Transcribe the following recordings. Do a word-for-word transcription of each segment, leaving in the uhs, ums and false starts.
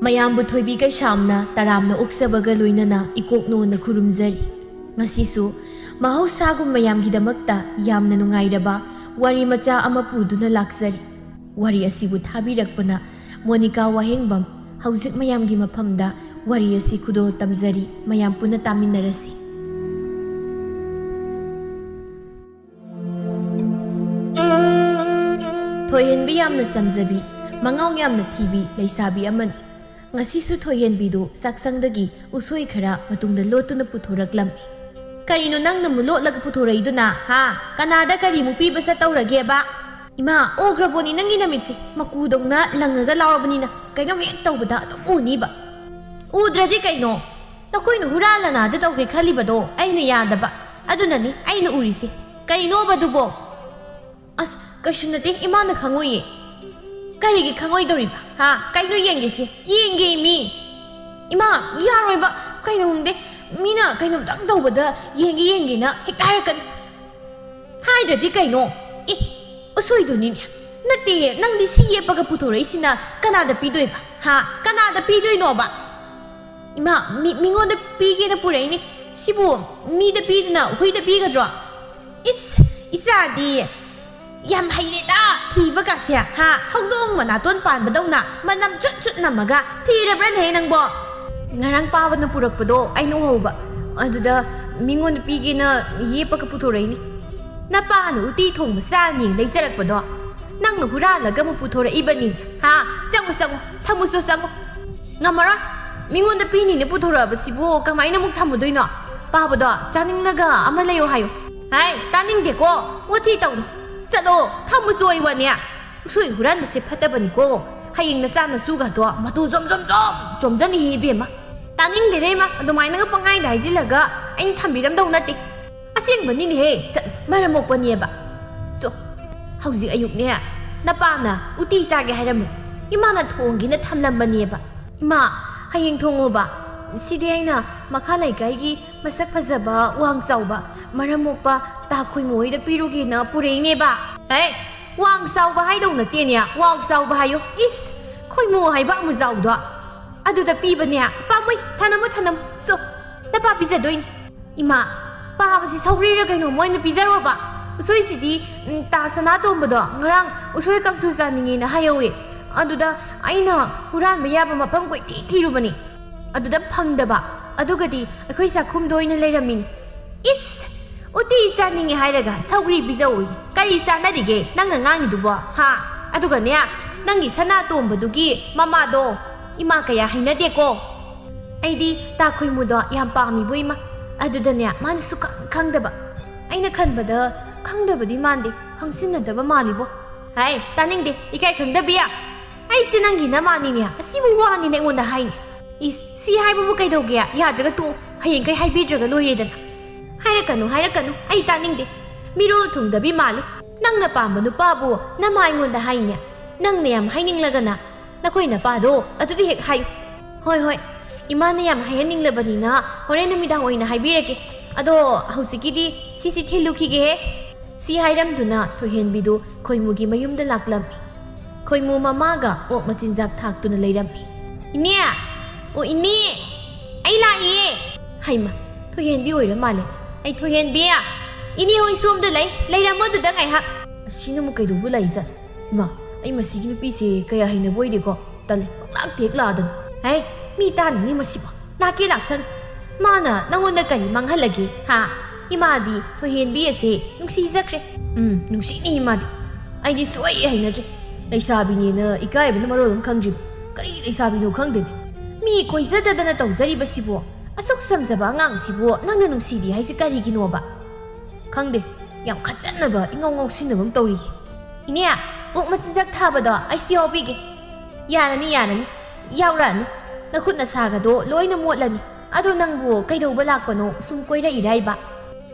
ꯃꯌꯥꯝꯕꯨ ꯊꯣꯏꯕꯤ ꯀꯩꯁꯥꯝꯅ ꯇꯔꯥꯝꯅ ꯑꯣꯛꯆꯕꯒ ꯂꯣꯏꯅꯅ ꯏꯀꯣꯛꯅꯣꯅ ꯈꯨꯔꯨꯝꯖꯔꯤ꯫ ꯉꯁꯤꯁꯨ ꯃꯍꯧꯁꯥꯒꯨꯝ ꯃꯌꯥꯝꯒꯤꯗꯃꯛꯇ ꯌꯥꯝꯅ ꯅꯨꯡꯉꯥꯏꯔꯕ ꯋꯥꯔꯤ ꯃꯆꯥ ꯑꯃ ꯄꯨꯗꯨꯅ ꯂꯥꯛꯆꯔꯤ꯫ ꯋꯥꯔꯤ ꯑꯁꯤꯕꯨ ꯊꯥꯕꯤꯔꯛꯄꯅ ꯃꯣꯅꯤꯀꯥ ꯋꯥꯍꯦꯡꯕꯝ꯫ ꯍꯧꯖꯤꯛ ꯃꯌꯥꯝꯒꯤ ꯃꯐꯝꯗ ꯋꯥꯔꯤ ꯑꯁꯤ ꯈꯨꯗꯣꯜ ꯇꯝꯖꯔꯤ, ꯃꯌꯥꯝ ꯄꯨꯟꯅ ꯇꯥꯃꯤꯟꯅꯔꯁꯤ꯫ ꯊꯣꯏꯍꯦꯟꯕꯤ ꯌꯥꯝꯅ ꯆꯝꯖꯕꯤ, ꯃꯉꯥꯎ ꯌꯥꯝꯅ ꯊꯤꯕꯤ ꯂꯩꯁꯥꯕꯤ ꯑꯃꯅꯤ꯫ ꯉꯁꯤꯁꯨ ꯊꯣꯏꯍꯦꯟꯕꯤꯗꯨ ꯆꯥꯛꯁꯪꯗꯒꯤ ꯎꯁꯣꯏ ꯈꯔ ꯃꯇꯨꯡꯗ ꯂꯣꯠꯇꯨꯅ ꯄꯨꯊꯣꯔꯛꯂꯝꯃꯤ꯫ "ꯀꯔꯤꯅꯣ ꯅꯪꯅ ꯑꯃꯨꯛ ꯂꯣꯠꯂꯒ ꯄꯨꯊꯣꯔꯛꯏꯗꯨꯅ, ꯍꯥ? ꯀꯅꯥꯗ ꯀꯔꯤꯃꯨꯛ ꯄꯤꯕ ꯆꯠꯇꯧꯔꯒꯦꯕ?" "ꯏꯃꯥ, ꯎꯈ꯭ꯔꯕꯣꯅꯤ ꯅꯪꯒꯤ ꯅꯃꯤꯠꯁꯦ, ꯃꯀꯨꯗꯧꯅ ꯂꯪꯉꯒ ꯂꯥꯎꯔꯕꯅꯤꯅ, ꯀꯩꯅꯣꯝ ꯍꯦꯛ ꯇꯧꯕꯗ ꯑꯗꯨꯝ ꯎꯅꯤꯕ꯫ ꯎꯗ꯭ꯔꯗꯤ ꯀꯩꯅꯣ? ꯅꯈꯣꯏꯅ ꯍꯨꯔꯥꯟ ꯂꯅꯥꯗ ꯇꯧꯒꯦ ꯈꯜꯂꯤꯕꯗꯣ ꯑꯩꯅ ꯌꯥꯗꯕ, ꯑꯗꯨꯅꯅꯤ ꯑꯩꯅ ꯎꯔꯤꯁꯦ꯫ ꯀꯩꯅꯣꯕ ꯑꯗꯨꯕꯣ?" "ꯑꯁ, ꯀꯩꯁꯨ ꯅꯠꯇꯦ, ꯏꯃꯥꯅ ꯈꯪꯉꯣꯏꯌꯦ꯫" "ꯀꯔꯤꯒꯤ ꯈꯪꯉꯣꯏꯗꯧꯔꯤꯕ? ꯍꯥ? ꯀꯩꯅꯣ ꯌꯦꯡꯒꯦꯁꯦ?" "ꯌꯦꯡꯒꯦ ꯃꯤ꯫" "ꯏꯃꯥ, ꯌꯥꯔꯣꯏꯕ, ꯀꯩꯅꯣ ꯈꯪꯗꯦ, ꯃꯤꯅ ꯀꯩꯅꯣꯝꯇꯪ ꯇꯧꯕꯗ ꯌꯦꯡꯒꯦ ꯌꯦꯡꯒꯦꯅ ꯍꯦꯛꯇ ꯍꯥꯏꯔꯛꯀꯅꯤ꯫ ꯍꯥꯏꯗ꯭ꯔꯗꯤ ꯀꯩꯅꯣ? ꯑꯦ, ꯎꯁꯣꯏꯗꯨꯅꯤꯅꯦ꯫ ꯅꯠꯇꯦ, ꯅꯪꯗꯤ ꯁꯤ ꯌꯦꯞꯄꯒ ꯄꯨꯊꯣꯔꯛꯏꯁꯤꯅ ꯀꯅꯥꯗ ꯄꯤꯗꯣꯏꯕ? ꯍꯥ? ꯀꯅꯥꯗ ꯄꯤꯗꯣꯏꯅꯣꯕ?" "ꯏꯃꯥ, ꯃꯤ-, ꯃꯤꯉꯣꯟꯗ ꯄꯤꯒꯦꯅ ꯄꯨꯔꯛꯏꯅꯦ꯫ ꯁꯤꯕꯨ ꯃꯤꯗ ꯄꯤꯗꯅ ꯍꯨꯏꯗ ꯄꯤꯒꯗ꯭ꯔꯣ?" "ꯏꯁ, ꯏꯆꯥꯗꯤ ꯌꯥꯝ ꯍꯩꯔꯦꯗ ꯊꯤꯕꯒꯁꯦ, ꯍꯥ? ꯍꯧꯗꯣꯡ ꯃꯅꯥꯇꯣꯟ ꯄꯥꯟꯕꯗꯧꯅ ꯃꯅꯝ ꯆꯨꯠ ꯆꯨꯠ ꯅꯝꯃꯒ ꯊꯤꯔꯕ꯭ꯔꯅꯦꯍꯦ ꯅꯪꯕꯣ?" "ꯉꯔꯥꯡ ꯄꯥꯕꯅ ꯄꯨꯔꯛꯄꯗꯣ ꯑꯩꯅ ꯎꯍꯧꯕ, ꯑꯗꯨꯗ ꯃꯤꯉꯣꯟꯗ ꯄꯤꯒꯦꯅ ꯌꯦꯞꯄꯒ ꯄꯨꯊꯣꯔꯛꯏꯅꯤ꯫ ꯅꯄꯥꯅ ꯎꯇꯤ ꯊꯣꯡꯕ ꯆꯥꯅꯤ ꯂꯩꯖꯔꯛꯄꯗꯣ ꯅꯪꯅ ꯍꯨꯔꯥꯜꯂꯒ ꯑꯃꯨꯛ ꯄꯨꯊꯣꯔꯛꯏꯕꯅꯤ, ꯍꯥ? ꯆꯪꯉꯨ, ꯆꯪꯉꯨ, ꯊꯝꯃꯨꯆꯣ, ꯆꯪꯉꯨ꯫" "ꯉꯝꯃꯔꯣꯏ꯫ ꯃꯤꯉꯣꯟꯗ ꯄꯤꯅꯤꯅ ꯄꯨꯊꯣꯔꯛꯑꯕꯁꯤꯕꯨ ꯀꯃꯥꯏꯅ ꯑꯃꯨꯛ ꯊꯝꯃꯨꯗꯣꯏꯅꯣ? ꯄꯥꯕꯗꯣ ꯆꯥꯅꯤꯡꯂꯒ ꯑꯃ ꯂꯩꯌꯣ ꯍꯥꯏꯌꯨ꯫" "ꯍꯥꯏ, ꯇꯥꯅꯤꯡꯗꯦꯀꯣ꯫ ꯋꯥꯊꯤ ꯇꯧꯅꯨ꯫ ꯆꯠꯂꯣ, ꯊꯝꯃꯨꯆꯣ ꯑꯩ ꯋꯥꯅꯦ꯫ ꯎꯁꯣꯏ ꯍꯨꯔꯥꯟꯕꯁꯦ ꯐꯠꯇꯕꯅꯤꯀꯣ꯫ ꯍꯌꯦꯡ ꯅꯆꯥ ꯅꯁꯨꯒꯗꯣ ꯃꯇꯨ ꯖꯣꯝ ꯖꯣꯝ ꯖꯣꯝ ꯆꯣꯝꯖꯅꯤꯍꯦ ꯏꯕꯦꯝꯃ꯫" "ꯇꯥꯅꯤꯡꯗꯦꯗ ꯏꯃꯥ, ꯑꯗꯨꯃꯥꯏꯅꯒ ꯄꯪꯍꯥꯏꯗ ꯍꯥꯏꯖꯤꯜꯂꯒ ꯑꯩꯅ ꯊꯝꯕꯤꯔꯝꯗꯧ ꯅꯠꯇꯦ꯫ ꯑꯁꯦꯡꯕꯅꯤꯅꯦꯍꯦ, ꯆꯠ, ꯃꯔꯝ ꯃꯣꯛꯄꯅꯦꯕ꯫ ꯆꯣ, ꯍꯧꯖꯤꯛ ꯑꯌꯨꯛꯅꯦ, ꯅꯄꯥꯅ ꯎꯇꯤ ꯆꯥꯒꯦ ꯍꯥꯏꯔꯝꯕꯅꯤ꯫ ꯏꯃꯥꯅ ꯊꯣꯡꯒꯦꯅ ꯊꯝꯂꯝꯕꯅꯦꯕ꯫ ꯏꯃꯥ, ꯍꯌꯦꯡ ꯊꯣꯡꯉꯣꯕ꯫ ꯁꯤꯗꯤ ꯑꯩꯅ ꯃꯈꯥ ꯂꯩꯀꯥꯏꯒꯤ ꯃꯁꯛ ꯐꯖꯕ, ꯋꯥꯡ ꯆꯥꯎꯕ, ꯃꯔꯝ ꯃꯣꯛꯄ ꯇꯥ ꯈꯣꯏꯃꯨ ꯍꯣꯏꯗ ꯄꯤꯔꯨꯒꯦꯅ ꯄꯨꯔꯛꯏꯅꯦꯕ꯫" "ꯍꯦ, ꯋꯥꯡ ꯆꯥꯎꯕ ꯍꯥꯏꯗꯧ ꯅꯠꯇꯦꯅꯦ, ꯋꯥꯎ ꯆꯥꯎꯕ ꯍꯥꯏꯌꯨ꯫ ꯏꯁ, ꯈꯣꯏꯃꯨ ꯍꯥꯏꯕ ꯑꯃꯨꯖꯥꯎꯗꯣ꯫ ꯑꯗꯨꯗ ꯄꯤꯕꯅꯦ꯫ ꯄꯥꯝꯃꯨꯏ, ꯊꯅꯝꯃꯨ, ꯊꯅꯝꯃꯨ꯫ ꯆꯣ, ꯅꯄꯥ ꯄꯤꯖꯗꯣꯏꯅꯤ꯫ ꯏꯃꯥ, ꯄꯥꯕꯁꯤ ꯁꯧꯒ꯭ꯔꯤꯔ ꯀꯩꯅꯣꯝ ꯑꯣꯏꯅ ꯄꯤꯖꯔꯣꯕ꯫ ꯎꯁꯣꯏꯁꯤꯗꯤ, ꯎꯝ, ꯇꯥ ꯁꯅꯥꯇꯣꯝꯕꯗꯣ ꯉꯔꯥꯡ ꯎꯁꯣꯏ ꯀꯥꯡꯁꯨ ꯆꯥꯅꯤꯡꯉꯦꯅ ꯍꯥꯏꯍꯧꯋꯦ꯫ ꯑꯗꯨꯗ ꯑꯩꯅ ꯍꯨꯔꯥꯟꯕ ꯌꯥꯕ ꯃꯐꯝ ꯀꯣꯏꯊꯤ ꯊꯤꯔꯨꯕꯅꯤ꯫ ꯑꯗꯨꯗ ꯐꯪꯗꯕ꯫ ꯑꯗꯨꯒꯗꯤ ꯑꯩꯈꯣꯏ ꯆꯥꯛꯈꯨꯝꯗ ꯑꯣꯏꯅ ꯂꯩꯔꯝꯃꯤꯅꯤ꯫ ꯏꯁ! ꯎꯇꯤ ꯆꯥꯅꯤꯡꯉꯦ ꯍꯥꯏꯔꯒ ꯁꯧꯒ꯭ꯔꯤ ꯄꯤꯖꯧ꯫ ꯀꯔꯤ ꯆꯥꯟꯅꯔꯤꯒꯦ ꯅꯪꯅ ꯉꯥꯡꯉꯤꯗꯨꯕꯣ? ꯍꯥ? ꯑꯗꯨꯒꯅꯦ, ꯅꯪꯒꯤ ꯁꯅꯥꯇꯣꯝꯕꯗꯨꯒꯤ ꯃꯃꯥꯗꯣ ꯏꯃꯥ ꯀꯌꯥ ꯍꯩꯅꯗꯦꯀꯣ꯫ ꯑꯩꯗꯤ ꯇꯥ ꯈꯣꯏꯃꯨꯗꯣ ꯌꯥꯝ ꯄꯥꯝꯃꯤꯕꯣ ꯏꯃꯥ꯫ ꯑꯗꯨꯗꯅꯦ, ꯃꯥꯅ ꯁꯨꯈꯪ ꯈꯪꯗꯕ꯫ ꯑꯩꯅ ꯈꯟꯕꯗ ꯈꯪꯗꯕꯗꯤ ꯃꯥꯟꯗꯦ, ꯈꯪꯁꯤꯟꯅꯗꯕ ꯃꯥꯜꯂꯤꯕꯣ꯫ ꯍꯥꯏ, ꯇꯥꯅꯤꯡꯗꯦ, ꯏꯀꯥꯏ ꯈꯪꯗꯕꯤ꯫ ꯑꯩꯁꯦ ꯅꯪꯒꯤ ꯅꯃꯥꯅꯤꯅꯦ, ꯑꯁꯤꯕꯨ ꯋꯥꯅꯤꯅ ꯑꯩꯉꯣꯟꯗ ꯍꯥꯏꯅꯤ꯫ ꯏꯁ, ꯁꯤ ꯍꯥꯏꯕꯕꯨ ꯀꯩꯗꯧꯒꯦ? ꯌꯥꯗ꯭ꯔꯒ ꯇꯣꯛꯑꯣ, ꯍꯌꯦꯡꯈꯩ ꯍꯥꯏꯕꯤꯗ꯭ꯔꯒ ꯂꯣꯏꯔꯦꯗꯅ꯫ ꯍꯥꯏꯔꯛꯀꯅꯨ, ꯍꯥꯏꯔꯛꯀꯅꯨ, ꯑꯩ ꯇꯥꯅꯤꯡꯗꯦ꯫ ꯃꯤꯔꯣꯜ ꯊꯨꯡꯗꯕꯤ ꯃꯥꯜꯂꯤ꯫ ꯅꯪꯅ ꯄꯥꯝꯕ ꯅꯨꯄꯥꯕꯨ ꯅꯃꯥ ꯑꯩꯉꯣꯟꯗ ꯍꯥꯏꯅꯦ꯫ ꯅꯪꯅ ꯌꯥꯝ ꯍꯥꯏꯅꯤꯡꯂꯒꯅ ꯅꯈꯣꯏ ꯅꯄꯥꯗꯣ ꯑꯗꯨꯗ ꯍꯦꯛ ꯍꯥꯏꯌꯨ꯫ ꯍꯣꯏ, ꯍꯣꯏ, ꯏꯃꯥꯅ ꯌꯥꯝ ꯍꯥꯏꯍꯟꯅꯤꯡꯂꯕꯅꯤꯅ ꯍꯣꯔꯦꯟ ꯅꯨꯃꯤꯗꯥꯡ ꯑꯣꯏꯅ ꯍꯥꯏꯕꯤꯔꯒꯦ꯫ ꯑꯗꯣ ꯍꯧꯖꯤꯛꯀꯤꯗꯤ ꯁꯤꯁꯤ ꯊꯤꯜꯂꯨꯈꯤꯒꯦꯍꯦ꯫ ꯁꯤ ꯍꯥꯏꯔꯝꯗꯨꯅ ꯊꯣꯏꯍꯦꯟꯕꯤꯗꯨ ꯈꯣꯏꯃꯨꯒꯤ ꯃꯌꯨꯝꯗ ꯂꯥꯛꯂꯝꯃꯤ꯫ ꯈꯣꯏꯃꯨ ꯃꯃꯥꯒ ꯑꯣꯛ ꯃꯆꯤꯟꯖꯥꯛ ꯊꯥꯛꯇꯨꯅ ꯂꯩꯔꯝꯃꯤ꯫ "ꯏꯅꯦ! ꯑꯣ ꯏꯅꯦ! ꯑꯩ ꯂꯥꯛꯏꯌꯦ!" ꯍꯩꯃ, ꯊꯣꯏꯍꯦꯟꯕꯤ ꯑꯣꯏꯔ ꯃꯥꯜꯂꯦ꯫ "ꯑꯩ ꯊꯣꯏꯍꯦꯟꯕꯤ! ꯏꯅꯦ ꯍꯣꯏ ꯁꯣꯝꯗ ꯂꯩ, ꯂꯩꯔꯝꯃꯣ ꯑꯗꯨꯗ ꯉꯥꯏꯍꯥꯛ꯫" ꯑꯁꯤꯅ ꯑꯃꯨꯛ ꯀꯩꯗꯧꯕ ꯂꯥꯛꯏꯖꯥꯠ? ꯏꯃꯥ, ꯑꯩ ꯃꯁꯤꯒꯤ ꯅꯨꯄꯤꯁꯦ ꯀꯌꯥ ꯍꯩꯅꯕ ꯑꯣꯏꯗꯦꯀꯣ꯫ ꯇꯜꯂꯦ, ꯄꯪꯂꯥꯛꯇ ꯍꯦꯛ ꯂꯥꯛꯑꯗꯅ꯫ ꯍꯦ, ꯃꯤ ꯇꯥꯅꯤꯅꯦ ꯃꯁꯤꯕꯣ꯫ ꯂꯥꯛꯀꯦ ꯂꯥꯛꯁꯟ꯫ ꯃꯥꯅ ꯅꯪꯉꯣꯟꯗ ꯀꯔꯤ ꯃꯥꯡꯍꯜꯂꯒꯦ, ꯍꯥ? ꯏꯃꯥꯗꯤ ꯊꯣꯏꯍꯦꯟꯕꯤ ꯑꯁꯦ ꯅꯨꯡꯁꯤꯖꯈ꯭ꯔꯦ꯫ ꯎꯝ, ꯅꯨꯡꯁꯤꯅꯤ ꯏꯃꯥꯗꯤ꯫ ꯑꯩꯗꯤ ꯁꯨꯛꯍꯩ ꯍꯩꯅꯗ꯭ꯔꯦ꯫ ꯂꯩꯁꯥꯕꯤꯅꯦꯅ ꯏꯀꯥꯏꯕꯅ ꯃꯔꯣꯜ ꯑꯃ ꯈꯪꯗ꯭ꯔꯤꯕ꯫ ꯀꯔꯤ ꯂꯩꯁꯥꯕꯤꯅꯣ ꯈꯪꯗꯦꯅꯦ꯫ ꯃꯤ ꯀꯣꯏꯖꯗꯗꯅ ꯇꯧꯖꯔꯤꯕꯁꯤꯕꯣ꯫ ꯑꯁꯨꯛ ꯆꯝꯖꯕ ꯑꯉꯥꯡꯁꯤꯕꯨ ꯅꯪꯅ ꯅꯨꯡꯁꯤꯗꯦ ꯍꯥꯏꯁꯦ ꯀꯔꯤꯒꯤꯅꯣꯕ? ꯈꯪꯗꯦ, ꯌꯥꯝ ꯈꯠꯆꯟꯅꯕ, ꯏꯉꯥꯎ ꯉꯥꯎꯁꯤꯟꯅꯕ ꯑꯃ ꯇꯧꯔꯤꯌꯦ꯫ "ꯏꯅꯦ, ꯑꯣꯛ ꯃꯆꯤꯟꯖꯥꯛ ꯊꯥꯕꯗꯣ ꯑꯩꯁꯨ ꯌꯥꯎꯕꯤꯒꯦ꯫" "ꯌꯥꯔꯅꯤ, ꯌꯥꯔꯅꯤ, ꯌꯥꯎꯔꯛꯑꯅꯨ꯫ ꯅꯈꯨꯠ ꯅꯁꯥꯒꯗꯣ ꯂꯣꯏꯅ ꯃꯣꯠꯂꯅꯤ꯫ ꯑꯗꯣ ꯅꯪꯕꯨ ꯀꯩꯗꯧꯕ ꯂꯥꯛꯄꯅꯣ? ꯁꯨꯝ ꯀꯣꯏꯔꯛꯏꯔꯥꯏꯕ?"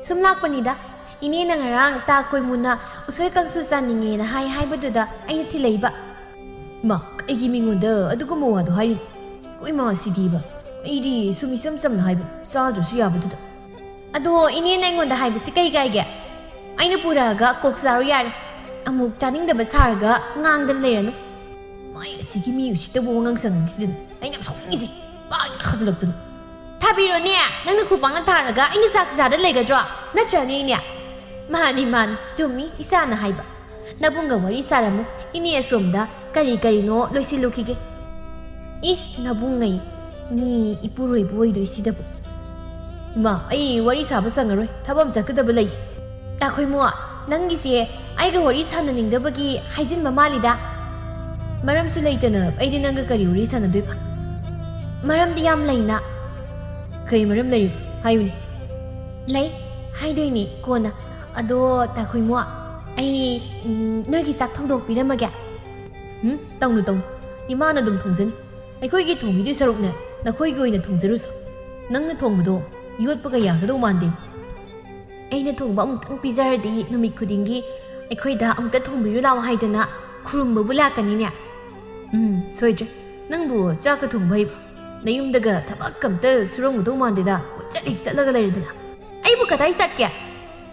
"ꯁꯨꯝ ꯂꯥꯛꯄꯅꯤꯗ꯫ ꯏꯅꯦꯅ ꯉꯔꯥꯡ ꯇꯥ ꯈꯣꯏꯃꯨꯅ ꯎꯁꯣꯏ ꯀꯥꯡꯁꯨ ꯆꯥꯅꯤꯡꯉꯦꯅ ꯍꯥꯏ ꯍꯥꯏꯕꯗꯨꯗ ꯑꯩꯅ ꯊꯤꯜꯂꯛꯏꯕ꯫" ꯃꯥ, ꯀꯩꯒꯤ ꯃꯤꯉꯣꯟꯗ ꯑꯗꯨꯒꯨꯝꯕ ꯋꯥꯗꯣ ꯍꯥꯏꯔꯤ? ꯑꯩꯈꯣꯏ ꯃꯥꯁꯤꯗꯤꯕ꯫ ꯑꯩꯗꯤ ꯁꯨꯝ ꯏꯆꯝ ꯆꯝꯅ ꯍꯥꯏꯕ, ꯆꯥꯗ꯭ꯔꯁꯨ ꯌꯥꯕꯗꯨꯗ꯫ "ꯑꯗꯣ ꯏꯅꯦꯅ ꯑꯩꯉꯣꯟꯗ ꯍꯥꯏꯕꯁꯤ ꯀꯩ ꯀꯥꯏꯒꯦ? ꯑꯩꯅ ꯄꯨꯔꯛꯑꯒ ꯀꯣꯛ ꯆꯥꯔꯣ ꯌꯥꯔꯦ꯫ ꯑꯃꯨꯛ ꯆꯥꯅꯤꯡꯗꯕ ꯁꯥꯔꯒ ꯉꯥꯡꯗꯅ ꯂꯩꯔꯅꯨ꯫" ꯃꯥꯏ ꯑꯁꯤꯒꯤ ꯃꯤ ꯎꯁꯤꯠꯇꯕ ꯋꯥꯉꯥꯡ ꯁꯉꯥꯡꯁꯤꯗꯅ꯫ ꯑꯩꯅ ꯌꯥꯝ ꯁꯥꯎꯅꯤꯡꯉꯤꯁꯦ, ꯄꯥꯛ ꯊꯥꯖꯤꯜꯂꯛꯇꯅ꯫ ꯊꯥꯕꯤꯔꯣꯅꯦ, ꯅꯪꯅ ꯈꯨꯄꯥꯛꯅ ꯊꯥꯔꯒ ꯑꯩꯅ ꯆꯥꯛ ꯆꯥꯗ ꯂꯩꯒꯗ꯭ꯔꯣ? ꯅꯠꯇ꯭ꯔꯅꯦ, ꯏꯅꯦ? ꯃꯥꯅꯤ, ꯃꯥꯅꯤ, ꯆꯨꯝꯃꯤ ꯏꯆꯥꯅ ꯍꯥꯏꯕ꯫ ꯅꯕꯨꯡꯒ ꯋꯥꯔꯤ ꯁꯥꯔꯝꯃꯨ, ꯏꯅꯦ ꯑꯁꯣꯝꯗ ꯀꯔꯤ ꯀꯔꯤꯅꯣ ꯂꯣꯏꯁꯤꯜꯂꯨꯈꯤꯒꯦ꯫ ꯏꯁ, ꯅꯕꯨꯡꯉꯩ, ꯃꯤ ꯏꯄꯨꯔꯣꯏꯕ ꯑꯣꯏꯗꯣꯏꯁꯤꯗꯕꯨ꯫ ꯏꯃꯥ, ꯑꯩ ꯋꯥꯔꯤ ꯁꯥꯕ ꯁꯪꯉꯔꯣꯏ, ꯊꯕꯛ ꯑꯃ ꯆꯠꯀꯗꯕ ꯂꯩ꯫ ꯇꯥꯈꯣꯏꯃꯣ, ꯅꯪꯒꯤꯁꯦ ꯑꯩꯒ ꯋꯥꯔꯤ ꯁꯥꯟꯅꯅꯤꯡꯗꯕꯒꯤ ꯍꯥꯏꯖꯤꯟꯕ ꯃꯥꯜꯂꯤꯗ꯫ ꯃꯔꯝꯁꯨ ꯂꯩꯇꯅ ꯑꯩꯗꯤ ꯅꯪꯒ ꯀꯔꯤ ꯋꯥꯔꯤ ꯁꯥꯟꯅꯗꯣꯏꯕ? ꯃꯔꯝꯗꯤ ꯌꯥꯝ ꯂꯩꯅ꯫ ꯀꯩ ꯃꯔꯝ ꯂꯩꯔꯤꯕ? ꯍꯥꯏꯌꯨꯅꯦ꯫ ꯂꯩ, ꯍꯥꯏꯗꯣꯏꯅꯤ ꯀꯣꯟꯅ꯫ ꯑꯗꯣ ꯇꯥꯈꯣꯏꯃꯣ, ꯑꯩ, ꯎꯝ, ꯅꯣꯏꯒꯤ ꯆꯥꯛ ꯊꯣꯡꯗꯣꯛꯄꯤꯔꯝꯃꯒꯦ꯫ ꯎꯝ, ꯇꯧꯅꯨ, ꯇꯧꯅꯨ꯫ ꯏꯃꯥꯅ ꯑꯗꯨꯝ ꯊꯣꯡꯖꯅꯤ꯫ ꯑꯩꯈꯣꯏꯒꯤ ꯊꯣꯡꯕꯤꯗꯣꯏ ꯁꯔꯨꯛꯅꯦ, ꯅꯈꯣꯏꯒꯤ ꯑꯣꯏꯅ ꯊꯣꯡꯖꯔꯨꯁꯨ꯫ ꯅꯪꯅ ꯊꯣꯡꯕꯗꯣ ꯌꯣꯠꯄꯒ ꯌꯥꯒꯗꯧ ꯃꯥꯟꯗꯦ꯫ ꯑꯩꯅ ꯊꯣꯡꯕ ꯑꯃꯨꯛꯇꯪ ꯄꯤꯖꯔꯗꯤ ꯅꯨꯃꯤꯠ ꯈꯨꯗꯤꯡꯒꯤ ꯑꯩꯈꯣꯏꯗ ꯑꯃꯨꯛꯇ ꯊꯣꯡꯕꯤꯔꯨ ꯂꯥꯛꯑꯣ ꯍꯥꯏꯗꯅ ꯈꯨꯔꯨꯝꯕꯕꯨ ꯂꯥꯛꯀꯅꯤꯅꯦ꯫ ꯎꯝ, ꯁꯣꯏꯗ꯭ꯔꯦ꯫ ꯅꯪꯕꯨ ꯆꯥꯛꯀ ꯊꯣꯡꯕ ꯍꯩꯕ꯭ꯔꯣ? ꯅꯌꯨꯝꯗꯒ ꯊꯕꯛ ꯑꯝꯇ ꯁꯨꯔꯝꯒꯗꯧ ꯃꯥꯟꯗꯦꯗ, ꯀꯣꯏꯆꯠ ꯍꯦꯛ ꯆꯠꯂꯒ ꯂꯩꯔꯗꯅ꯫ ꯑꯩꯕꯨ ꯀꯗꯥꯏ ꯆꯠꯀꯦ?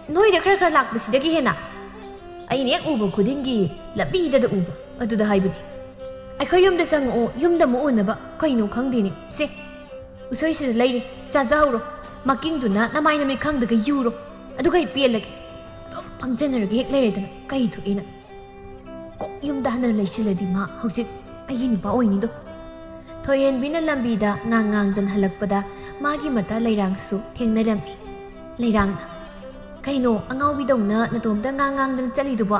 ꯅꯣꯏꯗ ꯈꯔ ꯈꯔ ꯂꯥꯛꯄꯁꯤꯗꯒꯤ ꯍꯦꯟꯅ꯫ ꯑꯩꯅ ꯍꯦꯛ ꯎꯕ ꯈꯨꯗꯤꯡꯒꯤ ꯂꯝꯕꯤꯗꯗ ꯎꯕ, ꯑꯗꯨꯗ ꯍꯥꯏꯕꯅꯤ꯫ ꯑꯩꯈꯣꯏ ꯌꯨꯝꯗ ꯆꯪꯉꯛꯑꯣ, ꯌꯨꯝꯗ ꯑꯃꯨꯛ ꯎꯅꯕ꯫ ꯀꯩꯅꯣ ꯈꯪꯗꯦꯅꯦ꯫ ꯁꯦ, ꯎꯁꯣꯏꯁꯤꯗ ꯂꯩꯔꯦ, ꯆꯥꯖꯍꯧꯔꯣ꯫ ꯃꯀꯤꯡꯗꯨꯅ ꯅꯃꯥꯏ ꯅꯃꯤꯠ ꯈꯪꯗꯒꯩ ꯌꯨꯔꯣ꯫ ꯑꯗꯨꯒ ꯑꯩ ꯄꯦꯜꯂꯒꯦ꯫ ꯑꯗꯨꯝ ꯄꯪꯖꯟꯅꯔꯒ ꯍꯦꯛ ꯂꯩꯔꯦꯗꯅ꯫ ꯀꯩ ꯊꯣꯛꯑꯦꯅ? ꯀꯣꯛ ꯌꯨꯝꯗ ꯍꯟꯅ ꯂꯩꯁꯤꯜꯂꯗꯤ ꯃꯥ ꯍꯧꯖꯤꯛ ꯑꯩꯒꯤ ꯅꯨꯄꯥ ꯑꯣꯏꯅꯤꯗꯣ꯫ ꯊꯣꯏꯍꯦꯟꯕꯤꯅ ꯂꯝꯕꯤꯗ ꯉꯥꯡ ꯉꯥꯡꯗꯅ ꯍꯜꯂꯛꯄꯗ ꯃꯥꯒꯤ ꯃꯇꯥ ꯂꯩꯔꯥꯡꯁꯨ ꯊꯦꯡꯅꯔꯝꯃꯤ꯫ ꯂꯩꯔꯥꯡꯅ, "ꯀꯩꯅꯣ ꯑꯉꯥꯎꯕꯤꯗꯧꯅ ꯅꯇꯣꯝꯇ ꯉꯥꯡ ꯉꯥꯡꯗꯅ ꯆꯠꯂꯤꯗꯨꯕꯣ?"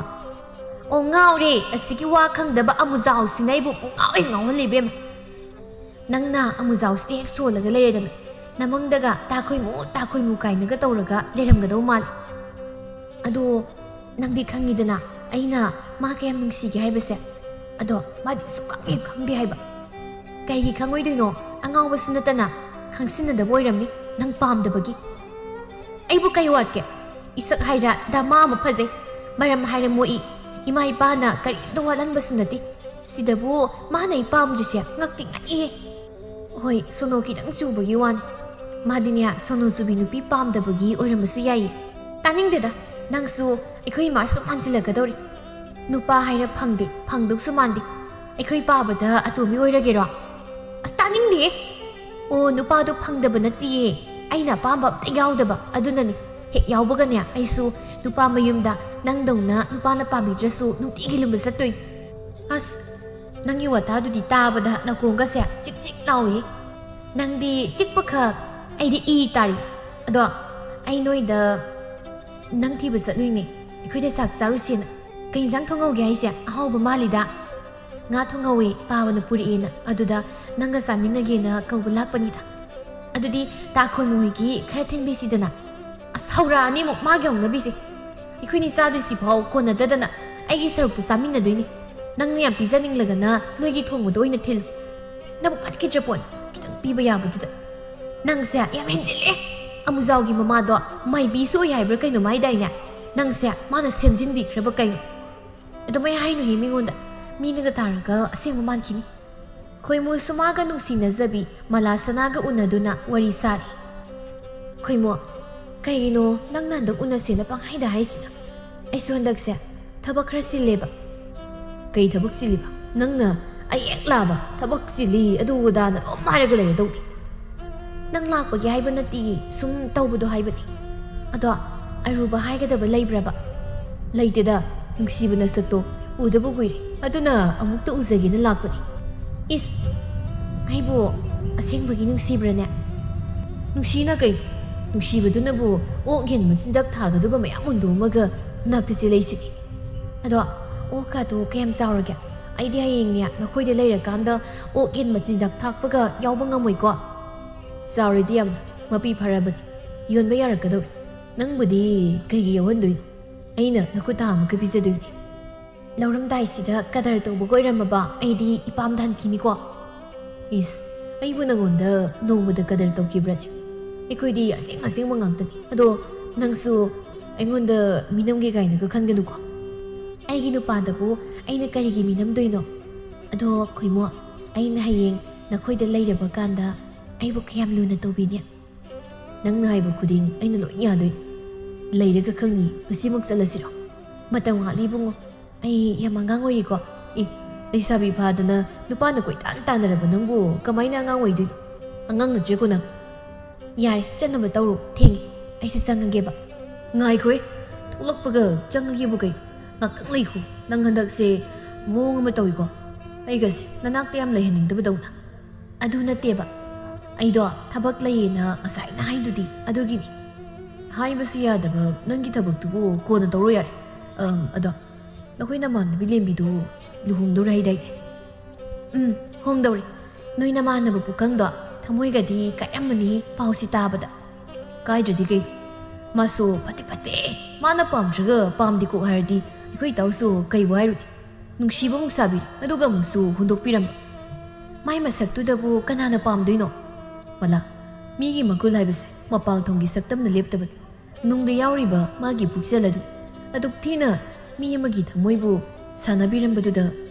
"ꯑꯣ, ꯉꯥꯎꯔꯦ꯫ ꯑꯁꯤꯒꯤ ꯋꯥ ꯈꯪꯗꯕ ꯑꯃꯨꯖꯥꯎꯁꯤꯅ ꯑꯩꯕꯨ ꯄꯨꯡꯉꯥꯎ ꯍꯦꯛ ꯉꯥꯎꯍꯜꯂꯦ ꯏꯕꯦꯝꯃ꯫ ꯅꯪꯅ ꯑꯃꯨꯖꯥꯎꯁꯤꯗ ꯍꯦꯛ ꯁꯣꯜꯂꯒ ꯂꯩꯔꯦꯗꯅ, ꯅꯃꯪꯗꯒ ꯇꯥꯈꯣꯏꯃꯨ ꯇꯥꯈꯣꯏꯃꯨ ꯀꯥꯏꯅꯒ ꯇꯧꯔꯒ ꯂꯩꯔꯝꯒꯗꯧ ꯃꯥꯜꯂꯦ꯫ ꯑꯗꯣ ꯅꯪꯗꯤ ꯈꯪꯉꯤꯗꯅ ꯑꯩꯅ ꯃꯥ ꯀꯌꯥꯝ ꯅꯨꯡꯁꯤꯒꯦ ꯍꯥꯏꯕꯁꯦ꯫ ꯑꯗꯣ ꯃꯥꯗꯤ ꯁꯨꯛꯈꯪ ꯍꯦꯛ ꯈꯪꯗꯦ ꯍꯥꯏꯕ꯫ ꯀꯩꯒꯤ ꯈꯪꯉꯣꯏꯗꯣꯏꯅꯣ? ꯑꯉꯥꯎꯕꯁꯨ ꯅꯠꯇꯅ ꯈꯪꯁꯤꯟꯅꯗꯕ ꯑꯣꯏꯔꯝꯅꯤ, ꯅꯪ ꯄꯥꯝꯗꯕꯒꯤ꯫ ꯑꯩꯕꯨ ꯀꯩ ꯋꯥꯠꯀꯦ? ꯏꯁꯛ ꯍꯥꯏꯔ ꯗꯃꯥ ꯑꯃ ꯐꯖꯩ, ꯃꯔꯝ ꯍꯥꯏꯔ ꯃꯣꯛꯏ, ꯏꯃꯥ ꯏꯄꯥꯅ ꯀꯔꯤꯝꯇ ꯋꯥꯠꯍꯟꯕꯁꯨ ꯅꯠꯇꯦ꯫ ꯁꯤꯗꯕꯨ ꯃꯥꯅ ꯑꯩ ꯄꯥꯝꯗ꯭ꯔꯤꯁꯦ ꯉꯛꯇꯤ ꯉꯛꯏꯍꯦ꯫ ꯍꯣꯏ, ꯁꯣꯅꯣ ꯈꯤꯇꯪ ꯆꯨꯕꯒꯤ ꯋꯥꯅꯤ꯫ ꯃꯥꯗꯤꯅꯦ, ꯁꯣꯅꯣ ꯆꯨꯕꯤ ꯅꯨꯄꯤ ꯄꯥꯝꯗꯕꯒꯤ ꯑꯣꯏꯔꯝꯕꯁꯨ ꯌꯥꯏꯌꯦ꯫ ꯇꯥꯅꯤꯡꯗꯦꯗ, ꯅꯪꯁꯨ ꯑꯩꯈꯣꯏ ꯏꯃꯥ ꯁꯨꯝ ꯃꯥꯟꯁꯤꯜꯂꯛꯀꯗꯧꯔꯤ꯫ ꯅꯨꯄꯥ ꯍꯥꯏꯔ ꯐꯪꯗꯦ, ꯐꯪꯗꯧꯁꯨ ꯃꯥꯟꯗꯦ꯫ ꯑꯩꯈꯣꯏ ꯄꯥꯕꯗ ꯑꯇꯣꯝꯕꯤ ꯑꯣꯏꯔꯒꯦꯔꯣ? ꯑꯁ, ꯑꯦ, ꯑꯣ, ꯅꯨꯄꯥꯗꯣ ꯐꯪꯗꯕ ꯅꯠꯇꯤꯌꯦ, ꯑꯩꯅ ꯑꯄꯥꯝꯕ ꯑꯝꯇ ꯌꯥꯎꯗꯕ ꯑꯗꯨꯅꯅꯤ꯫ ꯍꯦꯛ ꯌꯥꯎꯕꯒꯅꯦ, ꯑꯩꯁꯨ ꯅꯨꯄꯥ ꯃꯌꯨꯝꯗ ꯅꯪꯗꯧꯅ ꯅꯨꯄꯥꯅ ꯄꯥꯝꯕꯤꯗ꯭ꯔꯁꯨ ꯅꯨꯡꯇꯤꯒꯤ ꯂꯨꯝꯕ ꯆꯠꯇꯣꯏꯅꯤ꯫ ꯑꯁ, ꯅꯪꯒꯤ ꯋꯥꯇꯥꯗꯨꯗꯤ ꯇꯥꯕꯗ ꯅꯥꯀꯣꯡꯒꯁꯦ ꯆꯤꯛ ꯆꯤꯛ ꯂꯥꯎꯏ꯫ ꯅꯪꯗꯤ ꯆꯤꯛꯄꯈꯛ, ꯑꯩꯗꯤ ꯏ ꯇꯥꯔꯤ꯫ ꯑꯗꯣ ꯑꯩ ꯅꯣꯏꯗ ꯅꯪ ꯊꯤꯕ ꯆꯠꯂꯨꯏꯅꯦ, ꯑꯩꯈꯣꯏꯗ ꯆꯥꯛ ꯆꯥꯔꯨꯁꯦꯅ꯫ ꯀꯩ ꯏꯟꯖꯥꯡ ꯊꯣꯡꯍꯧꯒꯦ ꯍꯥꯏꯁꯦ? ꯑꯍꯥꯎꯕ ꯃꯥꯜꯂꯤꯗ꯫ ꯉꯥ ꯊꯣꯡꯍꯧꯋꯦ, ꯄꯥꯕꯅ ꯄꯨꯔꯛꯑꯦꯅ, ꯑꯗꯨꯗ ꯅꯪꯒ ꯆꯥꯃꯤꯟꯅꯒꯦꯅ ꯀꯧꯕ ꯂꯥꯛꯄꯅꯤꯗ꯫ ꯑꯗꯨꯗꯤ ꯇꯥ ꯈꯣꯏꯃꯨ ꯍꯣꯏꯒꯤ ꯈꯔ ꯊꯤꯟꯕꯤꯁꯤꯗꯅ꯫ ꯑꯁ, ꯍꯧꯔꯛꯑꯅꯤ ꯑꯃꯨꯛ ꯃꯥꯒꯤ ꯍꯧꯅꯕꯤꯁꯦ꯫ ꯑꯩꯈꯣꯏꯅꯤ ꯆꯥꯗꯣꯏꯁꯤꯐꯥꯎ ꯀꯣꯟꯅꯗꯗꯅ ꯑꯩꯒꯤ ꯁꯔꯨꯛꯇꯣ ꯆꯥꯃꯤꯟꯅꯗꯣꯏꯅꯤ꯫ ꯅꯪꯅ ꯌꯥꯝ ꯄꯤꯖꯅꯤꯡꯂꯒꯅ ꯅꯣꯏꯒꯤ ꯊꯣꯡꯕꯗꯣ ꯑꯣꯏꯅ ꯊꯤꯜꯂꯨ꯫ ꯅꯕꯨꯛ ꯐꯠꯈꯤꯗ꯭ꯔ ꯄꯣꯠꯅꯤ, ꯈꯤꯇꯪ ꯄꯤꯕ ꯌꯥꯕꯗꯨꯗ꯫ ꯅꯪꯁꯦ ꯌꯥꯝ ꯍꯦꯟꯖꯤꯜꯂꯦ꯫ ꯑꯃꯨꯖꯥꯎꯒꯤ ꯃꯃꯥꯗꯣ ꯃꯥꯏꯕꯤꯁꯨ ꯑꯣꯏ ꯍꯥꯏꯕ꯭ꯔꯥ ꯀꯩꯅꯣꯝ ꯍꯥꯏꯗꯥꯏꯅꯦ? ꯅꯪꯁꯦ ꯃꯥꯅ ꯁꯦꯝꯖꯤꯟꯕꯤꯈ꯭ꯔꯕ ꯀꯩꯅꯣ? ꯑꯗꯨꯃꯥꯏ ꯍꯥꯏꯅꯨꯍꯦ ꯃꯤꯉꯣꯟꯗ꯫ ꯃꯤꯅꯒ ꯇꯥꯔꯒ ꯑꯁꯦꯡꯕ ꯃꯥꯟꯈꯤꯅꯤ꯫ ꯈꯣꯏꯃꯨꯁꯨ ꯃꯥꯒ ꯅꯨꯡꯁꯤꯅꯖꯕꯤ ꯃꯂꯥ ꯁꯅꯥꯒ ꯎꯅꯗꯨꯅ ꯋꯥꯔꯤ ꯁꯥꯔꯤ꯫ ꯈꯣꯏꯃꯨ, ꯀꯩꯒꯤꯅꯣ ꯅꯪꯅ ꯍꯟꯗꯛ ꯎꯅꯁꯦꯅ ꯄꯪꯍꯥꯏꯗ ꯍꯥꯏꯁꯤꯅ? ꯑꯩꯁꯨ ꯍꯟꯗꯛꯁꯦ ꯊꯕꯛ ꯈꯔ ꯆꯤꯜꯂꯦꯕ꯫ ꯀꯩ ꯊꯕꯛ ꯆꯤꯜꯂꯤꯕ? ꯅꯪꯅ ꯑꯌꯦꯛ ꯂꯥꯕ ꯊꯕꯛ ꯆꯤꯜꯂꯤ ꯑꯗꯨ ꯑꯗꯥꯅ ꯑꯗꯨꯝ ꯍꯥꯏꯔꯒ ꯂꯩꯔꯗꯧꯅꯤ꯫ ꯅꯪ ꯂꯥꯛꯄꯒꯤ ꯍꯥꯏꯕ ꯅꯠꯇꯤꯌꯦ, ꯁꯨꯝ ꯇꯧꯕꯗꯣ ꯍꯥꯏꯕꯅꯤ꯫ ꯑꯗꯣ ꯑꯔꯨꯕ ꯍꯥꯏꯒꯗꯕ ꯂꯩꯕ꯭ꯔꯕ? ꯂꯩꯇꯦꯗ, ꯅꯨꯡꯁꯤꯕ ꯅꯁꯛꯇꯣ ꯎꯗꯕ ꯀꯨꯏꯔꯦ, ꯑꯗꯨꯅ ꯑꯃꯨꯛꯇ ꯎꯖꯒꯦꯅ ꯂꯥꯛꯄꯅꯤ꯫ ꯏꯁ, ꯑꯩꯕꯨ ꯑꯁꯦꯡꯕꯒꯤ ꯅꯨꯡꯁꯤꯕ꯭ꯔꯅꯦ? ꯅꯨꯡꯁꯤꯅ ꯀꯩꯅꯣ? ꯅꯨꯡꯁꯤꯕꯗꯨꯅꯕꯨ ꯑꯣꯛ ꯌꯦꯟ ꯃꯆꯤꯟꯖꯥꯛ ꯊꯥꯒꯗꯕ ꯃꯌꯥꯝ ꯍꯨꯟꯗꯣꯛꯑꯝꯃꯒ ꯅꯥꯛꯇ ꯆꯦꯜꯂꯛꯏꯁꯤꯗꯤ꯫ ꯑꯗꯣ ꯑꯣꯛꯀꯗꯣ ꯀꯌꯥꯝ ꯆꯥꯎꯔꯒꯦ? ꯑꯩꯗꯤ ꯍꯌꯦꯡꯅꯦ ꯅꯈꯣꯏꯗ ꯂꯩꯔꯀꯥꯟꯗ ꯑꯣꯛ ꯌꯦꯟ ꯃꯆꯤꯟꯖꯥꯛ ꯊꯥꯛꯄꯒ ꯌꯥꯎꯕ ꯉꯝꯃꯣꯏꯀꯣ꯫ ꯆꯥꯎꯔꯗꯤ ꯌꯥꯝꯅ ꯃꯄꯤ ꯐꯔꯕꯅꯤ, ꯌꯣꯟꯕ ꯌꯥꯔꯛꯀꯗꯧꯔꯦ꯫ ꯅꯪꯕꯨꯗꯤ ꯀꯩꯒꯤ ꯌꯥꯎꯍꯟꯗꯣꯏꯅꯣ? ꯑꯩꯅ ꯅꯈꯨꯠꯇ ꯑꯃꯨꯛꯀ ꯄꯤꯖꯗꯣꯏꯅꯤ꯫ ꯂꯧꯔꯝꯗꯥꯏꯁꯤꯗ ꯀꯗꯔ ꯇꯧꯕꯒ ꯑꯣꯏꯔꯝꯃꯕ ꯑꯩꯗꯤ ꯏꯄꯥꯝꯗ ꯍꯟꯈꯤꯅꯤꯀꯣ꯫ ꯏꯁ, ꯑꯩꯕꯨ ꯅꯪꯉꯣꯟꯗ ꯅꯣꯡꯃꯗ ꯀꯗꯔ ꯇꯧꯈꯤꯕ꯭ꯔꯅꯦ? ꯑꯩꯈꯣꯏꯗꯤ ꯑꯁꯦꯡ ꯑꯁꯦꯡꯕ ꯉꯥꯛꯇꯅꯤ꯫ ꯑꯗꯣ ꯅꯪꯁꯨ ꯑꯩꯉꯣꯟꯗ ꯃꯤꯅꯝꯒꯦ ꯀꯥꯏꯅꯒ ꯈꯟꯒꯅꯨꯀꯣ꯫ ꯑꯩꯒꯤ ꯅꯨꯄꯥꯗꯕꯨ ꯑꯩꯅ ꯀꯔꯤꯒꯤ ꯃꯤꯅꯝꯗꯣꯏꯅꯣ? ꯑꯗꯣ ꯈꯣꯏꯃꯣ, ꯑꯩꯅ ꯍꯌꯦꯡ ꯅꯈꯣꯏꯗ ꯂꯩꯔꯕ ꯀꯥꯟꯗ ꯑꯩꯕꯨ ꯀꯌꯥꯝ ꯂꯨꯅ ꯇꯧꯕꯤꯅꯤ? ꯅꯪꯅ ꯍꯥꯏꯕ ꯈꯨꯗꯤꯡ ꯑꯩꯅ ꯂꯣꯏ ꯌꯥꯗꯣꯏꯅꯤ꯫ ꯂꯩꯔꯒ ꯈꯪꯅꯤ, ꯉꯁꯤꯃꯛ ꯆꯠꯂꯁꯤꯔꯣ? ꯃꯇꯝ ꯋꯥꯠꯂꯤ ꯏꯕꯨꯡꯉꯣ, ꯑꯩ ꯌꯥꯝ ꯑꯉꯥꯡ ꯑꯣꯏꯔꯤꯀꯣ꯫ ꯏ, ꯂꯩꯁꯥꯕꯤ ꯐꯥꯗꯅ ꯅꯨꯄꯥꯅ ꯀꯣꯏꯇꯥꯟ ꯇꯥꯟꯅꯔꯕ ꯅꯪꯕꯨ ꯀꯃꯥꯏꯅ ꯑꯉꯥꯡ ꯑꯣꯏꯗꯣꯏꯅꯣ? ꯑꯉꯥꯡ ꯅꯠꯇ꯭ꯔꯦꯀꯣ ꯅꯪ꯫ ꯌꯥꯔꯦ, ꯆꯠꯅꯕ ꯇꯧꯔꯣ, ꯊꯦꯡꯉꯦ꯫ ꯑꯩꯁꯨ ꯆꯪꯉꯒꯦꯕ꯫ ꯉꯥꯏꯈꯣꯍꯦ, ꯊꯣꯛꯂꯛꯄꯒ ꯆꯪꯉꯒꯦꯕꯨ ꯀꯩ? ꯉꯥꯛꯇꯪ ꯂꯩꯈꯣ꯫ ꯅꯪ ꯍꯟꯗꯛꯁꯦ ꯃꯑꯣꯡ ꯑꯃ ꯇꯧꯏꯀꯣ꯫ ꯑꯩꯒꯁꯦ ꯅꯅꯥꯛꯇ ꯌꯥꯝ ꯂꯩꯍꯟꯅꯤꯡꯗꯕꯗꯧꯅ꯫ ꯑꯗꯨ ꯅꯠꯇꯦꯕ, ꯑꯩꯗꯣ ꯊꯕꯛ ꯂꯩꯌꯦꯅ ꯉꯁꯥꯏꯅ ꯍꯥꯏꯗꯨꯗꯤ, ꯑꯗꯨꯒꯤꯅꯤ꯫ ꯍꯥꯏꯕꯁꯨ ꯌꯥꯗꯕ ꯅꯪꯒꯤ ꯊꯕꯛꯇꯨꯕꯨ ꯀꯣꯟꯅ ꯇꯧꯔꯣ ꯌꯥꯔꯦ꯫ ꯑꯝ, ꯑꯗꯣ ꯅꯈꯣꯏ ꯅꯃꯥꯟꯅꯕꯤ ꯂꯦꯝꯕꯤꯗꯨ ꯂꯨꯍꯣꯡꯗꯧꯔꯦ ꯍꯥꯏꯗꯥꯏꯅꯦ? ꯎꯝ, ꯍꯣꯡꯗꯧꯔꯦ꯫ ꯅꯣꯏ ꯅꯃꯥꯟꯅꯕ ꯄꯨꯀꯪꯗꯣ ꯊꯃꯣꯏꯒꯗꯤ ꯀꯥꯏꯔꯝꯃꯅꯤ ꯄꯥꯎꯁꯤ ꯇꯥꯕꯗ꯫ ꯀꯥꯏꯗ꯭ꯔꯗꯤ ꯀꯩ? ꯃꯥꯁꯨ ꯐꯠꯇꯦ ꯐꯠꯇꯦ, ꯃꯥꯅ ꯄꯥꯝꯗ꯭ꯔꯒ ꯄꯥꯝꯗꯦ ꯀꯣꯛ ꯍꯥꯏꯔꯗꯤ ꯑꯩꯈꯣꯏ ꯏꯇꯥꯎꯁꯨ ꯀꯩꯕꯨ ꯍꯥꯏꯔꯨꯅꯤ? ꯅꯨꯡꯁꯤꯕ ꯑꯃꯨꯛ ꯁꯥꯕꯤꯔꯦ, ꯑꯗꯨꯒ ꯑꯃꯨꯛꯁꯨ ꯍꯨꯟꯗꯣꯛꯄꯤꯔꯝꯕ꯫ ꯃꯥꯏ ꯃꯁꯛꯇꯨꯗꯕꯨ ꯀꯅꯥꯅ ꯄꯥꯝꯗꯣꯏꯅꯣ? ꯃꯂꯥ, ꯃꯤꯒꯤ ꯃꯒꯨꯟ ꯍꯥꯏꯕꯁꯦ ꯃꯄꯥꯟ ꯊꯣꯡꯒꯤ ꯁꯛꯇꯝꯅ ꯂꯦꯞꯇꯕꯅꯤ꯫ ꯅꯨꯡꯗ ꯌꯥꯎꯔꯤꯕ ꯃꯥꯒꯤ ꯄꯨꯛꯆꯦꯜ ꯑꯗꯨ ꯑꯗꯨꯛ ꯊꯤꯅ ꯃꯤ ꯑꯃꯒꯤ ꯊꯃꯣꯏꯕꯨ ꯁꯥꯟꯅꯕꯤꯔꯝꯕꯗꯨꯗ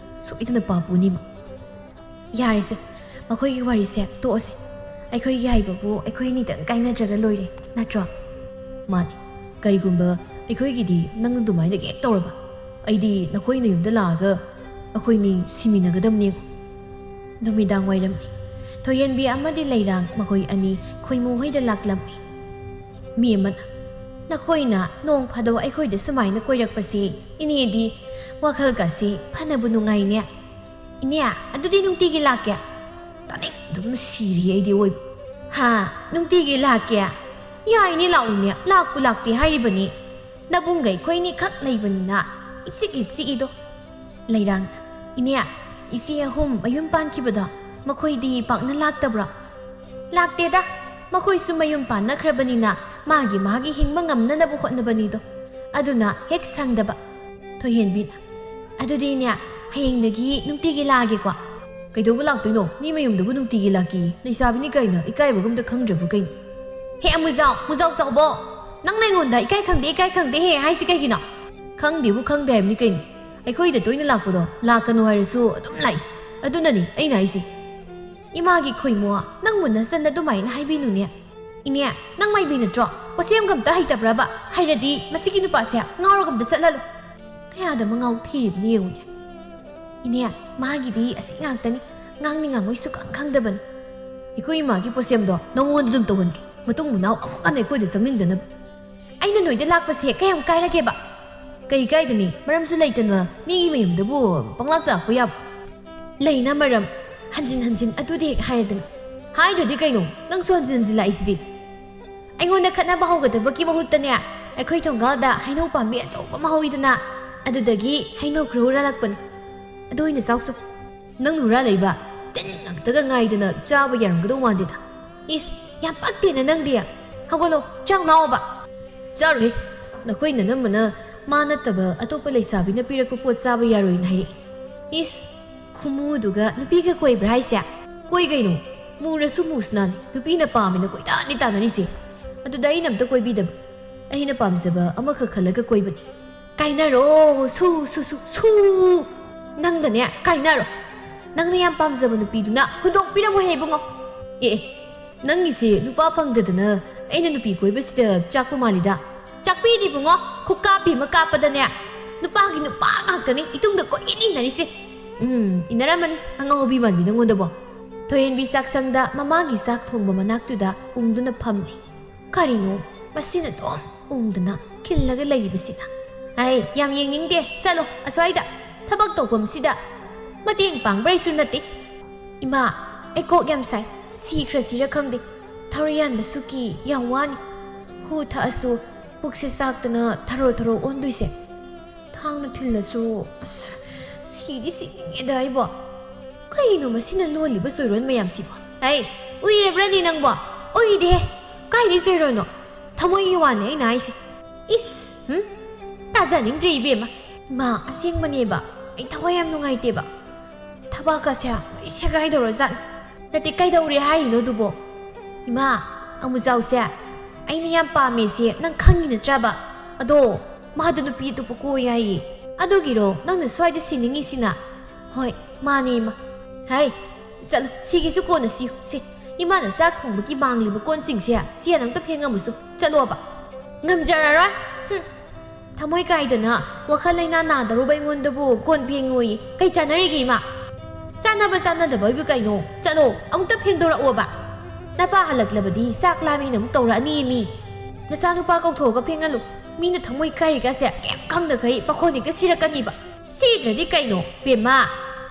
ꯁꯣꯏꯗꯅ ꯄꯥꯞ ꯄꯨꯅꯤꯕ꯫ ꯌꯥꯔꯦꯁꯦ, ꯃꯈꯣꯏꯒꯤ ꯋꯥꯔꯤꯁꯦ ꯇꯣꯛꯑꯁꯦ꯫ ꯑꯩꯈꯣꯏꯒꯤ ꯍꯥꯏꯕꯕꯨ ꯑꯩꯈꯣꯏ ꯑꯅꯤꯗꯪ ꯀꯥꯏꯅꯗ꯭ꯔꯒ ꯂꯣꯏꯔꯦ, ꯅꯠꯇ꯭ꯔꯣ? ꯃꯥꯅꯤ, ꯀꯔꯤꯒꯨꯝꯕ ꯑꯩꯈꯣꯏꯒꯤꯗꯤ ꯅꯪꯅ ꯑꯗꯨꯃꯥꯏꯅ ꯍꯦꯛ ꯇꯧꯔꯕ, ꯑꯩꯗꯤ ꯅꯈꯣꯏ ꯅꯌꯨꯝꯗ ꯂꯥꯛꯑꯒ ꯑꯩꯈꯣꯏꯅꯤ ꯁꯤꯃꯤꯟꯅꯒꯗꯕꯅꯦ꯫ ꯅꯨꯃꯤꯗꯥꯡ ꯋꯥꯏꯔꯝꯅꯤ꯫ ꯊꯣꯏꯍꯦꯟꯕꯤ ꯑꯃꯗꯤ ꯂꯩꯔꯥꯡ ꯃꯈꯣꯏ ꯑꯅꯤ ꯈꯣꯏꯃꯨ ꯍꯣꯏꯗ ꯂꯥꯛꯂꯝꯃꯤ꯫ ꯃꯤ ꯑꯃꯅ, "ꯅꯈꯣꯏꯅ ꯅꯣꯡ ꯐꯥꯗꯣꯛ ꯑꯩꯈꯣꯏꯗ ꯁꯨꯃꯥꯏꯅ ꯀꯣꯏꯔꯛꯄꯁꯦ ꯏꯅꯦꯗꯤ ꯋꯥꯈꯜꯒꯁꯦ ꯐꯅꯕꯨ ꯅꯨꯡꯉꯥꯏꯅꯦ꯫ ꯏꯅꯦ, ꯑꯗꯨꯗꯤ ꯅꯨꯡꯇꯤꯒꯤ ꯂꯥꯛꯀꯦ?" ꯇꯥꯅꯤꯡꯗꯕꯅ ꯁꯤꯔꯦ ꯑꯩꯗꯤ ꯑꯣꯏꯕ꯫ "ꯍꯥ? ꯅꯨꯡꯇꯤꯒꯤ ꯂꯥꯛꯀꯦ? ꯌꯥꯏꯅꯦ, ꯂꯥꯛꯎꯅꯦ, ꯂꯥꯛꯄꯨ ꯂꯥꯛꯇꯦ ꯍꯥꯏꯔꯤꯕꯅꯤ꯫ ꯅꯕꯨꯡꯒ ꯑꯩꯈꯣꯏꯅꯤꯈꯛ ꯂꯩꯕꯅꯤꯅ ꯏꯆꯤꯛ ꯍꯦꯛ ꯆꯤꯛꯏꯗꯣ꯫" ꯂꯩꯔꯥꯡ, "ꯏꯅꯦ, ꯏꯆꯦ ꯑꯍꯨꯝ ꯃꯌꯨꯝ ꯄꯥꯟꯈꯤꯕꯗꯣ ꯃꯈꯣꯏꯗꯤ ꯄꯥꯛꯅ ꯂꯥꯛꯇꯕ꯭ꯔꯣ?" "ꯂꯥꯛꯇꯦꯗ, ꯃꯈꯣꯏꯁꯨ ꯃꯌꯨꯝ ꯄꯥꯟꯅꯈ꯭ꯔꯕꯅꯤꯅ ꯃꯥꯒꯤ ꯃꯥꯒꯤ ꯍꯤꯡꯕ ꯉꯝꯅꯅꯕ ꯍꯣꯠꯅꯕꯅꯤꯗꯣ꯫ ꯑꯗꯨꯅ ꯍꯦꯛ ꯁꯪꯗꯕ꯫" ꯊꯣꯏꯍꯦꯟꯕꯤꯅ, "ꯑꯗꯨꯗꯤꯅꯦ, ꯍꯌꯦꯡꯗꯒꯤ ꯅꯨꯡꯇꯤꯒꯤ ꯂꯥꯛꯑꯒꯦꯀꯣ꯫" "ꯀꯩꯗꯧꯕ ꯂꯥꯛꯇꯣꯏꯅꯣ? ꯃꯤ ꯃꯌꯨꯝꯗꯕꯨ ꯅꯨꯡꯇꯤꯒꯤ ꯂꯥꯛꯀꯤ? ꯂꯩꯁꯥꯕꯤꯅꯤ ꯀꯩꯅꯣ, ꯏꯀꯥꯏꯕꯒ ꯑꯝꯇ ꯈꯪꯗ꯭ꯔꯕ ꯀꯩꯅꯣ?" "ꯍꯦ ꯑꯃꯨꯖꯥꯎ, ꯃꯨꯖꯥꯎ ꯆꯥꯎꯕꯣ, ꯅꯪꯅ ꯑꯩꯉꯣꯟꯗ ꯏꯀꯥꯏ ꯈꯪꯗꯦ, ꯏꯀꯥꯏ ꯈꯪꯗꯦ ꯍꯦ ꯍꯥꯏꯁꯤ ꯀꯩꯒꯤꯅꯣ?" "ꯈꯪꯗꯦꯕꯨ ꯈꯪꯗꯦ ꯍꯥꯏꯕꯅꯤ ꯀꯩꯅꯣ꯫ ꯑꯩꯈꯣꯏꯗ ꯇꯣꯏꯅ ꯂꯥꯛꯄꯗꯣ ꯂꯥꯛꯀꯅꯨ ꯍꯥꯏꯔꯁꯨ ꯑꯗꯨꯝ ꯂꯥꯛꯏ꯫ ꯑꯗꯨꯅꯅꯤ ꯑꯩꯅ ꯍꯥꯏꯁꯦ꯫" "ꯏꯃꯥꯒꯤ ꯈꯣꯏꯃꯣ, ꯅꯪꯕꯨ ꯅꯆꯟ ꯑꯗꯨꯃꯥꯏꯅ ꯍꯥꯏꯕꯤꯅꯨꯅꯦ꯫ ꯏꯅꯦ, ꯅꯪ ꯃꯥꯏꯕꯤ ꯅꯠꯇ꯭ꯔꯣ? ꯄꯣꯠꯁꯦꯝꯒ ꯑꯝꯇ ꯍꯩꯇꯕ꯭ꯔꯕ? ꯍꯩꯔꯗꯤ ꯃꯁꯤꯒꯤ ꯅꯨꯄꯥꯁꯦ ꯉꯥꯎꯔꯒ ꯑꯝꯇ ꯆꯠꯍꯜꯂꯨ꯫" ꯀꯌꯥꯗ ꯃꯉꯥꯎ ꯊꯤꯔꯤꯕꯅꯤ ꯌꯦꯡꯉꯨꯅꯦ꯫ ꯏꯅꯦ, ꯃꯥꯒꯤꯗꯤ ꯑꯁꯤ ꯉꯥꯛꯇꯅꯤ꯫ ꯉꯥꯡꯅꯤ ꯉꯥꯡꯉꯣꯏ ꯁꯨꯈꯪ ꯈꯪꯗꯕꯅꯤ꯫ ꯑꯩꯈꯣꯏ ꯏꯃꯥꯒꯤ ꯄꯣꯁꯦꯝꯗꯣ ꯅꯉꯣꯟꯗ ꯑꯗꯨꯝ ꯇꯧꯍꯟꯒꯦ꯫ ꯃꯇꯨꯡ ꯃꯅꯥꯎ ꯑꯃꯨꯛ ꯍꯟꯅ ꯑꯩꯈꯣꯏꯗ ꯆꯪꯅꯤꯡꯗꯅꯕ꯫ ꯑꯩꯅ ꯅꯣꯏꯗ ꯂꯥꯛꯄꯁꯦ ꯀꯌꯥꯝ ꯀꯥꯏꯔꯒꯦꯕ? ꯀꯩ ꯀꯥꯏꯗꯅꯤ? ꯃꯔꯝꯁꯨ ꯂꯩꯇꯅ ꯃꯤꯒꯤ ꯃꯌꯨꯝꯗꯕꯨ ꯄꯪꯂꯥꯛꯇ ꯂꯥꯛꯄ ꯌꯥꯕ? ꯂꯩꯅ ꯃꯔꯝ꯫ ꯍꯟꯖꯤꯟ ꯍꯟꯖꯤꯟ ꯑꯗꯨꯗꯤ ꯍꯦꯛ ꯍꯥꯏꯔꯗꯅ꯫ ꯍꯥꯏꯗ꯭ꯔꯗꯤ ꯀꯩꯅꯣ? ꯅꯪꯁꯨ ꯍꯟꯖꯤꯟ ꯍꯟꯖꯤꯟ ꯂꯥꯛꯏꯁꯤꯗꯤ꯫ ꯑꯩꯉꯣꯟꯗ ꯈꯠꯅꯕ ꯍꯧꯒꯗꯕꯒꯤ ꯃꯍꯨꯠꯇꯅꯦ, ꯑꯩꯈꯣꯏ ꯊꯣꯡꯒꯥꯜꯗ ꯍꯩꯅꯧ ꯄꯥꯝꯕꯤ ꯑꯆꯧꯕ ꯑꯃ ꯍꯧꯋꯤꯗꯅ, ꯑꯗꯨꯗꯒꯤ ꯍꯩꯅꯧ ꯈꯔ ꯍꯨꯔꯥꯜꯂꯛꯄꯅꯤ꯫ ꯑꯗꯨ ꯑꯣꯏꯅ ꯆꯥꯎꯁꯨ꯫ ꯅꯪꯅ ꯍꯨꯔꯥꯜꯂꯛꯏꯕ? ꯇꯤꯟ ꯉꯥꯛꯇꯒ ꯉꯥꯏꯗꯅ ꯆꯥꯕ ꯌꯥꯔꯝꯒꯗꯧ ꯃꯥꯟꯗꯦꯗ꯫ ꯏꯁ, ꯌꯥꯝ ꯄꯛꯇꯦꯅ ꯅꯪꯗꯤ꯫ ꯍꯧꯒꯠꯂꯣ, ꯆꯥꯛ ꯂꯥꯛꯑꯣꯕ꯫ ꯆꯥꯔꯣꯏ꯫ ꯅꯈꯣꯏ ꯅꯅꯝꯃꯅ ꯃꯥ ꯅꯠꯇꯕ ꯑꯇꯣꯞꯄ ꯂꯩꯁꯥꯕꯤꯅ ꯄꯤꯔꯛꯄ ꯄꯣꯠ ꯆꯥꯕ ꯌꯥꯔꯣꯏꯅ ꯍꯥꯏꯔꯛꯏ꯫ ꯏꯁ, ꯈꯨꯃꯨꯗꯨꯒ ꯅꯨꯄꯤꯒ ꯀꯣꯏꯕ꯭ꯔꯥ ꯍꯥꯏꯁꯦ? ꯀꯣꯏ ꯀꯩꯅꯣ? ꯃꯨꯔꯁꯨ ꯃꯨꯁꯅꯥꯅꯤ, ꯅꯨꯄꯤꯅ ꯄꯥꯝꯃꯦꯅ ꯀꯣꯏꯇꯥꯟꯗꯤ ꯇꯥꯟꯅꯔꯤꯁꯦ꯫ ꯑꯗꯨꯗ ꯑꯩꯅ ꯑꯝꯇ ꯀꯣꯏꯕꯤꯗꯕ꯫ ꯑꯩꯅ ꯄꯥꯝꯖꯕ ꯑꯃꯈꯛ ꯈꯜꯂꯒ ꯀꯣꯏꯕꯅꯤ꯫ ꯀꯥꯏꯅꯔꯣ, ꯁꯨ, ꯁꯨ, ꯁꯨ, ꯁꯨ꯫ ꯅꯪꯗꯅꯦ, ꯀꯥꯏꯅꯔꯣ꯫ ꯅꯪꯅ ꯌꯥꯝ ꯄꯥꯝꯖꯕ ꯅꯨꯄꯤꯗꯨꯅ ꯍꯨꯟꯗꯣꯛꯄꯤꯔꯝꯃꯣ ꯍꯦ, ꯏꯕꯨꯡꯉꯣ꯫ ꯑꯦ, ꯑꯦ, ꯅꯪꯒꯤꯁꯦ ꯅꯨꯄꯥ ꯐꯪꯗꯗꯅ ꯑꯩꯅ ꯅꯨꯄꯤ ꯀꯣꯏꯕꯁꯤꯗ ꯆꯥꯛꯄ ꯃꯥꯜꯂꯤꯗ꯫ ꯆꯥꯛꯄꯤꯗꯤ ꯏꯕꯨꯡꯉꯣ, ꯈꯨꯀꯥꯞꯄꯤ ꯑꯃ ꯀꯥꯞꯄꯗꯅꯦ, ꯅꯨꯄꯥꯒꯤ ꯅꯨꯄꯥ ꯉꯥꯛꯇꯅꯤ ꯏꯇꯨꯡꯗ ꯀꯣꯏꯏꯟ ꯏꯟꯅꯔꯤꯁꯦ꯫ ꯎꯝ, ꯏꯟꯅꯔꯝꯃꯅꯤ ꯑꯉꯥꯎꯕꯤ ꯃꯥꯟꯕꯤ ꯅꯪꯉꯣꯟꯗꯕꯣ꯫ ꯊꯣꯏꯍꯦꯟꯕꯤ ꯆꯥꯛꯁꯪꯗ ꯃꯃꯥꯒꯤ ꯆꯥꯛ ꯊꯣꯡꯕ ꯃꯅꯥꯛꯇꯨꯗ ꯎꯪꯗꯨꯅ ꯐꯝꯂꯤ꯫ ꯀꯔꯤꯅꯣ ꯃꯁꯤꯅ ꯑꯗꯨꯝ ꯎꯪꯗꯅ ꯈꯤꯜꯂꯒ ꯂꯩꯔꯤꯕꯁꯤꯅ? ꯑꯩ ꯌꯥꯝ ꯌꯦꯡꯅꯤꯡꯗꯦ, ꯆꯠꯂꯣ ꯑꯁ꯭ꯋꯥꯏꯗ꯫ ꯊꯕꯛ ꯇꯧꯐꯝꯁꯤꯗ ꯃꯇꯦꯡ ꯄꯥꯡꯕ꯭ꯔꯥ ꯍꯥꯏꯁꯨ ꯅꯠꯇꯦ꯫ ꯏꯃꯥ, ꯑꯩ ꯀꯣꯛ ꯌꯥꯝ ꯁꯥꯏ, ꯁꯤꯈ꯭ꯔꯁꯤꯔ ꯈꯪꯗꯦ꯫ ꯊꯔꯣꯏ ꯌꯥꯟꯕꯁꯨ ꯀꯤ, ꯌꯥꯝ ꯋꯥꯅꯤ꯫ ꯍꯨ ꯊꯛꯑꯁꯨ ꯄꯨꯛꯁꯦ ꯆꯥꯛꯇꯅ ꯊꯔꯣ ꯊꯔꯣ ꯑꯣꯟꯗꯣꯏꯁꯦ꯫ ꯊꯥꯡꯅ ꯊꯤꯜꯂꯁꯨ, ꯑꯁ, ꯁꯤꯗꯤ ꯁꯤꯅꯤꯡꯉꯦꯗ ꯑꯩꯕꯣ꯫ ꯀꯩꯅꯣ ꯃꯁꯤꯅ ꯂꯣꯜꯂꯤꯕ ꯆꯣꯏꯔꯣꯟ ꯃꯌꯥꯝꯁꯤꯕꯣ? ꯍꯩ, ꯎꯏꯔꯕ꯭ꯔꯅꯦ ꯅꯪꯕꯣ? ꯎꯏꯗꯦ꯫ ꯀꯥꯏꯗꯩ ꯆꯣꯏꯔꯣꯟꯅꯣ? ꯊꯃꯣꯏꯒꯤ ꯋꯥꯅꯦ ꯑꯩꯅ ꯍꯥꯏꯁꯦ꯫ ꯏꯁ, ꯍꯨꯝ? ꯇꯥꯖꯅꯤꯡꯗ꯭ꯔꯦ ꯏꯕꯦꯝꯃ꯫ ꯏꯃꯥ, ꯑꯁꯦꯡꯕꯅꯦꯕ꯫ ꯑꯩ ꯊꯋꯥꯏ ꯌꯥꯝ ꯅꯨꯡꯉꯥꯏꯇꯦꯕ꯫ ꯊꯕꯥꯛꯀꯁꯦ ꯂꯣꯏ ꯁꯦꯒꯥꯏꯗꯧꯔꯖꯥꯠꯅꯤ꯫ ꯅꯠꯇꯦ, ꯀꯩꯗꯧꯔꯦ ꯍꯥꯏꯔꯤꯅꯣ ꯑꯗꯨꯕꯣ? ꯏꯃꯥ, ꯑꯃꯨꯖꯥꯎꯁꯦ ꯑꯩꯅ ꯌꯥꯝ ꯄꯥꯝꯃꯦꯁꯦ ꯅꯪ ꯈꯪꯉꯤ ꯅꯠꯇ꯭ꯔꯕ? ꯑꯗꯣ ꯃꯥꯗꯣ ꯅꯨꯄꯤ ꯑꯇꯣꯞꯄ ꯀꯣꯏ ꯍꯥꯏꯌꯦ꯫ ꯑꯗꯨꯒꯤꯔꯣ ꯅꯪꯅ ꯁ꯭ꯋꯥꯏꯗ ꯁꯤꯅꯤꯡꯉꯤꯁꯤꯅ? ꯍꯣꯏ, ꯃꯥꯅꯦ ꯏꯃꯥ꯫ ꯍꯥꯏ, ꯆꯠꯂꯣ, ꯁꯤꯒꯤꯁꯨ ꯀꯣꯟꯅ ꯁꯤꯌꯨ꯫ ꯁꯤ, ꯏꯃꯥꯅ ꯆꯥꯛ ꯊꯣꯡꯕꯒꯤ ꯃꯥꯡꯂꯤꯕ ꯀꯣꯟꯁꯤꯡꯁꯦ ꯁꯤ ꯑꯝꯇ ꯐꯦꯡꯉꯝꯃꯨꯁꯨ꯫ ꯆꯠꯂꯣꯕ꯫ ꯉꯝꯖꯔꯔꯣꯏ꯫ ꯍꯨꯝ꯫ ꯊꯃꯣꯏ ꯀꯥꯏꯗꯅ ꯋꯥꯈꯜ ꯂꯩꯅꯥ ꯅꯥꯗꯧꯔꯨꯕ ꯑꯩꯉꯣꯟꯗꯕꯨ ꯀꯣꯟ ꯐꯦꯡꯉꯨꯏ꯫ ꯀꯩ ꯆꯥꯟꯅꯔꯤꯒꯦ ꯏꯃꯥ? ꯆꯥꯟꯅꯕ ꯆꯥꯟꯅꯗꯕ ꯍꯥꯏꯕꯨ ꯀꯩꯅꯣ? ꯆꯠꯂꯣ, ꯑꯃꯨꯛꯇ ꯐꯦꯡꯗꯣꯔꯛꯑꯣꯕ꯫ ꯅꯄꯥ ꯍꯜꯂꯛꯂꯕꯗꯤ ꯆꯥꯛ ꯂꯥꯝꯃꯦꯅ ꯑꯃꯨꯛ ꯇꯧꯔꯛꯑꯅꯤ ꯃꯤ꯫ ꯅꯆꯥꯅꯨꯄꯥ ꯀꯧꯊꯣꯛꯑꯒ ꯐꯦꯡꯍꯜꯂꯨ꯫ ꯃꯤꯅ ꯊꯃꯣꯏ ꯀꯥꯏꯔꯤꯒꯁꯦ ꯀꯩꯝ ꯈꯪꯗꯈꯩ ꯄꯥꯈꯣꯟ ꯍꯦꯛꯇ ꯁꯤꯔꯛꯀꯅꯤꯕ꯫ ꯁꯤꯗ꯭ꯔꯗꯤ ꯀꯩꯅꯣ ꯕꯦꯝꯃ?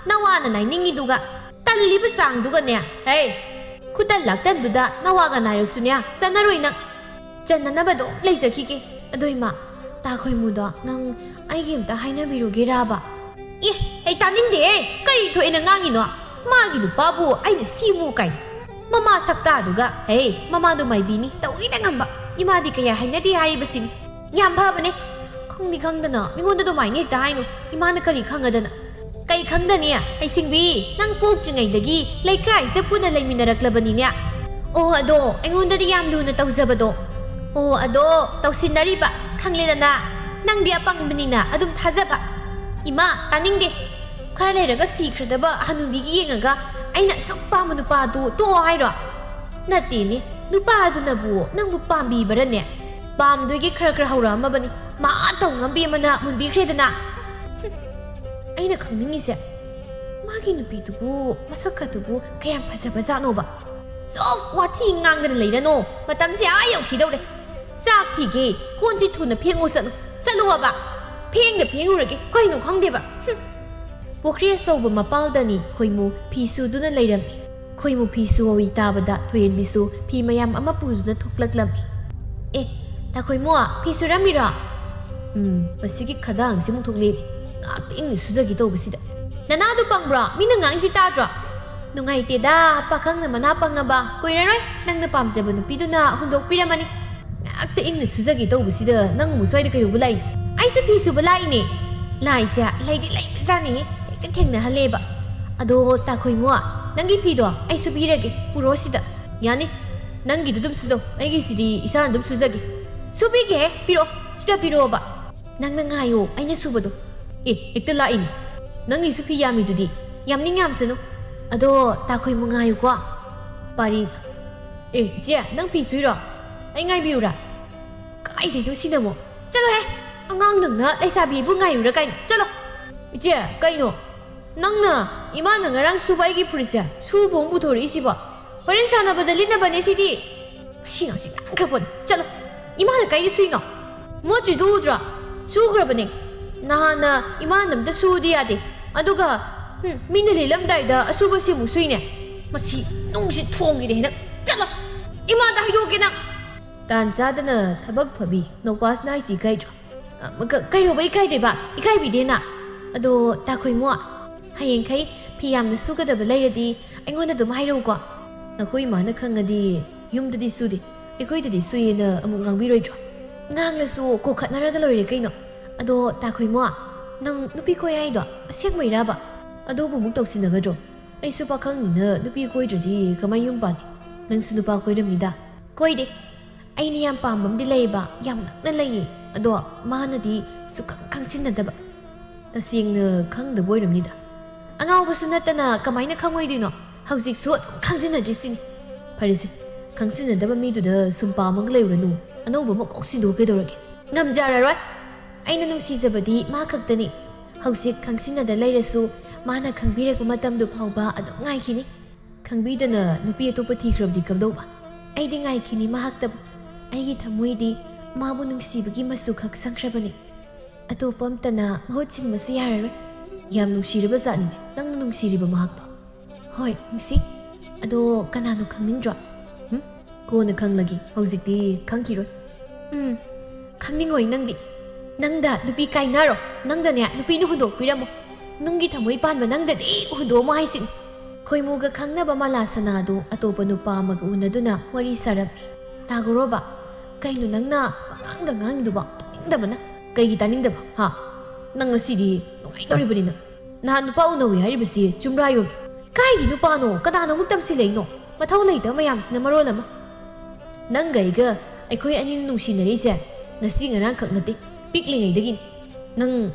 ꯅꯋꯥꯅ ꯅꯥꯏꯅꯤꯡꯉꯤꯗꯨꯒ꯫ ꯇꯜꯂꯤꯕ ꯆꯥꯡꯗꯨꯒꯅꯦ꯫ ꯍꯩ, ꯈꯨꯇꯟ ꯂꯥꯛꯇꯟꯗꯨꯗ ꯅꯋꯥꯒ ꯅꯥꯏꯔꯁꯨꯅꯦ ꯆꯟꯅꯔꯣꯏ ꯅꯪ꯫ ꯆꯟꯅꯅꯕ ꯑꯗꯨꯝ ꯂꯩꯖꯈꯤꯒꯦ꯫ ꯑꯗꯣ ꯏꯃꯥ, ꯇꯥ ꯈꯣꯏꯃꯨꯗꯣ ꯅꯪ ꯑꯩꯒꯤ ꯑꯝꯇ ꯍꯥꯏꯅꯕꯤꯔꯨꯒꯦꯔꯕ? ꯑꯦ, ꯑꯩ ꯇꯥꯅꯤꯡꯗꯦꯍꯦ꯫ ꯀꯔꯤ ꯊꯣꯛꯑꯦꯅ ꯉꯥꯡꯉꯤꯅꯣ? ꯃꯥꯒꯤ ꯅꯨꯄꯥꯕꯨ ꯑꯩꯅ ꯁꯤꯃꯨ ꯀꯥꯏ꯫ ꯃꯃꯥ ꯁꯛꯇꯥꯗꯨꯒ, ꯍꯦ, ꯃꯃꯥꯗꯣ ꯃꯥꯏꯕꯤꯅꯤ, ꯇꯧꯏꯗ ꯉꯝꯕ꯫ ꯏꯃꯥꯗꯤ ꯀꯌꯥ ꯍꯥꯏꯅꯗꯦ ꯍꯥꯏꯔꯤꯕꯁꯤꯅꯤ꯫ ꯌꯥꯝ ꯐꯕꯅꯦ꯫ ꯈꯪꯗꯤ ꯈꯪꯗꯅ ꯃꯤꯉꯣꯟꯗ ꯑꯗꯨꯃꯥꯏꯅ ꯍꯦꯛꯇ ꯍꯥꯏꯅꯨ꯫ ꯏꯃꯥꯅ ꯀꯔꯤ ꯈꯪꯉꯗꯅ? ꯀꯩ ꯈꯪꯗꯅꯤ? ꯍꯩꯁꯤꯡꯕꯤ, ꯅꯪ ꯄꯣꯛꯇ꯭ꯔꯤꯉꯩꯗꯒꯤ ꯂꯩꯀꯥꯏꯁꯤꯗ ꯄꯨꯟꯅ ꯂꯩꯃꯤꯟꯅꯔꯛꯂꯕꯅꯤꯅꯦ꯫ ꯑꯣ, ꯑꯗꯣ ꯑꯩꯉꯣꯟꯗꯗꯤ ꯌꯥꯝ ꯂꯨꯅ ꯇꯧꯖꯕꯗꯣ꯫ ꯑꯣ, ꯑꯗꯣ ꯇꯧꯁꯤꯟꯅꯔꯤꯕ, ꯈꯪꯂꯦꯗꯅ꯫ ꯅꯪꯗꯤ ꯑꯄꯪꯕꯅꯤꯅ ꯑꯗꯨꯝ ꯊꯥꯖꯕ꯫ ꯏꯃꯥ, ꯇꯥꯅꯤꯡꯗꯦ꯫ ꯈꯔ ꯂꯩꯔꯒ ꯁꯤꯈ꯭ꯔꯗꯕ ꯍꯅꯨꯕꯤꯒꯤ ꯌꯦꯡꯉꯒ ꯑꯩꯅ ꯑꯁꯨꯛ ꯄꯥꯝꯕ ꯅꯨꯄꯥꯗꯨ ꯇꯣꯛꯑꯣ ꯍꯥꯏꯔꯣ? ꯅꯠꯇꯦꯅꯦ, ꯅꯨꯄꯥꯗꯨꯅꯕꯨ ꯅꯪꯕꯨ ꯄꯥꯝꯕꯤꯕꯔꯅꯦ? ꯄꯥꯝꯗꯣꯏꯒꯤ ꯈꯔ ꯈꯔ ꯍꯧꯔꯛꯑꯝꯃꯕꯅꯤ꯫ ꯃꯥ ꯇꯧ ꯉꯝꯕꯤ ꯑꯃꯅ ꯃꯨꯟꯕꯤꯈ꯭ꯔꯦꯗꯅ꯫ ꯍꯨꯝ, ꯑꯩꯅ ꯈꯪꯅꯤꯡꯉꯤꯁꯦ, ꯃꯥꯒꯤ ꯅꯨꯄꯤꯗꯨꯕꯨ, ꯃꯁꯛ ꯈꯛꯇꯨꯕꯨ ꯀꯌꯥꯝ ꯐꯖꯕ ꯖꯥꯠꯅꯣꯕ? ꯁꯨꯝ ꯋꯥꯊꯤ ꯉꯥꯡꯗꯅ ꯂꯩꯔꯅꯣ, ꯃꯇꯝꯁꯦ ꯑꯥ ꯌꯧꯈꯤꯗꯧꯔꯦ꯫ ꯆꯥꯛ ꯊꯤꯒꯦ, ꯀꯣꯟꯁꯤ ꯊꯨꯅ ꯐꯦꯡꯉꯨ ꯆꯠꯂꯨ, ꯆꯠꯂꯨꯑꯕ꯫ ꯐꯦꯡꯗ ꯐꯦꯡꯉꯨꯔꯒꯦ, ꯀꯩꯅꯣ ꯈꯪꯗꯦꯕ꯫ ꯍꯨꯝ꯫ ꯄꯨꯈ꯭ꯔꯤ ꯑꯆꯧꯕ ꯃꯄꯥꯜꯗꯅꯤ ꯈꯣꯏꯃꯨ ꯐꯤ ꯁꯨꯗꯨꯅ ꯂꯩꯔꯝꯃꯤ꯫ ꯈꯣꯏꯃꯨ ꯐꯤ ꯁꯨꯍꯧꯏ ꯇꯥꯕꯗ ꯊꯣꯏꯍꯟꯕꯤꯁꯨ ꯐꯤ ꯃꯌꯥꯝ ꯑꯃ ꯄꯨꯗꯨꯅ ꯊꯣꯛꯂꯛꯂꯝꯃꯤ꯫ ꯑꯦ, ꯇꯥ ꯈꯣꯏꯃꯨ, ꯐꯤ ꯁꯨꯔꯝꯃꯤꯔꯣ? ꯎꯝ, ꯃꯁꯤꯒꯤ ꯈꯗꯥꯡꯁꯤꯃꯨꯛ ꯊꯣꯛꯂꯦꯅꯦ꯫ ꯉꯥꯛꯇ ꯏꯪꯅ ꯁꯨꯖꯒꯦ ꯇꯧꯕꯁꯤꯗ꯫ ꯅꯅꯥꯗꯨ ꯄꯪꯕ꯭ꯔꯣ? ꯃꯤꯅ ꯉꯥꯡꯉꯤꯁꯤ ꯇꯥꯗ꯭ꯔꯣ? ꯅꯨꯡꯉꯥꯏꯇꯦꯗ, ꯄꯥꯈꯪꯅ ꯃꯅꯥ ꯄꯪꯉꯕ꯫ ꯀꯨꯏꯔꯔꯣꯏ ꯅꯪꯅ ꯄꯥꯝꯖꯕ ꯅꯨꯄꯤꯗꯨꯅ ꯍꯨꯟꯗꯣꯛꯄꯤꯔꯝꯃꯅꯤ꯫ ꯉꯥꯛꯇ ꯏꯪꯅ ꯁꯨꯖꯒꯦ ꯇꯧꯕꯁꯤꯗ ꯅꯪ ꯑꯃꯨꯛ ꯁ꯭ꯋꯥꯏꯗ ꯀꯩꯗꯧꯕ ꯂꯥꯛꯏꯅꯣ? ꯑꯩꯁꯨ ꯐꯤ ꯁꯨꯕ ꯂꯥꯛꯏꯅꯦ꯫ ꯂꯥꯛꯏꯁꯦ ꯂꯩꯗꯤ ꯂꯩꯕꯖꯥꯠꯅꯤꯍꯦ, ꯍꯦꯛꯇ ꯊꯦꯡꯅꯍꯜꯂꯦꯕ꯫ ꯑꯗꯣ ꯇꯥ ꯈꯣꯏꯃꯨ, ꯅꯪꯒꯤ ꯐꯤꯗꯣ ꯑꯩ ꯁꯨꯕꯤꯔꯒꯦ, ꯄꯨꯔꯛꯑꯣ ꯁꯤꯗ꯫ ꯌꯥꯅꯤ, ꯅꯪꯒꯤꯗꯨ ꯑꯗꯨꯝ ꯁꯨꯖꯧ, ꯑꯩꯒꯤꯁꯤꯗꯤ ꯏꯁꯥꯅ ꯑꯗꯨꯝ ꯁꯨꯖꯒꯦ꯫ ꯁꯨꯕꯤꯒꯦꯍꯦ, ꯄꯤꯔꯛꯑꯣ, ꯁꯤꯗ ꯄꯤꯔꯛꯑꯣꯕ꯫ ꯅꯪꯅ ꯉꯥꯏꯌꯣ, ꯑꯩꯅ ꯁꯨꯕꯗꯣ꯫ ꯑꯦ, ꯍꯦꯛꯇ ꯂꯥꯛꯏꯅꯦ꯫ ꯅꯪꯒꯤꯁꯨ ꯐꯤ ꯌꯥꯝꯃꯤꯗꯨꯗꯤ꯫ ꯌꯥꯝꯅꯤꯡ ꯌꯥꯝꯁꯅꯨ꯫ ꯑꯗꯣ ꯇꯥ ꯈꯣꯏꯃꯨ ꯉꯥꯏꯌꯨꯀꯣ꯫ ꯄꯥꯔꯤ꯫ ꯑꯦ, ꯏꯆꯦ, ꯅꯪ ꯐꯤ ꯁꯨꯏꯔꯣ? ꯑꯩ ꯉꯥꯏꯕꯤꯌꯨꯔꯥ? ꯀꯥꯏꯗꯩꯅꯣ ꯁꯤꯅ ꯑꯃꯨꯛ? ꯆꯠꯂꯣꯍꯦ! ꯑꯉꯥꯡ ꯅꯪꯅ ꯂꯩꯁꯥꯕꯤꯕꯨ ꯉꯥꯏꯔꯨꯔ ꯀꯥꯏꯅ꯫ ꯆꯠꯂꯣ꯫ ꯏꯆꯦ, ꯀꯩꯅꯣ? ꯅꯪꯅ ꯏꯃꯥꯅ ꯉꯔꯥꯡ ꯁꯨꯕ ꯑꯩꯒꯤ ꯐꯨꯔꯤꯠꯁꯦ ꯁꯨꯕ ꯑꯃꯨꯛ ꯄꯨꯊꯣꯔꯛꯏꯁꯤꯕꯣ? ꯍꯣꯔꯦꯟ ꯁꯥꯟꯅꯕꯗ ꯂꯤꯠꯅꯕꯅꯦ ꯁꯤꯗꯤ꯫ ꯁꯤ ꯉꯥꯡꯁꯤ ꯉꯥꯡꯈ꯭ꯔ ꯄꯣꯠꯅꯤ꯫ ꯆꯠꯂꯣ꯫ ꯏꯃꯥꯅ ꯀꯥꯏꯗ ꯁꯨꯏꯅꯣ? ꯃꯣꯠꯇ꯭ꯔꯤꯗꯨ ꯎꯗ꯭ꯔꯣ? ꯁꯨꯈ꯭ꯔꯕꯅꯦ꯫ ꯅꯍꯥꯟꯅ ꯏꯃꯥꯅ ꯑꯝꯇ ꯁꯨꯗꯤ ꯌꯥꯗꯦ꯫ ꯑꯗꯨꯒ, ꯍꯨꯝ, ꯃꯤꯅ ꯂꯤꯠꯂꯝꯗꯥꯏꯗ ꯑꯁꯨꯕꯁꯤ ꯑꯃꯨꯛ ꯁꯨꯏꯅꯦ꯫ ꯃꯁꯤ ꯅꯨꯡꯁꯤ ꯊꯣꯡꯒꯤꯗꯤ ꯍꯦꯟꯅ꯫ ꯆꯠꯂꯣ꯫ ꯏꯃꯥꯗ ꯍꯥꯏꯗꯣꯛꯀꯦ ꯅꯪ꯫ ꯇꯥꯟ ꯆꯥꯗꯅ ꯊꯕꯛ ꯐꯕꯤ ꯅꯣꯄꯥꯁꯅ ꯍꯥꯏꯁꯤ ꯏꯀꯥꯏꯗ꯭ꯔꯣ? ꯑ, ꯀ-, ꯀꯩꯗꯧꯕ ꯏꯀꯥꯏꯗꯣꯏꯕ? ꯏꯀꯥꯏꯕꯤꯗꯦꯅ꯫ ꯑꯗꯣ ꯇꯥꯈꯣꯏꯃꯣ, ꯍꯌꯦꯡꯈꯩ ꯐꯤ ꯌꯥꯝꯅ ꯁꯨꯒꯗꯕ ꯂꯩꯔꯗꯤ ꯑꯩꯉꯣꯟꯗ ꯑꯗꯨꯝ ꯍꯥꯏꯔꯛꯎꯀꯣ꯫ ꯅꯈꯣꯏ ꯏꯃꯥꯅ ꯈꯪꯉꯗꯤ ꯌꯨꯝꯗꯗꯤ ꯁꯨꯗꯦ, ꯑꯩꯈꯣꯏꯗꯗꯤ ꯁꯨꯏꯌꯦꯅ ꯑꯃꯨꯛ ꯉꯥꯡꯕꯤꯔꯣꯏꯗ꯭ꯔꯣ? ꯉꯥꯡꯂꯁꯨ ꯀꯣꯛꯈꯠꯅꯔꯒ ꯂꯣꯏꯔꯦ ꯀꯩꯅꯣ꯫ ꯑꯗꯣ ꯇꯥꯈꯣꯏꯃꯣ, ꯅꯪ ꯅꯨꯄꯤ ꯀꯣꯏ ꯍꯥꯏꯗꯣ ꯑꯁꯦꯡꯕꯩꯔꯕ? ꯑꯗꯨꯕꯨ ꯑꯃꯨꯛ ꯇꯧꯁꯤꯟꯅꯒꯗ꯭ꯔꯣ? ꯑꯩꯁꯨ ꯄꯥꯈꯪꯅꯤꯅ ꯅꯨꯄꯤ ꯀꯣꯏꯗ꯭ꯔꯗꯤ ꯀꯃꯥꯏ ꯌꯨꯝ ꯄꯥꯟꯅꯤ? ꯅꯪꯁꯨ ꯅꯨꯄꯥ ꯀꯣꯏꯔꯝꯅꯤꯗ꯫ ꯀꯣꯏꯗꯦ꯫ ꯑꯩꯅ ꯌꯥꯝ ꯄꯥꯝꯕ ꯑꯃꯗꯤ ꯂꯩꯌꯦꯕ, ꯌꯥꯝ ꯅꯛꯅ ꯂꯩꯌꯦ꯫ ꯑꯗꯣ ꯃꯥꯅꯗꯤ ꯁꯨꯛꯈꯪ ꯈꯪꯖꯤꯟꯅꯗꯕ꯫ ꯇꯁꯦꯡꯅ ꯈꯪꯗꯕ ꯑꯣꯏꯔꯝꯅꯤꯗ꯫ ꯑꯉꯥꯎꯕꯁꯨ ꯅꯠꯇꯅ ꯀꯃꯥꯏꯅ ꯈꯪꯉꯣꯏꯗꯣꯏꯅꯣ? ꯍꯧꯖꯤꯛꯁꯨ ꯑꯗꯨꯝ ꯈꯪꯖꯤꯟꯅꯗ꯭ꯔꯤꯁꯤꯅꯤ꯫ ꯐꯔꯦꯁꯦ, ꯈꯪꯖꯤꯟꯅꯗꯕ ꯃꯤꯗꯨꯗ ꯁꯨꯝ ꯄꯥꯝꯃꯒ ꯂꯩꯔꯨꯔꯅꯨ꯫ ꯑꯅꯧꯕ ꯑꯃ ꯀꯣꯛ ꯁꯤꯟꯗꯣꯛꯀꯦ ꯇꯧꯔꯒꯦ꯫ ꯉꯝꯖꯔꯔꯣꯏ꯫ ꯑꯩꯅ ꯅꯨꯡꯁꯤꯖꯕꯗꯤ ꯃꯥ ꯈꯛꯇꯅꯤ꯫ ꯍꯧꯖꯤꯛ ꯈꯪꯖꯤꯟꯅꯗ ꯂꯩꯔꯁꯨ ꯃꯥꯅ ꯈꯪꯕꯤꯔꯛꯄ ꯃꯇꯝꯗꯨ ꯐꯥꯎꯕ ꯑꯗꯨꯝ ꯉꯥꯏꯈꯤꯅꯤ꯫ ꯈꯪꯕꯤꯗꯅ ꯅꯨꯄꯤ ꯑꯇꯣꯞꯄ ꯊꯤꯈ꯭ꯔꯕꯗꯤ ꯀꯝꯗꯧꯕ? ꯑꯩꯗꯤ ꯉꯥꯏꯈꯤꯅꯤ ꯃꯍꯥꯛꯇꯕꯨ꯫ ꯑꯩꯒꯤ ꯊꯃꯣꯏꯗꯤ ꯃꯥꯕꯨ ꯅꯨꯡꯁꯤꯕꯒꯤ ꯃꯆꯨ ꯈꯛ ꯁꯪꯈ꯭ꯔꯕꯅꯤ꯫ ꯑꯇꯣꯞꯄ ꯑꯝꯇꯅ ꯃꯍꯨꯠ ꯁꯤꯟꯕꯁꯨ ꯌꯥꯔꯔꯣꯏ꯫ ꯌꯥꯝ ꯅꯨꯡꯁꯤꯔꯕ ꯖꯥꯠꯅꯤꯅꯦ ꯅꯪꯅ ꯅꯨꯡꯁꯤꯔꯤꯕ ꯃꯍꯥꯛꯇꯣ꯫ ꯍꯣꯏ, ꯅꯨꯡꯁꯤ꯫ ꯑꯗꯣ ꯀꯅꯥꯅꯣ ꯈꯪꯅꯤꯡꯗ꯭ꯔꯣ? ꯍꯨꯝ? ꯀꯣꯟꯅ ꯈꯪꯂꯒꯦ, ꯍꯧꯖꯤꯛꯇꯤ ꯈꯪꯈꯤꯔꯣꯏ꯫ ꯎꯝ, ꯈꯪꯅꯤꯡꯉꯣꯏ ꯅꯪꯗꯤ꯫ ꯅꯪꯗ ꯅꯨꯄꯤ ꯀꯥꯏꯅꯔꯣ, ꯅꯪꯗꯅꯦ ꯅꯨꯄꯤꯗꯨ ꯍꯨꯟꯗꯣꯛꯄꯤꯔꯝꯃꯣ꯫ ꯅꯨꯡꯒꯤ ꯊꯃꯣꯏ ꯄꯥꯟꯕ ꯅꯪꯗꯗꯤ ꯍꯨꯟꯗꯣꯛꯑꯝꯃꯣ ꯍꯥꯏꯁꯤꯅꯤ꯫ ꯈꯣꯏꯃꯨꯒ ꯈꯪꯅꯕ ꯃꯂꯥ ꯁꯅꯥꯗꯨ ꯑꯇꯣꯞꯄ ꯅꯨꯄꯥ ꯑꯃꯒ ꯎꯅꯗꯨꯅ ꯋꯥꯔꯤ ꯁꯥꯔꯝꯃꯤ꯫ ꯇꯥꯒꯣꯔꯣꯕ, ꯀꯩꯅꯣ ꯅꯪꯅ ꯄꯉꯥꯡꯗ ꯉꯥꯡꯉꯤꯗꯨꯕꯣ? ꯇꯥꯅꯤꯡꯗꯕꯅ꯫ ꯀꯩꯒꯤ ꯇꯥꯅꯤꯡꯗꯕ? ꯍꯥ? ꯅꯪ ꯉꯁꯤꯗꯤ ꯅꯨꯡꯉꯥꯏꯗꯧꯔꯤꯕꯅꯤꯅ꯫ ꯅꯍꯥꯟ ꯅꯨꯄꯥ ꯎꯅꯧꯏ ꯍꯥꯏꯔꯤꯕꯁꯤ ꯆꯨꯝꯕ꯭ꯔꯥ ꯌꯣꯃꯤ? ꯀꯥꯏꯒꯤ ꯅꯨꯄꯥꯅꯣ? ꯀꯅꯥꯅꯣ ꯑꯃꯨꯛ ꯇꯝꯁꯤꯜꯂꯛꯏꯅꯣ? ꯃꯊꯧ ꯂꯩꯇꯕ ꯃꯌꯥꯝꯁꯤꯅ ꯃꯔꯣꯜ ꯑꯃ꯫ ꯅꯪꯒ ꯑꯩꯒ, ꯑꯩꯈꯣꯏ ꯑꯅꯤꯅ ꯅꯨꯡꯁꯤꯅꯔꯤꯁꯦ ꯉꯁꯤ ꯉꯔꯥꯡꯈꯛ ꯅꯠꯇꯦ, ꯄꯤꯛꯂꯤꯉꯩꯗꯒꯤꯅꯤ꯫ ꯅꯪ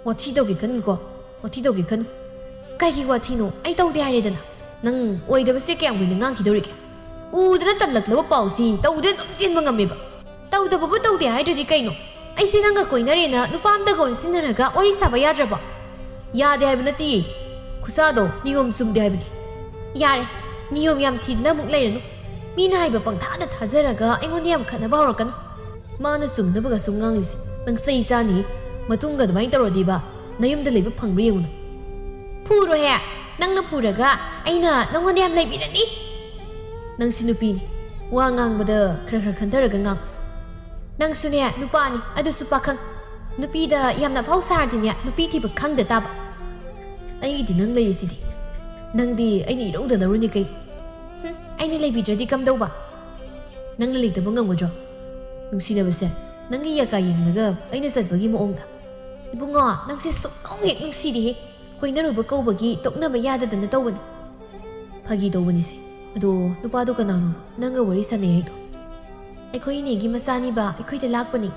ꯋꯥꯊꯤ ꯇꯧꯒꯦ ꯈꯟꯒꯅꯨꯀꯣ, ꯋꯥꯊꯤ ꯇꯧꯒꯦ ꯈꯟꯅꯨ꯫ ꯀꯩꯒꯤ ꯋꯥꯊꯤꯅꯣ? ꯑꯩ ꯇꯧꯗꯦ ꯍꯥꯏꯔꯦꯗꯅ꯫ ꯅꯪ ꯑꯣꯏꯗꯕꯁꯦ ꯀꯌꯥꯝ ꯀꯨꯏꯅ ꯉꯥꯡꯈꯤꯗꯧꯔꯤꯒꯦ? ꯎꯗꯅ ꯇꯝꯂꯛꯂꯕ ꯄꯥꯎꯁꯤ ꯇꯧꯗꯦ ꯑꯗꯨꯝ ꯆꯦꯟꯕ ꯉꯝꯃꯦꯕ꯫ ꯇꯧꯗꯕꯕꯨ ꯇꯧꯗꯦ ꯍꯥꯏꯗ꯭ꯔꯗꯤ ꯀꯩꯅꯣ? ꯑꯩꯁꯦ ꯅꯪꯒ ꯀꯣꯏꯅꯔꯦꯅ ꯅꯨꯄꯥ ꯑꯝꯗꯒ ꯑꯣꯟꯁꯤꯟꯅꯔꯒ ꯋꯥꯔꯤ ꯁꯥꯕ ꯌꯥꯗ꯭ꯔꯕꯣ? ꯌꯥꯗꯦ ꯍꯥꯏꯕ ꯅꯠꯇꯦ, ꯈꯨꯁꯥꯗꯣ ꯅꯤꯌꯣꯝ ꯆꯨꯝꯗꯦ ꯍꯥꯏꯕꯅꯤ꯫ ꯌꯥꯔꯦ, ꯅꯤꯌꯣꯝ ꯌꯥꯝ ꯊꯤꯗꯅ ꯑꯃꯨꯛ ꯂꯩꯔꯅꯨ꯫ ꯃꯤꯅ ꯍꯥꯏꯕ ꯄꯪꯊꯥꯗ ꯊꯥꯖꯔꯒ ꯑꯩꯉꯣꯟꯗ ꯌꯥꯝ ꯈꯠꯅꯕ ꯍꯧꯔꯛꯀꯅꯨ꯫ ꯃꯥꯅ ꯆꯨꯝꯅꯕꯒ ꯁꯨꯝ ꯉꯥꯡꯂꯤꯁꯦ, ꯅꯪ ꯆꯩ ꯆꯥꯅꯤ꯫ ꯃꯇꯨꯡꯗ ꯑꯗꯨꯃꯥꯏꯅ ꯇꯧꯔꯗꯤꯕ, ꯅꯌꯨꯝꯗ ꯂꯩꯕ ꯐꯪꯕ꯭ꯔꯥ ꯌꯦꯡꯉꯨꯅ꯫ ꯐꯨꯔꯣꯍꯦ, ꯅꯪꯅ ꯐꯨꯔꯒ ꯑꯩꯅ ꯅꯪꯉꯣꯟꯗ ꯌꯥꯝ ꯂꯩꯕꯤꯔꯅꯤ꯫ ꯅꯪꯁꯤ ꯅꯨꯄꯤꯅꯤ, ꯋꯥ ꯉꯥꯡꯕꯗ ꯈꯔ ꯈꯔ ꯈꯟꯊꯔꯒ ꯉꯥꯡ꯫ ꯅꯪꯁꯨꯅꯦ ꯅꯨꯄꯥꯅꯤ, ꯑꯗꯨꯁꯨ ꯄꯥꯈꯪ꯫ ꯅꯨꯄꯤꯗ ꯌꯥꯝꯅ ꯑꯐꯥꯎ ꯁꯥꯔꯗꯤꯅꯦ, ꯅꯨꯄꯤ ꯊꯤꯕ ꯈꯪꯗ ꯇꯥꯕ꯫ ꯑꯩꯒꯤꯗꯤ ꯅꯪ ꯂꯩꯔꯤꯁꯤꯗꯤ꯫ ꯅꯪꯗꯤ ꯑꯩꯅ ꯏꯔꯧꯗ ꯂꯧꯔꯨꯅꯤ ꯀꯩ? ꯍꯨꯝ, ꯑꯩꯅ ꯂꯩꯕꯤꯗ꯭ꯔꯗꯤ ꯀꯝꯗꯧꯕ? ꯅꯪꯅ ꯂꯩꯇꯕ ꯉꯝꯒꯗ꯭ꯔꯣ? ꯅꯨꯡꯁꯤꯅꯕꯁꯦ ꯅꯪꯒꯤ ꯌꯥꯀꯥ ꯌꯦꯡꯂꯒ ꯑꯩꯅ ꯆꯠꯄꯒꯤ ꯃꯑꯣꯡꯗ꯫ ꯏꯕꯨꯡꯉꯣ, ꯅꯪꯁꯦ ꯁꯨꯛꯅꯨꯡ ꯍꯦꯛ ꯅꯨꯡꯁꯤꯗꯦꯍꯦ꯫ ꯀꯣꯏꯅꯔꯨꯕ ꯀꯧꯕꯒꯤ ꯇꯣꯛꯅꯕ ꯌꯥꯗꯗꯅ ꯇꯧꯕꯅꯤ꯫ ꯐꯥꯒꯤ ꯇꯧꯕꯅꯤꯁꯦ꯫ ꯑꯗꯣ ꯅꯨꯄꯥꯗꯣ ꯀꯅꯥꯅꯣ ꯅꯪꯒ ꯋꯥꯔꯤ ꯁꯥꯟꯅꯩ ꯍꯥꯏꯗꯣ? ꯑꯩꯈꯣꯏ ꯏꯅꯦꯒꯤ ꯃꯆꯥꯅꯤꯕ, ꯑꯩꯈꯣꯏꯗ ꯂꯥꯛꯄꯅꯤ꯫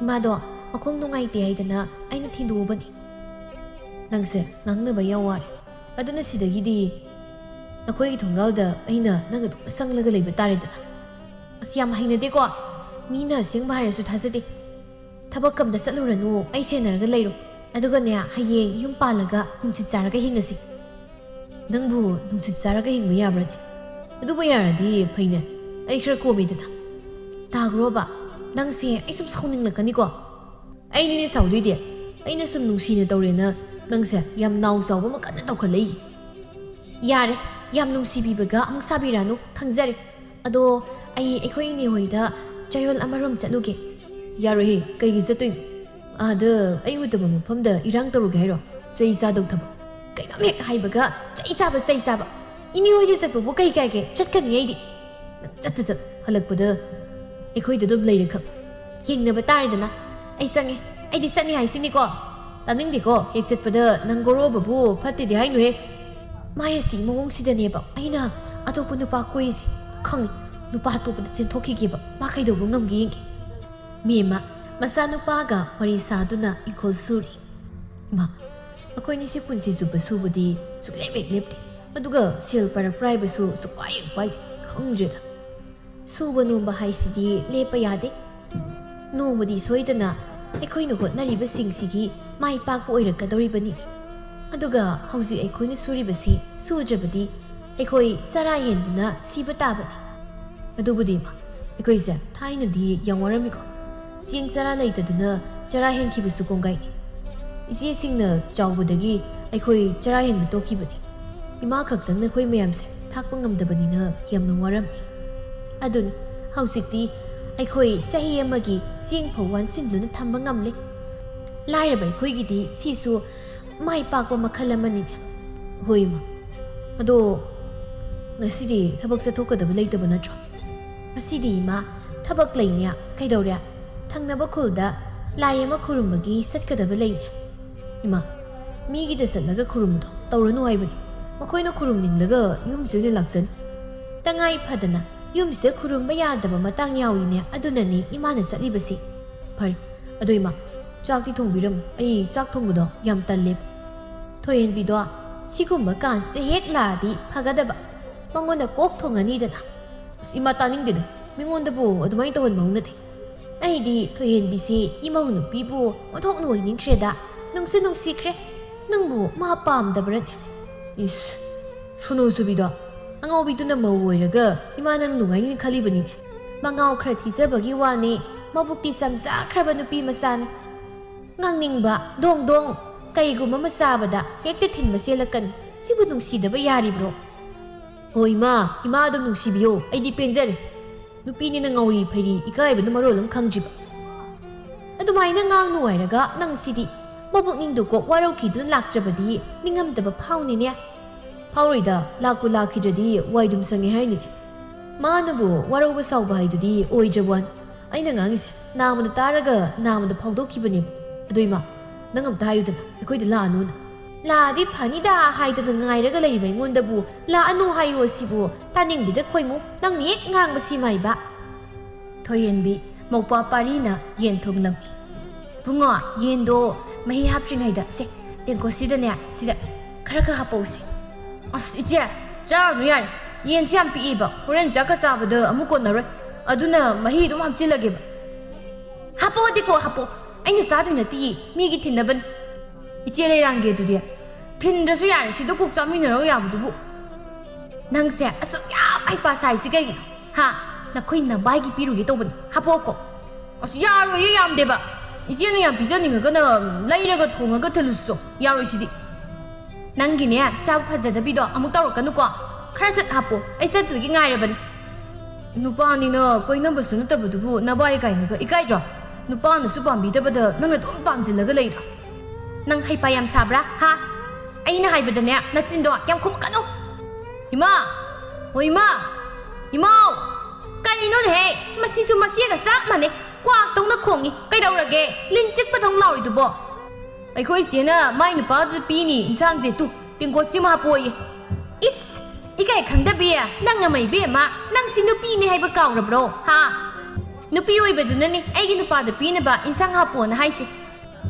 ꯏꯃꯥꯗꯣ ꯃꯈꯣꯡ ꯅꯨꯡꯉꯥꯏꯇꯦ ꯍꯥꯏꯗꯅ ꯑꯩꯅ ꯊꯤꯟꯗꯣꯛꯎꯕꯅꯤ꯫ ꯅꯪꯁꯦ ꯉꯥꯡꯅꯕ ꯌꯥꯝ ꯋꯥꯔꯦ꯫ ꯑꯗꯨꯅ ꯁꯤꯗꯒꯤꯗꯤ ꯅꯈꯣꯏꯒꯤ ꯊꯣꯡꯒꯥꯜꯗ ꯑꯩꯅ ꯅꯪ ꯑꯗꯨꯝ ꯆꯪꯂꯒ ꯂꯩꯕ ꯇꯥꯔꯦꯗꯅ꯫ ꯑꯁ, ꯌꯥꯝ ꯍꯩꯅꯗꯦꯀꯣ꯫ ꯃꯤꯅ ꯑꯁꯦꯡꯕ ꯍꯥꯏꯔꯁꯨ ꯊꯥꯖꯗꯦ꯫ ꯊꯕꯛ ꯑꯝꯇ ꯆꯠꯂꯨꯔꯅꯨ, ꯑꯩ ꯁꯦꯟꯅꯔꯒ ꯂꯩꯔꯣ꯫ ꯑꯗꯨꯒꯅꯦ, ꯍꯌꯦꯡ ꯌꯨꯝ ꯄꯥꯜꯂꯒ ꯅꯨꯡꯁꯤꯠ ꯆꯥꯔꯒ ꯍꯤꯡꯉꯁꯤ꯫ ꯅꯪꯕꯨ ꯅꯨꯡꯁꯤꯠ ꯆꯥꯔꯒ ꯍꯤꯡꯕ ꯌꯥꯕ꯭ꯔꯅꯦ? ꯑꯗꯨꯕꯨ ꯌꯥꯔꯗꯤ ꯐꯩꯅꯦ, ꯑꯩ ꯈꯔ ꯀꯣꯝꯃꯤꯗꯅ꯫ ꯇꯥꯈ꯭ꯔꯣꯕ, ꯅꯪꯁꯦ ꯑꯩ ꯁꯨꯝ ꯁꯥꯎꯅꯤꯡꯂꯛꯀꯅꯤꯀꯣ꯫ ꯑꯩꯅꯤꯅꯦ ꯁꯥꯎꯗꯣꯏꯗꯤ꯫ ꯑꯩꯅ ꯁꯨꯝ ꯅꯨꯡꯁꯤꯅ ꯇꯧꯔꯦꯅ ꯅꯪꯁꯦ ꯌꯥꯝ ꯅꯥꯎ ꯆꯥꯎꯕ ꯑꯃ ꯀꯟꯅ ꯇꯧꯈꯠꯂꯛꯏ꯫ ꯌꯥꯔꯦ, ꯌꯥꯝ ꯅꯨꯡꯁꯤꯕꯤꯕꯒ ꯑꯃꯨꯛ ꯁꯥꯕꯤꯔꯅꯨ, ꯈꯪꯖꯔꯦ꯫ ꯑꯗꯣ ꯑꯩ ꯑꯩꯈꯣꯏ ꯏꯅꯦ ꯍꯣꯏꯗ ꯆꯌꯣꯜ ꯑꯃꯔꯣꯝ ꯆꯠꯂꯨꯒꯦ꯫ ꯌꯥꯔꯣꯏꯍꯦ, ꯀꯩꯒꯤ ꯆꯠꯇꯣꯏꯅꯣ? ꯑꯥꯗ ꯑꯩ ꯎꯗꯕ ꯃꯐꯝꯗ ꯏꯔꯥꯡ ꯇꯧꯔꯨꯒꯦ ꯍꯥꯏꯔꯣ? ꯆꯩ ꯆꯥꯗꯧ ꯊꯕꯛ꯫ ꯀꯩꯅꯣꯝ ꯍꯦꯛ ꯍꯥꯏꯕꯒ ꯆꯩ ꯆꯥꯕ, ꯆꯩ ꯆꯥꯕ꯫ ꯏꯅꯦ ꯍꯣꯏꯗ ꯆꯠꯄꯕꯨ ꯀꯩ ꯀꯥꯏꯒꯦ? ꯆꯠꯀꯅꯤ ꯑꯩꯗꯤ꯫ ꯅꯪ ꯆꯠꯇ ꯆꯠ, ꯍꯜꯂꯛꯄꯗ ꯑꯩꯈꯣꯏꯗ ꯑꯗꯨꯝ ꯂꯩꯔꯦ ꯈꯛ꯫ ꯌꯦꯡꯅꯕ ꯇꯥꯔꯦꯗꯅ꯫ ꯑꯩ ꯆꯪꯉꯦ꯫ ꯑꯩꯗꯤ ꯆꯠꯅꯤ ꯍꯥꯏꯁꯤꯅꯤꯀꯣ꯫ ꯇꯥꯅꯤꯡꯗꯦꯀꯣ, ꯍꯦꯛ ꯆꯠꯄꯗ ꯅꯪ ꯒꯣꯔꯣꯕꯕꯨ ꯐꯠꯇꯦꯗꯤ ꯍꯥꯏꯅꯨꯍꯦ꯫ ꯃꯥꯏ ꯑꯁꯤ ꯃꯑꯣꯡꯁꯤꯗꯅꯦꯕ ꯑꯩꯅ ꯑꯇꯣꯞꯄ ꯅꯨꯄꯥ ꯀꯣꯏꯔꯤꯁꯦ꯫ ꯈꯪꯉꯤ, ꯅꯨꯄꯥ ꯑꯇꯣꯞꯄꯗ ꯆꯦꯟꯊꯣꯛꯈꯤꯒꯦꯕ꯫ ꯃꯥ ꯀꯩꯗꯧꯕ ꯉꯝꯒꯦ ꯌꯦꯡꯒꯦ꯫ ꯃꯦꯝꯃ ꯃꯆꯥꯅꯨꯄꯥꯒ ꯋꯥꯔꯤ ꯁꯥꯗꯨꯅ ꯏꯪꯈꯣꯜ ꯁꯨꯔꯤ꯫ ꯏꯃꯥ, ꯑꯩꯈꯣꯏꯅꯤꯁꯦ ꯄꯨꯟꯁꯤ ꯆꯨꯞꯄ ꯁꯨꯕꯗꯤ ꯁꯨꯛꯂꯦꯞ ꯍꯦꯛ ꯂꯦꯞꯇꯦ꯫ ꯑꯗꯨꯒ ꯁꯦꯜ ꯄꯥꯏꯔꯛꯄ꯭ꯔꯥ ꯍꯥꯏꯕꯁꯨ ꯁꯨꯛꯄꯥꯏ ꯍꯦꯛ ꯄꯥꯏꯗꯦ꯫ ꯈꯪꯗ꯭ꯔꯦꯗ꯫ ꯁꯨꯕ ꯅꯣꯝꯕ ꯍꯥꯏꯁꯤꯗꯤ ꯂꯦꯞꯄ ꯌꯥꯗꯦ꯫ ꯅꯣꯡꯃꯗꯤ ꯁꯣꯏꯗꯅ ꯑꯩꯈꯣꯏꯅ ꯍꯣꯠꯅꯔꯤꯕꯁꯤꯡꯁꯤꯒꯤ ꯃꯥꯏ ꯄꯥꯛꯄ ꯑꯣꯏꯔꯛꯀꯗꯧꯔꯤꯕꯅꯤ꯫ ꯑꯗꯨꯒ ꯍꯧꯖꯤꯛ ꯑꯩꯈꯣꯏꯅ ꯁꯨꯔꯤꯕꯁꯤ ꯁꯨꯗ꯭ꯔꯕꯗꯤ ꯑꯩꯈꯣꯏ ꯆꯔꯥ ꯍꯦꯟꯗꯨꯅ ꯁꯤꯕ ꯇꯥꯕꯅꯤ꯫ ꯑꯗꯨꯕꯨꯗꯤ ꯏꯃꯥ, ꯑꯩꯈꯣꯏꯁꯦ ꯊꯥꯏꯅꯗꯤ ꯌꯥꯝ ꯋꯥꯔꯝꯃꯤꯀꯣ꯫ ꯆꯦꯡ ꯆꯔꯥ ꯂꯩꯇꯗꯨꯅ ꯆꯔꯥ ꯍꯦꯟꯈꯤꯕꯁꯨ ꯀꯣꯡꯒꯥꯏꯅꯤ꯫ ꯏꯆꯦꯁꯤꯡꯅ ꯆꯥꯎꯕꯗꯒꯤ ꯑꯩꯈꯣꯏ ꯆꯔꯥ ꯍꯦꯟꯕ ꯇꯣꯛꯈꯤꯕꯅꯤ꯫ ꯏꯃꯥ ꯈꯛꯇꯪꯅ ꯑꯩꯈꯣꯏ ꯃꯌꯥꯝꯁꯦ ꯊꯥꯛꯄ ꯉꯝꯗꯕꯅꯤꯅ ꯌꯥꯝꯅ ꯋꯥꯔꯝꯃꯤ꯫ ꯑꯗꯨꯅꯤ, ꯍꯧꯖꯤꯛꯇꯤ ꯑꯩꯈꯣꯏ ꯆꯍꯤ ꯑꯃꯒꯤ ꯆꯦꯡ ꯐꯥꯎ ꯋꯥꯟꯁꯤꯟꯗꯨꯅ ꯊꯝꯕ ꯉꯝꯂꯦ꯫ ꯂꯥꯏꯔꯕ ꯑꯩꯈꯣꯏꯒꯤꯗꯤ ꯁꯤꯁꯨ ꯃꯥꯏ ꯄꯥꯛꯄ ꯃꯈꯜ ꯑꯃꯅꯤꯅꯦ꯫ ꯍꯣꯏ ꯏꯃꯥ, ꯑꯗꯣ ꯉꯁꯤꯗꯤ ꯊꯕꯛ ꯆꯠꯊꯣꯛꯀꯗꯕ ꯂꯩꯇꯕ ꯅꯠꯇ꯭ꯔꯣ? ꯉꯁꯤꯗꯤ ꯏꯃꯥ ꯊꯕꯛ ꯂꯩꯅꯦ꯫ ꯀꯩꯗꯧꯔꯦ? ꯊꯪꯅꯕ ꯈꯨꯜꯗ ꯂꯥꯏ ꯑꯃ ꯈꯨꯔꯨꯝꯕꯒꯤ ꯆꯠꯀꯗꯕ ꯂꯩꯅꯦ꯫ ꯏꯃꯥ, ꯃꯤꯒꯤꯗ ꯆꯠꯂꯒ ꯈꯨꯔꯨꯝꯕꯗꯣ ꯇꯧꯔꯅꯨ ꯍꯥꯏꯕꯅꯤ꯫ ꯃꯈꯣꯏꯅ ꯈꯨꯔꯨꯝꯅꯤꯡꯂꯒ ꯌꯨꯝꯁꯤꯗ ꯑꯣꯏꯅ ꯂꯥꯛꯆꯅꯤ꯫ ꯇꯉꯥꯏ ꯐꯗꯅ ꯌꯨꯝꯁꯤꯗ ꯈꯨꯔꯨꯝꯕ ꯌꯥꯗꯕ ꯃꯇꯥꯡ ꯌꯥꯎꯏꯅꯦ, ꯑꯗꯨꯅꯅꯤ ꯏꯃꯥꯅ ꯆꯠꯂꯤꯕꯁꯤ꯫ ꯐꯔꯦ, ꯑꯗꯣ ꯏꯃꯥ, ꯆꯥꯛꯇꯤ ꯊꯣꯡꯕꯤꯔꯝꯃꯨ, ꯑꯩ ꯆꯥꯛ ꯊꯣꯡꯕꯗꯣ ꯌꯥꯝ ꯇꯜꯂꯦꯕ꯫ ꯊꯣꯏꯍꯦꯟꯕꯤꯗꯣ ꯁꯤꯒꯨꯝꯕ ꯀꯥꯟꯁꯤꯗ ꯍꯦꯛ ꯂꯥꯛꯑꯗꯤ ꯐꯒꯗꯕ, ꯃꯉꯣꯟꯗ ꯀꯣꯛ ꯊꯣꯡꯉꯅꯤꯗꯅ꯫ ꯑꯁ, ꯏꯃꯥ, ꯇꯥꯅꯤꯡꯗꯦꯗ, ꯃꯤꯉꯣꯟꯗꯕꯨ ꯑꯗꯨꯃꯥꯏꯅ ꯇꯧꯍꯟꯕ ꯍꯧꯅꯗꯦ꯫ ꯑꯩꯗꯤ ꯊꯣꯏꯍꯦꯟꯕꯤꯁꯤ ꯏꯃꯧ ꯅꯨꯄꯤꯕꯨ ꯑꯣꯟꯊꯣꯛꯅ ꯑꯣꯏꯅꯤꯡꯈ꯭ꯔꯦꯗ, ꯅꯨꯡꯁꯨ ꯅꯨꯡꯁꯤꯈ꯭ꯔꯦ꯫ ꯅꯪꯕꯨ ꯃꯥ ꯄꯥꯝꯗꯕ꯭ꯔꯅꯦ? ꯏꯁ, ꯁꯨꯅꯨ ꯁꯨꯕꯤꯗꯣ, ꯑꯉꯥꯎꯕꯤꯗꯨꯅ ꯃꯧ ꯑꯣꯏꯔꯒ ꯏꯃꯥ ꯅꯪ ꯅꯨꯡꯉꯥꯏꯅꯤ ꯈꯜꯂꯤꯕꯅꯤꯅꯦ꯫ ꯃꯉꯥꯎ ꯈꯔ ꯊꯤꯖꯕꯒꯤ ꯋꯥꯅꯤ, ꯃꯕꯨꯛꯇꯤ ꯆꯝꯖꯈ꯭ꯔꯕ ꯅꯨꯄꯤ ꯃꯆꯥꯅꯤ꯫ ꯉꯥꯡꯅꯤꯡꯕ ꯗꯣꯡ ꯗꯣꯡ ꯀꯩꯒꯨꯝꯕ ꯑꯃ ꯆꯥꯕꯗ ꯍꯦꯛꯇ ꯊꯤꯟꯕ ꯆꯦꯜꯂꯛꯀꯅꯤ꯫ ꯁꯤꯕꯨ ꯅꯨꯡꯁꯤꯗꯕ ꯌꯥꯔꯤꯕ꯭ꯔꯣ? ꯍꯣ ꯏꯃꯥ, ꯏꯃꯥ ꯑꯗꯨꯝ ꯅꯨꯡꯁꯤꯕꯤꯌꯣ, ꯑꯩꯗꯤ ꯄꯦꯟꯖꯔꯦ꯫ ꯅꯨꯄꯤꯅꯤꯅ ꯉꯥꯎꯔꯤ ꯐꯩꯔꯤ ꯏꯀꯥꯏꯕꯅ ꯃꯔꯣꯜ ꯑꯃ ꯈꯪꯗ꯭ꯔꯤꯕ꯫ ꯑꯗꯨꯃꯥꯏꯅ ꯉꯥꯡꯅꯨ ꯍꯥꯏꯔꯒ ꯅꯪ ꯁꯤꯗꯤ ꯃꯕꯨꯛꯅꯤꯡꯗꯨ ꯀꯣꯛ ꯋꯥꯔꯧꯈꯤꯗꯨꯅ ꯂꯥꯛꯇ꯭ꯔꯕꯗꯤ ꯅꯤꯡꯉꯝꯗꯕ ꯐꯥꯎꯅꯤꯅꯦ꯫ ꯐꯥꯎꯔꯣꯏꯗ, ꯂꯥꯛꯄꯨ ꯂꯥꯛꯈꯤꯗ꯭ꯔꯗꯤ ꯋꯥꯏꯗꯨꯝ ꯁꯪꯉꯦ ꯍꯥꯏꯅꯤ꯫ ꯃꯥꯅꯕꯨ ꯋꯥꯔꯧꯕ ꯁꯥꯎꯕ ꯍꯥꯏꯗꯨꯗꯤ ꯑꯣꯏꯗ꯭ꯔꯕꯣꯟ꯫ ꯑꯩꯅ ꯉꯥꯡꯉꯤꯁꯦ ꯅꯥꯝꯃꯅ ꯇꯥꯔꯒ ꯅꯥꯝꯃꯗ ꯐꯥꯎꯗꯣꯛꯈꯤꯕꯅꯦꯕ꯫ ꯑꯗꯣ ꯏꯃꯥ, ꯅꯪ ꯑꯝꯇ ꯍꯥꯏꯌꯨꯗꯅ, ꯑꯩꯈꯣꯏꯗ ꯂꯥꯛꯑꯅꯨꯅ꯫ ꯂꯥꯛꯑꯗꯤ ꯐꯅꯤꯗ ꯍꯥꯏꯗꯅ ꯉꯥꯏꯔꯒ ꯂꯩꯕ ꯑꯩꯉꯣꯟꯗꯕꯨ ꯂꯥꯛꯑꯅꯨ ꯍꯥꯏꯌꯣ ꯁꯤꯕꯨ ꯇꯥꯅꯤꯡꯗꯦꯗ ꯈꯣꯏꯃꯨ, ꯅꯪꯅ ꯍꯦꯛ ꯉꯥꯡꯕꯁꯤ ꯃꯥꯏꯕ꯫ ꯊꯣꯏꯍꯦꯟꯕꯤ ꯃꯧꯄ꯭ꯋꯥ ꯄꯥꯔꯤꯅ ꯌꯦꯟ ꯊꯣꯡꯂꯝꯃꯤ꯫ ꯕꯨꯡꯉꯣ, ꯌꯦꯟꯗꯣ ꯃꯍꯤ ꯍꯥꯞꯇ꯭ꯔꯤꯉꯩꯗ ꯁꯦ, ꯇꯦꯡꯀꯣꯠꯁꯤꯗꯅꯦ, ꯁꯤꯗ ꯈꯔ ꯈꯔ ꯍꯥꯞꯄꯛꯎꯁꯦ꯫ ꯑꯁ ꯏꯆꯦ, ꯆꯥꯔꯨꯅꯨ ꯌꯥꯔꯦ꯫ ꯌꯦꯟꯁꯤ ꯌꯥꯝ ꯄꯤꯛꯏꯕ, ꯍꯣꯔꯦꯟ ꯆꯥꯛꯀ ꯆꯥꯕꯗ ꯑꯃꯨꯛ ꯀꯣꯟꯅꯔꯣꯏ꯫ ꯑꯗꯨꯅ ꯃꯍꯤ ꯑꯗꯨꯝ ꯍꯥꯞꯆꯤꯜꯂꯒꯦꯕ꯫ ꯍꯥꯄꯛꯑꯣꯗꯤꯀꯣ, ꯍꯥꯄꯛꯑꯣ꯫ ꯑꯩꯅ ꯆꯥꯗꯣꯏ ꯅꯠꯇꯤꯌꯦ, ꯃꯤꯒꯤ ꯊꯤꯟꯅꯕꯅꯤ꯫ ꯏꯆꯦ ꯂꯩꯔꯥꯡꯒꯦ ꯑꯗꯨꯗꯤ꯫ ꯊꯤꯟꯗ꯭ꯔꯁꯨ ꯌꯥꯔꯦ, ꯁꯤꯗ ꯀꯣꯛ ꯆꯥꯃꯤꯟꯅꯔꯒ ꯌꯥꯕꯗꯨꯕꯨ꯫ ꯅꯪꯁꯦ ꯑꯁꯨꯛ ꯌꯥꯝ ꯍꯩꯄꯥ ꯁꯥꯏꯁꯤ ꯀꯩꯒꯤꯅꯣ? ꯍꯥ? ꯅꯈꯣꯏ ꯅꯕꯥꯏꯒꯤ ꯄꯤꯔꯨꯒꯦ ꯇꯧꯕꯅꯤ꯫ ꯍꯥꯄꯛꯑꯣꯀꯣ꯫ ꯑꯁ, ꯌꯥꯔꯣꯏꯌꯦ, ꯌꯥꯝꯗꯦꯕ꯫ ꯏꯆꯦꯅ ꯌꯥꯝ ꯄꯤꯖꯅꯤꯡꯉꯒꯅ ꯂꯩꯔꯒ ꯊꯣꯡꯉꯒ ꯊꯤꯜꯂꯨꯆꯣ꯫ ꯌꯥꯔꯣꯏ ꯁꯤꯗꯤ꯫ ꯅꯪꯒꯤꯅꯦ, ꯆꯥꯕ ꯐꯖꯗꯕꯤꯗꯣ ꯑꯃꯨꯛ ꯇꯧꯔꯛꯀꯅꯨꯀꯣ꯫ ꯈꯔ ꯁꯠ ꯍꯥꯞꯄꯣ, ꯑꯩ ꯆꯠꯇꯣꯏꯒꯤ ꯉꯥꯏꯔꯕꯅꯤ꯫ ꯅꯨꯄꯥꯅꯤꯅ ꯀꯣꯏꯅꯕꯁꯨ ꯅꯠꯇꯕꯗꯨꯕꯨ ꯅꯕꯥꯏ ꯀꯥꯏꯅꯒ ꯏꯀꯥꯏꯗ꯭ꯔꯣ? ꯅꯨꯄꯥꯅꯁꯨ ꯄꯥꯝꯕꯤꯗꯕꯗ ꯅꯪꯅ ꯑꯗꯨꯝ ꯄꯥꯝꯁꯤꯜꯂꯒ ꯂꯩꯔꯣ? ꯅꯪ ꯍꯩꯄꯥ ꯌꯥꯝ ꯁꯥꯕ꯭ꯔꯥ, ꯍꯥ? ꯑꯩꯅ ꯍꯥꯏꯕꯗꯅꯦ, ꯅꯆꯤꯟꯗꯣ ꯌꯥꯝ ꯈꯨꯝꯃꯛꯀꯅꯨ꯫ ꯏꯃꯥ! ꯍꯣ ꯏꯃꯥ! ꯏꯃꯥꯎ! ꯀꯔꯤꯅꯣꯅꯦꯍꯦ? ꯃꯁꯤꯁꯨ ꯃꯆꯦꯒ ꯆꯞ ꯃꯥꯟꯅꯩ꯫ ꯀ꯭ꯋꯥꯛꯇꯧꯅ ꯈꯣꯡꯉꯤ꯫ ꯀꯩꯗꯧꯔꯒꯦ? ꯂꯤꯟ ꯆꯤꯛꯄꯗꯧ ꯂꯥꯎꯔꯤꯗꯨꯕꯣ? ꯑꯩꯈꯣꯏ ꯏꯆꯦꯅ ꯃꯥꯏ ꯅꯨꯄꯥꯗꯨꯗ ꯄꯤꯅꯤ ꯏꯟꯁꯥꯡꯁꯦ꯫ ꯇꯨ, ꯇꯦꯡꯀꯣꯠꯁꯤꯃ ꯍꯥꯞꯄꯣꯌꯦ꯫ ꯏꯁ! ꯏꯀꯥꯏ ꯈꯪꯗꯕꯤ! ꯅꯪ ꯑꯃ ꯏꯕꯦꯝꯃ, ꯅꯪꯁꯤ ꯅꯨꯄꯤꯅꯦ ꯍꯥꯏꯕ ꯀꯥꯎꯔꯕ꯭ꯔꯣ? ꯍꯥ? ꯅꯨꯄꯤ ꯑꯣꯏꯕꯗꯨꯅꯅꯦ ꯑꯩꯒꯤ ꯅꯨꯄꯥꯗ ꯄꯤꯅꯕ ꯏꯟꯁꯥꯡ ꯍꯥꯞꯄꯣꯅ ꯍꯥꯏꯁꯦ꯫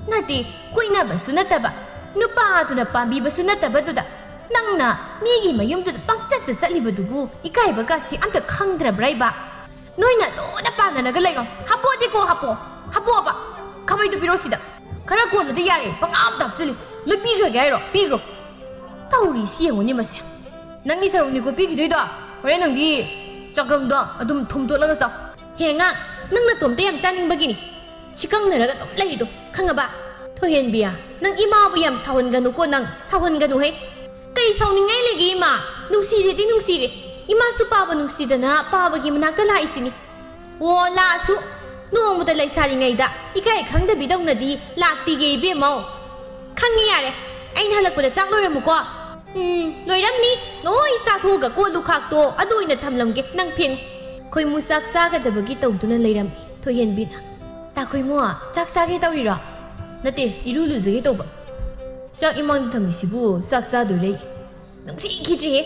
ꯅꯠꯇꯦ, ꯀꯣꯏꯅꯕꯁꯨ ꯅꯠꯇꯕ, ꯅꯨꯄꯥꯗꯨꯅ ꯄꯥꯝꯕꯤꯕꯁꯨ ꯅꯠꯇꯕꯗꯨꯗ ꯅꯪꯅ ꯃꯤꯒꯤ ꯃꯌꯨꯝꯗꯨꯗ ꯄꯪꯆꯠꯇ ꯆꯠꯂꯤꯕꯗꯨꯕꯨ ꯏꯀꯥꯏꯕꯒꯁꯤ ꯑꯝꯇ ꯈꯪꯗ꯭ꯔꯕ꯭ꯔꯥ ꯏꯕ? ꯅꯣꯏꯅ ꯂꯣꯏꯅ ꯄꯥꯟꯅꯔꯒ ꯂꯩꯔꯣ꯫ ꯍꯥꯄꯣꯗꯤꯀꯣ, ꯍꯥꯄꯣ, ꯍꯥꯄꯣꯕ꯫ ꯈꯥꯕꯩꯗꯨ ꯄꯤꯔꯣ ꯁꯤꯗ꯫ ꯈꯔ ꯀꯣꯜꯂꯗꯤ ꯌꯥꯔꯦ, ꯄꯪꯍꯥꯞꯇ ꯍꯥꯞꯆꯤꯜꯂꯤ꯫ ꯂꯣꯏ ꯄꯤꯈ꯭ꯔꯒꯦ ꯍꯥꯏꯔꯣ? ꯄꯤꯈ꯭ꯔꯣ꯫ ꯇꯧꯔꯤꯁꯤ ꯌꯦꯡꯉꯨꯅꯦ ꯃꯁꯦ꯫ ꯅꯪꯒꯤ ꯁꯔꯨꯛꯅꯤꯀꯣ ꯄꯤꯈꯤꯗꯣꯏꯗꯣ꯫ ꯍꯣꯔꯦꯟ ꯅꯪꯗꯤ ꯆꯒꯪꯗꯣ ꯑꯗꯨꯝ ꯊꯣꯝꯗꯣꯠꯂꯒ ꯆꯥꯎ꯫ ꯍꯦ ꯑꯉꯥꯡ, ꯅꯪ ꯅꯇꯣꯝꯇ ꯌꯥꯝ ꯆꯥꯅꯤꯡꯕꯒꯤꯅꯤ꯫ ꯁꯤ ꯀꯪꯅꯔꯒ ꯑꯗꯨꯝ ꯂꯩꯔꯤꯗꯣ, ꯈꯪꯉꯕ? ꯊꯣꯏꯍꯦꯟꯕꯤꯌꯥ, ꯅꯪ ꯏꯃꯥꯕꯨ ꯌꯥꯝ ꯁꯥꯎꯍꯟꯒꯅꯨꯀꯣ ꯅꯪ, ꯁꯥꯎꯍꯟꯒꯅꯨꯍꯦ꯫ ꯀꯩ ꯁꯥꯎꯅꯤꯡꯉꯥꯏ ꯂꯩꯒꯦ ꯏꯃꯥ? ꯅꯨꯡꯁꯤꯔꯦꯗꯤ ꯅꯨꯡꯁꯤꯔꯦ꯫ ꯏꯃꯥꯁꯨ ꯄꯥꯕ ꯅꯨꯡꯁꯤꯗꯅ ꯄꯥꯕꯒꯤ ꯃꯅꯥꯛꯇ ꯂꯥꯛꯏꯁꯤꯅꯤ꯫ ꯑꯣ, ꯂꯥꯛꯑꯁꯨ ꯅꯣꯡꯃꯇ ꯂꯩꯁꯥꯔꯤꯉꯩꯗ ꯏꯀꯥꯏ ꯈꯪꯗꯕꯤꯗꯧꯅꯗꯤ ꯂꯥꯛꯇꯤꯌꯦ ꯏꯕꯦꯝꯃꯧ꯫ ꯈꯪꯉꯤ ꯌꯥꯔꯦ, ꯑꯩꯅ ꯍꯜꯂꯛꯄꯗ ꯆꯥꯛ ꯂꯣꯏꯔꯝꯃꯨꯀꯣ꯫ ꯎꯝ, ꯂꯣꯏꯔꯝꯅꯤ꯫ ꯂꯣꯏ ꯆꯥꯊꯣꯛꯑꯒ ꯀꯣꯜ ꯂꯨꯈꯥꯛꯇꯣ ꯑꯗꯨ ꯑꯣꯏꯅ ꯊꯝꯂꯝꯒꯦ, ꯅꯪ ꯐꯦꯡꯉꯨ꯫ ꯈꯣꯏꯃꯨ ꯆꯥꯛ ꯆꯥꯒꯗꯕꯒꯤ ꯇꯧꯗꯨꯅ ꯂꯩꯔꯝꯃꯤ ꯊꯣꯏꯍꯦꯟꯕꯤꯅ꯫ ꯇꯥ ꯈꯣꯏꯃꯨ, ꯆꯥꯛ ꯆꯥꯒꯦ ꯇꯧꯔꯤꯔꯣ? ꯅꯠꯇꯦ, ꯏꯔꯨ ꯂꯨꯖꯒꯦ ꯇꯧꯕ꯫ ꯆꯥꯛ ꯏꯃꯥꯡꯗ ꯊꯝꯃꯤꯁꯤꯕꯨ ꯆꯥꯛ ꯆꯥꯗꯣꯏꯔꯦ? ꯅꯨꯡꯁꯤꯈꯤꯗ꯭ꯔꯤꯍꯦ꯫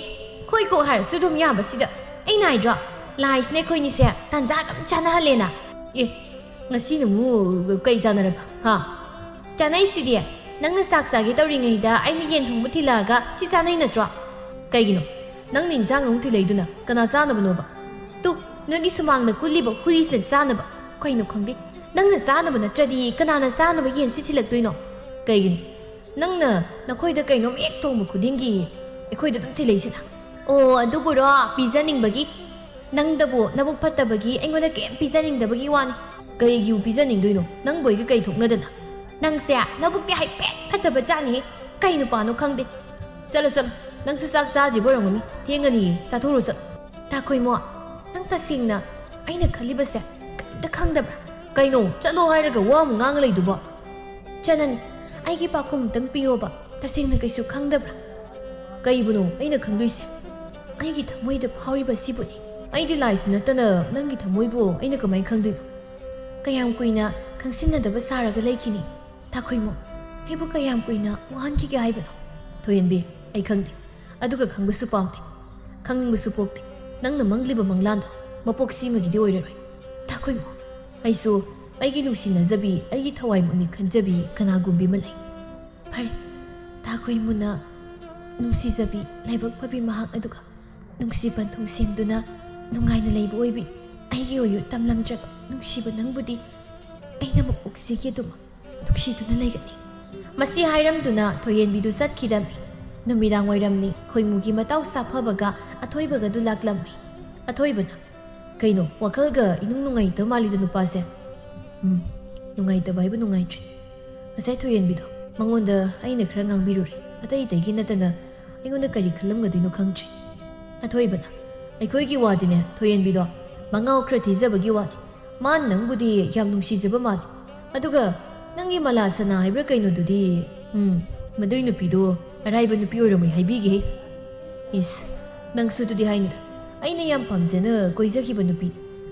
ꯈꯣꯏ ꯀꯣꯛ ꯍꯥꯏꯔꯁꯨ ꯑꯗꯨꯝ ꯌꯥꯕꯁꯤꯗ꯫ ꯑꯩꯅ ꯍꯥꯏꯗ꯭ꯔꯣ, ꯂꯥꯏꯁꯤꯅ ꯑꯩꯈꯣꯏꯅꯤꯁꯦ ꯇꯥꯟꯖꯥ ꯑꯗꯨꯝ ꯆꯥꯅꯍꯜꯂꯦꯅ꯫ ꯑꯦ, ꯉꯁꯤꯅ ꯑꯃꯨꯛ ꯀꯩ ꯆꯥꯟꯅꯔꯕ, ꯍꯥ? ꯆꯥꯅꯩꯁꯤꯗꯤ꯫ ꯅꯪꯅ ꯆꯥꯛ ꯆꯥꯒꯦ ꯇꯧꯔꯤꯉꯩꯗ ꯑꯩꯅ ꯌꯦꯟ ꯊꯣꯡꯕ ꯊꯤꯜꯂꯛꯑꯒ ꯁꯤ ꯆꯥꯅꯩ ꯅꯠꯇ꯭ꯔꯣ? ꯀꯩꯒꯤꯅꯣ? ꯅꯪꯅ ꯏꯟꯁꯥꯡ ꯑꯃꯨꯛ ꯊꯤꯜꯂꯛꯏꯗꯨꯅ ꯀꯅꯥ ꯆꯥꯅꯕꯅꯣꯕ? ꯇꯨ, ꯅꯣꯏꯒꯤ ꯁꯨꯃꯥꯡꯗ ꯀꯨꯜꯂꯤꯕ ꯍꯨꯏꯁꯤꯅ ꯆꯥꯅꯕ꯫ ꯀꯩꯅꯣ ꯈꯪꯗꯦ, ꯅꯪꯅ ꯆꯥꯅꯕ ꯅꯠꯇ꯭ꯔꯗꯤ ꯀꯅꯥꯅ ꯆꯥꯅꯕ ꯌꯦꯟꯁꯤ ꯊꯤꯜꯂꯛꯇꯣꯏꯅꯣ? ꯀꯩꯒꯤꯅꯣ ꯅꯪꯅ ꯅꯈꯣꯏꯗ ꯀꯩꯅꯣꯝ ꯍꯦꯛ ꯊꯣꯡꯕ ꯈꯨꯗꯤꯡꯒꯤ ꯑꯩꯈꯣꯏꯗ ꯑꯗꯨꯝ ꯊꯤꯜꯂꯛꯏꯁꯤꯅ? ꯑꯣ, ꯑꯗꯨꯕꯨꯔꯣ, ꯄꯤꯖꯅꯤꯡꯕꯒꯤ? ꯅꯪꯗꯕꯨ ꯅꯕꯨꯛ ꯐꯠꯇꯕꯒꯤ ꯑꯩꯉꯣꯟꯗ ꯀꯩꯝ ꯄꯤꯖꯅꯤꯡꯗꯕꯒꯤ ꯋꯥꯅꯤ꯫ ꯀꯩꯒꯤꯕꯨ ꯄꯤꯖꯅꯤꯡꯗꯣꯏꯅꯣ? ꯅꯪꯕꯨ ꯑꯩꯒ ꯀꯩ ꯊꯣꯛꯅꯗꯅ? ꯅꯪꯁꯦ ꯅꯕꯨꯛꯇꯤ ꯍꯥꯏꯐꯦꯠ ꯐꯠꯇꯕ ꯖꯥꯠꯅꯤꯍꯦ꯫ ꯀꯩ ꯅꯨꯄꯥꯅꯣ ꯈꯪꯗꯦ꯫ ꯆꯠꯂꯣ, ꯆꯠꯂꯣ, ꯅꯪꯁꯨ ꯆꯥꯛ ꯆꯥꯗ꯭ꯔꯤꯕ ꯑꯣꯏꯔꯝꯒꯅꯤ, ꯊꯦꯡꯉꯅꯤꯌꯦ, ꯆꯥꯊꯣꯛꯎꯔꯣ, ꯆꯠꯂꯣ꯫ ꯇꯥꯈꯣꯏꯃꯣ, ꯅꯪ ꯇꯁꯦꯡꯅ ꯑꯩꯅ ꯈꯜꯂꯤꯕꯁꯦ ꯀꯔꯤꯝꯇ ꯈꯪꯗꯕ꯭ꯔꯥ? ꯀꯩꯅꯣ, ꯆꯠꯂꯣ ꯍꯥꯏꯔꯒ ꯋꯥ ꯑꯃꯨꯛ ꯉꯥꯡꯉ ꯂꯩꯗꯨꯕꯣ? ꯆꯅꯟ, ꯑꯩꯒꯤ ꯄꯥꯎꯈꯨꯝ ꯑꯝꯇꯪ ꯄꯤꯌꯣꯕ꯫ ꯇꯁꯦꯡꯅ ꯀꯩꯁꯨ ꯈꯪꯗꯕ꯭ꯔꯥ? ꯀꯩꯕꯨꯅꯣ ꯑꯩꯅ ꯈꯪꯗꯣꯏꯁꯦ? ꯑꯩꯒꯤ ꯊꯃꯣꯏꯗ ꯐꯥꯎꯔꯤꯕ ꯑꯁꯤꯕꯨꯅꯤ꯫ ꯑꯩꯗꯤ ꯂꯥꯏꯁꯨ ꯅꯠꯇꯅ ꯅꯪꯒꯤ ꯊꯃꯣꯏꯕꯨ ꯑꯩꯅ ꯀꯃꯥꯏꯅ ꯈꯪꯗꯣꯏꯅꯣ? ꯀꯌꯥꯝ ꯀꯨꯏꯅ ꯈꯪꯁꯤꯟꯅꯗꯕ ꯁꯥꯔꯒ ꯂꯩꯈꯤꯅꯤ? ꯇꯥꯈꯣꯏꯃꯣ, ꯑꯩꯕꯨ ꯀꯌꯥꯝ ꯀꯨꯏꯅ ꯋꯥꯍꯟꯈꯤꯒꯦ ꯍꯥꯏꯕꯅꯣ? ꯊꯣꯏꯍꯟꯕꯤ, ꯑꯩ ꯈꯪꯗꯦ꯫ ꯑꯗꯨꯒ ꯈꯪꯕꯁꯨ ꯄꯥꯝꯗꯦ꯫ ꯈꯪꯅꯤꯡꯕꯁꯨ ꯄꯣꯛꯇꯦ꯫ ꯅꯪꯅ ꯃꯪꯂꯤꯕ ꯃꯪꯂꯥꯟꯗꯣ ꯃꯄꯣꯛ ꯁꯤꯃꯒꯤꯗꯤ ꯑꯣꯏꯔꯔꯣꯏ꯫ ꯇꯥꯈꯣꯏꯃꯣ, ꯑꯩꯁꯨ ꯑꯩꯒꯤ ꯅꯨꯡꯁꯤꯅꯖꯕꯤ, ꯑꯩꯒꯤ ꯊꯋꯥꯏꯃꯛꯅꯤ ꯈꯟꯖꯕꯤ ꯀꯅꯥꯒꯨꯝꯕꯤ ꯑꯃ ꯂꯩ꯫ ꯐꯔꯦ, ꯇꯥꯈꯣꯏꯃꯨꯅ ꯅꯨꯡꯁꯤꯖꯕꯤ, ꯂꯥꯏꯕꯛ ꯐꯕꯤ ꯃꯍꯥꯛ ꯑꯗꯨꯒ ꯅꯨꯡꯁꯤ ꯄꯟꯊꯨꯡ ꯁꯦꯝꯗꯨꯅ ꯅꯨꯡꯉꯥꯏꯅ ꯂꯩꯕ ꯑꯣꯏꯕꯤ꯫ ꯑꯩꯒꯤ ꯑꯣꯏꯌꯨ ꯇꯝꯂꯝꯗ꯭ꯔꯕ ꯅꯨꯡꯁꯤꯕ ꯅꯪꯕꯨꯗꯤ ꯑꯩꯅ ꯃꯄꯣꯛꯁꯤꯒꯤ ꯑꯗꯨꯃꯛ ꯅꯨꯡꯁꯤꯗꯨꯅ ꯂꯩꯒꯅꯤ꯫ ꯃꯁꯤ ꯍꯥꯏꯔꯝꯗꯨꯅ ꯊꯣꯏꯍꯦꯟꯕꯤꯗꯨ ꯆꯠꯈꯤꯔꯝꯃꯤ꯫ ꯅꯨꯃꯤꯗꯥꯡ ꯋꯥꯏꯔꯝꯅꯤ, ꯈꯣꯏꯃꯨꯒꯤ ꯃꯇꯥꯎ ꯁꯥꯐꯕꯒ ꯑꯊꯣꯏꯕꯒꯗꯨ ꯂꯥꯛꯂꯝꯃꯤ꯫ ꯑꯊꯣꯏꯕꯅ, "ꯀꯩꯅꯣ, ꯋꯥꯈꯜꯒ ꯏꯅꯨꯡ ꯅꯨꯡꯉꯥꯏꯇꯕ ꯃꯥꯜꯂꯤꯗ ꯅꯨꯄꯥꯁꯦ?" "ꯎꯝ, ꯅꯨꯡꯉꯥꯏꯇꯕ ꯍꯥꯏꯕꯨ ꯅꯨꯡꯉꯥꯏꯇ꯭ꯔꯦ꯫ ꯉꯁꯥꯏ ꯊꯣꯏꯍꯦꯟꯕꯤꯗꯣ, ꯃꯉꯣꯟꯗ ꯑꯩꯅ ꯈꯔ ꯉꯥꯡꯕꯤꯔꯨꯔꯦ꯫ ꯑꯇꯩ ꯑꯇꯩꯒꯤ ꯅꯠꯇꯅ ꯑꯩꯉꯣꯟꯗ ꯀꯔꯤ ꯈꯜꯂꯝꯒꯗꯣꯏꯅꯣ ꯈꯪꯗ꯭ꯔꯦ꯫" ꯑꯊꯣꯏꯕꯅ, "ꯑꯩꯈꯣꯏꯒꯤ ꯋꯥꯗꯤꯅꯦ, ꯊꯣꯏꯍꯦꯟꯕꯤꯗꯣ ꯃꯉꯥꯎ ꯈꯔ ꯊꯤꯖꯕꯒꯤ ꯋꯥꯅꯤ꯫ ꯃꯥꯅ ꯅꯪꯕꯨꯗꯤ ꯌꯥꯝ ꯅꯨꯡꯁꯤꯖꯕ ꯃꯥꯜꯂꯤ꯫ ꯑꯗꯨꯒ ꯅꯪꯒꯤ ꯃꯂꯥ ꯁꯅꯥ ꯍꯥꯏꯕ꯭ꯔꯥ ꯀꯩꯅꯣꯗꯨꯗꯤ, ꯎꯝ, ꯃꯗꯨꯏ ꯅꯨꯄꯤꯗꯣ ꯑꯔꯥꯏꯕ ꯅꯨꯄꯤ ꯑꯣꯏꯔꯝꯃꯣꯏ ꯍꯥꯏꯕꯤꯒꯦꯍꯦ꯫" "ꯏꯁ, ꯅꯪꯁꯨ ꯑꯗꯨꯗꯤ ꯍꯥꯏꯅꯨꯗ꯫ ꯑꯩꯅ ꯌꯥꯝ ꯄꯥꯝꯖꯅ ꯀꯣꯏꯖꯈꯤꯕ ꯅꯨꯄꯤ꯫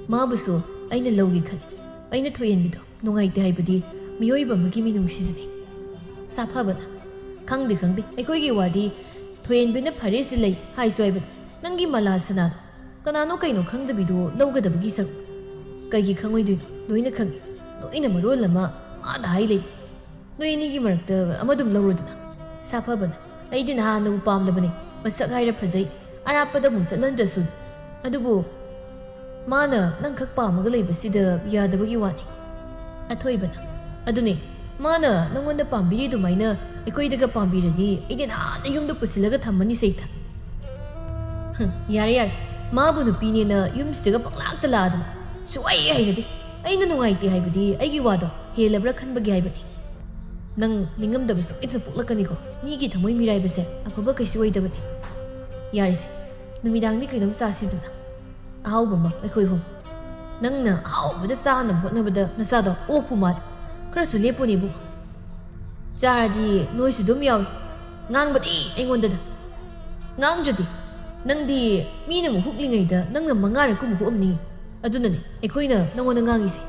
ꯃꯥꯕꯨꯁꯨ ꯑꯩꯅ ꯂꯧꯒꯦ ꯈꯜꯂꯤ꯫ ꯑꯩꯅ ꯊꯣꯏꯍꯦꯟꯕꯤꯗꯣ ꯅꯨꯡꯉꯥꯏꯇꯦ ꯍꯥꯏꯕꯗꯤ ꯃꯤꯑꯣꯏꯕ ꯑꯃꯒꯤ ꯃꯤꯅꯨꯡꯁꯤꯗꯨꯅꯤ꯫" ꯁꯥꯐꯕꯅ, "ꯈꯪꯗꯦ, ꯈꯪꯗꯦ, ꯑꯩꯈꯣꯏꯒꯤ ꯋꯥꯗꯤ ꯊꯣꯏꯍꯦꯟꯕꯤꯅ ꯐꯔꯦꯁꯤ ꯂꯩ ꯍꯥꯏꯁꯨ ꯍꯥꯏꯕꯅꯤ꯫ ꯅꯪꯒꯤ ꯃꯂꯥ ꯁꯅꯥꯗꯣ ꯀꯅꯥꯅꯣ ꯀꯩꯅꯣ ꯈꯪꯗꯕꯤꯗꯣ ꯂꯧꯒꯗꯕꯒꯤ ꯁꯔꯨꯛ꯫ ꯀꯩꯒꯤ ꯈꯪꯉꯣꯏꯗꯣꯏꯅꯣ? ꯂꯣꯏꯅ ꯈꯪꯉꯤ꯫ ꯂꯣꯏꯅ ꯃꯔꯣꯜ ꯑꯃ ꯃꯥꯗ ꯍꯥꯏ ꯂꯩ꯫ ꯅꯣꯏ ꯑꯅꯤꯒꯤ ꯃꯔꯛꯇ ꯑꯃꯗꯨꯝ ꯂꯧꯔꯣꯗꯅ꯫" ꯁꯥꯐꯕꯅ, "ꯑꯩꯗꯤ ꯅꯍꯥꯟꯅꯕꯨ ꯄꯥꯝꯂꯕꯅꯤ꯫ ꯃꯁꯛ ꯍꯥꯏꯔ ꯐꯖꯩ꯫ ꯑꯔꯥꯞꯄꯗ ꯑꯃꯨꯛ ꯆꯠꯍꯟꯗ꯭ꯔꯁꯨ꯫ ꯑꯗꯨꯕꯨ ꯃꯥꯅ ꯅꯪꯈꯛ ꯄꯥꯝꯃꯒ ꯂꯩꯕꯁꯤꯗ ꯌꯥꯗꯕꯒꯤ ꯋꯥꯅꯤ꯫ ꯑꯊꯣꯏꯕꯅ, ꯑꯗꯨꯅꯦ, ꯃꯥꯅ ꯅꯪꯉꯣꯟꯗ ꯄꯥꯝꯕꯤꯔꯤ ꯑꯗꯨꯃꯥꯏꯅ ꯑꯩꯈꯣꯏꯗꯒ ꯄꯥꯝꯕꯤꯔꯗꯤ ꯑꯩꯗꯤ ꯅꯍꯥꯟꯅ ꯌꯨꯝꯗ ꯄꯨꯁꯤꯜꯂꯒ ꯊꯝꯃꯅꯤ ꯁꯦꯛꯇ꯫ ꯍꯝ, ꯌꯥꯔꯦ ꯌꯥꯔꯦ, ꯃꯥꯕꯨ ꯅꯨꯄꯤꯅꯦꯅ ꯌꯨꯝꯁꯤꯗꯒ ꯄꯪꯂꯥꯛꯇ ꯂꯥꯛꯑꯗꯅ꯫ ꯁꯨꯛꯍꯩ ꯍꯩꯅꯗꯦ꯫ ꯑꯩꯅ ꯅꯨꯡꯉꯥꯏꯇꯦ ꯍꯥꯏꯕꯗꯤ ꯑꯩꯒꯤ ꯋꯥꯗꯣ ꯍꯦꯜꯂꯕ꯭ꯔꯥ ꯈꯟꯕꯒꯤ ꯍꯥꯏꯕꯅꯤ꯫ ꯅꯪ ꯅꯤꯡꯉꯝꯗꯕ ꯁꯣꯏꯗꯅ ꯄꯣꯛꯂꯛꯀꯅꯤꯀꯣ꯫ ꯃꯤꯒꯤ ꯊꯃꯣꯏ ꯃꯤꯔꯥꯏꯕꯁꯦ ꯑꯐꯕ ꯀꯩꯁꯨ ꯑꯣꯏꯗꯕꯅꯤ꯫ ꯌꯥꯔꯦꯁꯦ, ꯅꯨꯃꯤꯗꯥꯡꯗꯤ ꯀꯩꯅꯣꯝ ꯆꯥꯁꯤꯗꯅ꯫ ꯑꯍꯥꯎꯕ ꯑꯃ ꯑꯩꯈꯣꯏ ꯑꯍꯨꯝ꯫ ꯅꯪꯅ ꯑꯍꯥꯎꯕꯗ ꯆꯥꯅꯕ ꯍꯣꯠꯅꯕꯗ ꯅꯆꯥꯗꯣ ꯑꯣꯛꯄꯨ ꯃꯥꯜꯂꯦ꯫ ꯈꯔꯁꯨ ꯂꯦꯞꯄꯨꯅꯦ ꯏꯕꯨꯡ꯫ ꯆꯥꯔꯗꯤ ꯅꯣꯏꯁꯨ ꯑꯗꯨꯝ ꯌꯥꯎꯏ꯫ ꯉꯥꯡꯕꯗꯤ ꯑꯩꯉꯣꯟꯗꯗ꯫ ꯉꯥꯡꯗ꯭ꯔꯗꯤ ꯅꯪꯗꯤ ꯃꯤꯅ ꯑꯃꯨꯛ ꯍꯨꯛꯂꯤꯉꯩꯗ ꯅꯪꯅ ꯃꯉꯥꯔꯛ ꯀꯨꯝꯕ ꯍꯨꯛꯑꯝꯅꯤ꯫ ꯑꯗꯨꯅꯅꯦ ꯑꯩꯈꯣꯏꯅ ꯅꯪꯉꯣꯟꯗ ꯉꯥꯡꯉꯤꯁꯦ꯫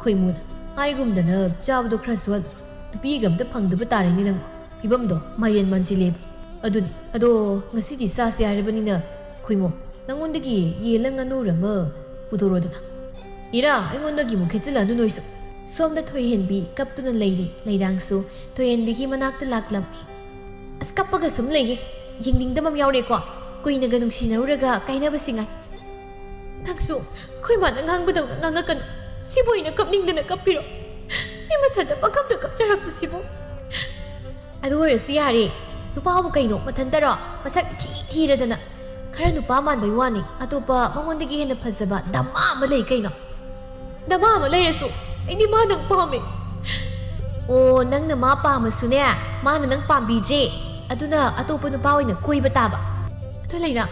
ꯈꯣꯏꯃꯨꯅ ꯍꯥꯏꯒꯨꯝꯗꯅ ꯆꯥꯕꯗꯣ ꯈꯔ ꯁꯨꯍꯜꯂꯣ꯫ ꯅꯨꯄꯤꯒ ꯑꯝꯇ ꯐꯪꯗꯕ ꯇꯥꯔꯦꯅꯦ ꯅꯪꯕꯨ꯫ ꯐꯤꯕꯝꯗꯣ ꯃꯥꯏꯔꯦꯟ ꯃꯥꯟꯁꯤꯜꯂꯦꯕ꯫ ꯑꯗꯨꯅꯤ꯫ ꯑꯗꯣ ꯉꯁꯤꯗꯤ ꯆꯥꯁꯦ ꯍꯥꯏꯔꯕꯅꯤꯅ ꯈꯣꯏꯃꯣ, ꯅꯪꯉꯣꯟꯗꯒꯤ ꯌꯦꯜꯂ ꯉꯥꯅꯨꯔ ꯑꯃ ꯄꯨꯊꯣꯔꯣꯗꯅ꯫ ꯏꯔꯥ, ꯑꯩꯉꯣꯟꯗꯒꯤ ꯑꯃꯨꯛ ꯈꯦꯠꯆꯤꯜꯂꯛꯑꯅꯨ ꯅꯣꯏꯁꯨ꯫ ꯁꯣꯝꯗ ꯊꯣꯏꯍꯦꯟꯕꯤ ꯀꯞꯇꯨꯅ ꯂꯩꯔꯤ꯫ ꯂꯩꯔꯥꯡꯁꯨ ꯊꯣꯏꯍꯦꯟꯕꯤꯒꯤ ꯃꯅꯥꯛꯇ ꯂꯥꯛꯂꯝꯃꯤ꯫ ꯑꯁ, ꯀꯞꯄꯒ ꯁꯨꯝ ꯂꯩꯒꯦ꯫ ꯌꯦꯡꯅꯤꯡꯗꯕ ꯑꯃ ꯌꯥꯎꯔꯦꯀꯣ꯫ ꯀꯨꯏꯅꯒ ꯅꯨꯡꯁꯤꯅꯔꯨꯔꯒ ꯀꯥꯏꯅꯕꯁꯤ ꯉꯥꯏ꯫ ꯅꯪꯁꯨ ꯑꯩꯈꯣꯏ ꯃꯥꯅ ꯉꯥꯡꯕꯗꯧꯅ ꯉꯥꯡꯉꯛꯀꯅꯨ꯫ ꯁꯤꯕꯨ ꯑꯩꯅ ꯀꯞꯅꯤꯡꯗꯅ ꯀꯞꯄꯤꯔꯣ? ꯃꯤ ꯃꯊꯟꯇ ꯄꯪꯀꯞꯇ ꯀꯞꯆꯔꯛꯄꯁꯤꯕꯨ꯫ ꯑꯗꯨ ꯑꯣꯏꯔꯁꯨ ꯌꯥꯔꯦ꯫ ꯅꯨꯄꯥꯕꯨ ꯀꯩꯅꯣ ꯃꯊꯟꯇꯔꯣ? ꯃꯁꯛ ꯏꯊꯤ ꯊꯤꯔꯗꯅ꯫ ꯈꯔ ꯅꯨꯄꯥ ꯃꯥꯟꯕꯩ ꯋꯥꯅꯤ, ꯑꯇꯣꯞꯄ ꯃꯉꯣꯟꯗꯒꯤ ꯍꯦꯟꯅ ꯐꯖꯕ ꯗꯃꯥ ꯑꯃ ꯂꯩ ꯀꯩꯅꯣ꯫ ꯗꯃꯥ ꯑꯃ ꯂꯩꯔꯁꯨ ꯑꯩꯗꯤ ꯃꯥ ꯅꯪ ꯄꯥꯝꯃꯦ꯫ ꯑꯣ, ꯅꯪꯅ ꯃꯥ ꯄꯥꯝꯃꯁꯨꯅꯦ, ꯃꯥꯅ ꯅꯪ ꯄꯥꯝꯕꯤꯗ꯭ꯔꯦ꯫ ꯑꯗꯨꯅ ꯑꯇꯣꯞꯄ ꯅꯨꯄꯥ ꯑꯣꯏꯅ ꯀꯣꯏꯕ ꯇꯥꯕ꯫ ꯑꯗꯣ ꯂꯩꯔꯥ,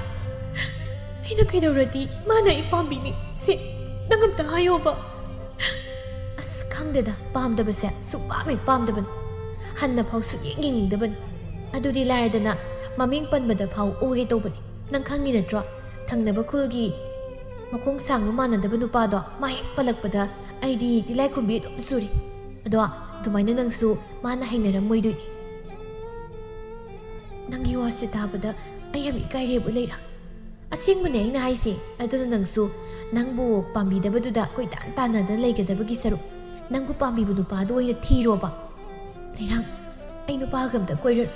ꯑꯩꯅ ꯀꯩꯗꯧꯔꯗꯤ ꯃꯥꯅ ꯑꯩ ꯄꯥꯝꯕꯤꯅꯤ? ꯁꯤ ꯅꯪ ꯑꯝꯇ ꯍꯥꯏꯌꯣꯕ꯫ ꯑꯁ, ꯈꯪꯗꯦꯗ, ꯄꯥꯝꯗꯕꯁꯦ ꯁꯨꯛꯄꯥꯝ ꯍꯦꯛ ꯄꯥꯝꯗꯕꯅꯤ꯫ ꯍꯟꯅ ꯐꯥꯎ ꯁꯨꯛꯌꯦꯡ ꯌꯦꯡꯅꯤꯡꯗꯕꯅꯤ꯫ ꯑꯗꯨꯗꯤ ꯂꯥꯏꯔꯗꯅ ꯃꯃꯤꯡ ꯄꯟꯕꯗ ꯐꯥꯎ ꯑꯣꯒꯦ ꯇꯧꯕꯅꯤ꯫ ꯅꯪ ꯈꯪꯉꯤ ꯅꯠꯇ꯭ꯔꯣ? ꯊꯪꯅꯕ ꯈꯨꯜꯒꯤ ꯃꯈꯣꯡ ꯁꯥꯡꯕ ꯃꯥꯟꯅꯗꯕ ꯅꯨꯄꯥꯗꯣ ꯃꯥ ꯍꯦꯛ ꯄꯜꯂꯛꯄꯗ ꯑꯩꯗꯤ ꯇꯤꯜꯂꯥꯏꯈꯨꯝꯕꯤ ꯑꯗꯨꯝ ꯆꯨꯔꯦ꯫ ꯑꯗꯣ ꯑꯗꯨꯃꯥꯏꯅ ꯅꯪꯁꯨ ꯃꯥꯅ ꯍꯩꯅꯔꯝꯃꯣꯏꯗꯣꯏꯅꯤ꯫ ꯅꯪꯒꯤ ꯋꯥꯁꯦ ꯇꯥꯕꯗ ꯑꯩ ꯌꯥꯝ ꯏꯀꯥꯏꯔꯦꯕꯨ ꯂꯩꯔꯥ꯫ ꯑꯁꯦꯡꯕꯅꯦ ꯑꯩꯅ ꯍꯥꯏꯁꯦ꯫ ꯑꯗꯨꯅ ꯅꯪꯁꯨ ꯅꯪꯕꯨ ꯄꯥꯝꯕꯤꯗꯕꯗꯨꯗ ꯀꯣꯏꯇꯥꯟ ꯇꯥꯟꯅꯗꯅ ꯂꯩꯒꯗꯕꯒꯤ ꯁꯔꯨꯛ, ꯅꯪꯕꯨ ꯄꯥꯝꯕꯤꯕ ꯅꯨꯄꯥꯗꯣ ꯑꯣꯏꯅ ꯊꯤꯔꯣꯕ꯫ ꯂꯩꯔꯥꯡ, ꯑꯩ ꯅꯨꯄꯥꯒ ꯑꯝꯇ ꯀꯣꯏꯔꯔꯣꯏ,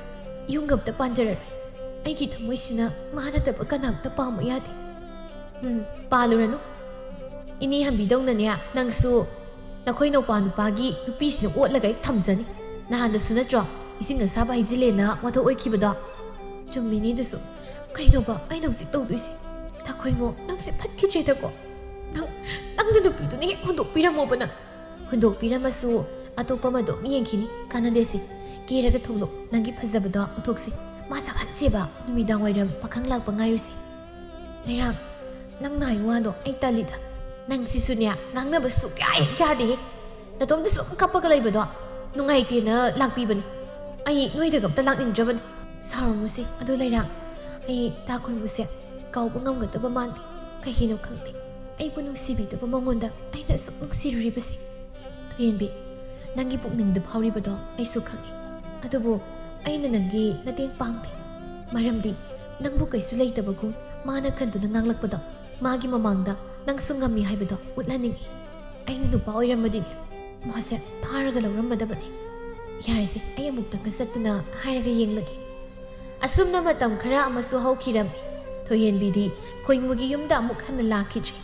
ꯌꯨꯝꯒ ꯑꯝꯇ ꯄꯥꯟꯖꯔꯔꯣꯏ꯫ ꯑꯩꯒꯤ ꯊꯃꯣꯏꯁꯤꯅ ꯃꯥ ꯅꯠꯇꯕ ꯀꯅꯥꯝꯇ ꯄꯥꯝꯕ ꯌꯥꯗꯦ꯫ ꯎꯝ, ꯄꯥꯜꯂꯨꯔꯅꯨ꯫ ꯏꯅꯦ ꯍꯟꯕꯤꯗꯧꯅꯅꯦ, ꯅꯪꯁꯨ ꯅꯈꯣꯏ ꯅꯧꯄꯥ ꯅꯨꯄꯥꯒꯤ ꯅꯨꯄꯤꯁꯤꯅ ꯑꯣꯠꯂꯒ ꯍꯦꯛ ꯊꯝꯖꯅꯤ꯫ ꯅꯍꯥꯟꯗꯁꯨ ꯅꯠꯇ꯭ꯔꯣ ꯏꯁꯤꯡ ꯑꯁꯥꯕ ꯍꯩꯖꯤꯜꯂꯦꯅ ꯋꯥꯊꯣꯛ ꯑꯣꯏꯈꯤꯕꯗꯣ? ꯆꯨꯝꯃꯤꯅꯦ ꯑꯗꯨꯁꯨ꯫ ꯀꯩꯅꯣꯕ ꯑꯩꯅ ꯍꯧꯖꯤꯛ ꯇꯧꯗꯣꯏꯁꯦ? ꯊꯈꯣꯏꯃꯣ, ꯅꯪꯁꯦ ꯐꯠꯈꯤꯗ꯭ꯔꯦꯗꯀꯣ꯫ ꯅꯪ, ꯅꯪꯒꯤ ꯅꯨꯄꯤꯗꯨꯅ ꯍꯦꯛ ꯍꯨꯟꯗꯣꯛꯄꯤꯔꯝꯃꯣꯕ ꯅꯪ꯫ ꯍꯨꯟꯗꯣꯛꯄꯤꯔꯝꯃꯁꯨ ꯑꯇꯣꯞꯄ ꯑꯃ ꯑꯗꯨꯝ ꯌꯦꯡꯈꯤꯅꯤ꯫ ꯀꯥꯟꯅꯗꯦꯁꯦ꯫ ꯀꯦꯔꯒ ꯊꯣꯛꯂꯛꯑꯣ, ꯅꯪꯒꯤ ꯐꯖꯕꯗꯣ ꯎꯠꯊꯣꯛꯁꯤ꯫ ꯃꯥ ꯁꯛꯍꯟꯁꯦꯕ, ꯅꯨꯃꯤꯗꯥꯡ ꯋꯥꯏꯔꯝ ꯄꯥꯈꯪ ꯂꯥꯛꯄ ꯉꯥꯏꯔꯨꯁꯤ꯫ ꯂꯩꯔꯥꯡ, ꯅꯪꯅ ꯍꯥꯏ ꯋꯥꯗꯣ ꯑꯩ ꯇꯜꯂꯤꯗ꯫ ꯅꯪꯁꯤꯁꯨꯅꯦ, ꯉꯥꯡꯅꯕ ꯁꯨꯛꯌꯥ ꯍꯦꯛ ꯌꯥꯗꯦꯍꯦ꯫ ꯅꯇꯣꯝꯇ ꯁꯨꯝ ꯀꯞꯄꯒ ꯂꯩꯕꯗꯣ ꯅꯨꯡꯉꯥꯏꯇꯦꯅ ꯂꯥꯛꯄꯤꯕꯅꯤ꯫ ꯑꯩ ꯅꯣꯏꯗꯒ ꯑꯝꯇ ꯂꯥꯛꯅꯤꯡꯗ꯭ꯔꯕꯅꯤ꯫ ꯁꯥꯎꯔꯝꯃꯨꯁꯦ꯫ ꯑꯗꯣ ꯂꯩꯔꯥꯡ, ꯑꯩ ꯇꯥ ꯈꯣꯏꯃꯨꯁꯦ ꯀꯥꯎꯕ ꯉꯝꯒꯗꯕ ꯃꯥꯟꯗꯦ꯫ ꯀꯩꯒꯤꯅꯣ ꯈꯪꯗꯦ, ꯑꯩꯕꯨ ꯅꯨꯡꯁꯤꯕꯤꯗꯕ ꯃꯉꯣꯟꯗ ꯑꯩꯅ ꯑꯁꯨꯛ ꯅꯨꯡꯁꯤꯔꯨꯔꯤꯕꯁꯦ꯫ ꯊꯣꯏꯍꯦꯟꯕꯤ, ꯅꯪꯒꯤ ꯄꯨꯛꯅꯤꯡꯗ ꯐꯥꯎꯔꯤꯕꯗꯣ ꯑꯩꯁꯨ ꯈꯪꯏ꯫ ꯑꯗꯨꯕꯨ ꯑꯩꯅ ꯅꯪꯒꯤ ꯃꯇꯦꯡ ꯄꯥꯡꯗꯦ꯫ ꯃꯔꯝꯗꯤ ꯅꯪꯕꯨ ꯀꯩꯁꯨ ꯂꯩꯇꯕꯒꯨꯝ ꯃꯥꯅ ꯈꯟꯗꯨꯅ ꯉꯥꯡꯂꯛꯄꯗꯣ, ꯃꯥꯒꯤ ꯃꯃꯥꯡꯗ ꯅꯪꯁꯨ ꯉꯝꯃꯤ ꯍꯥꯏꯕꯗꯣ ꯎꯠꯍꯟꯅꯤꯡꯏ꯫ ꯑꯩꯅ ꯅꯨꯄꯥ ꯑꯣꯏꯔꯝꯃꯗꯤꯅꯦ, ꯃꯥꯁꯦ ꯐꯥꯔꯒ ꯂꯧꯔꯝꯃꯗꯕꯅꯤ꯫ ꯌꯥꯔꯦꯁꯦ, ꯑꯩ ꯑꯃꯨꯛꯇꯪꯒ ꯆꯠꯇꯨꯅ ꯍꯥꯏꯔꯒ ꯌꯦꯡꯂꯒꯦ꯫ ꯑꯁꯨꯝꯅ ꯃꯇꯝ ꯈꯔ ꯑꯃꯁꯨ ꯍꯧꯈꯤꯔꯝꯃꯤ꯫ ꯊꯣꯏꯍꯦꯟꯕꯤꯗꯤ ꯈꯣꯏꯃꯨꯒꯤ ꯌꯨꯝꯗ ꯑꯃꯨꯛ ꯍꯟꯅ ꯂꯥꯛꯈꯤꯗ꯭ꯔꯦ꯫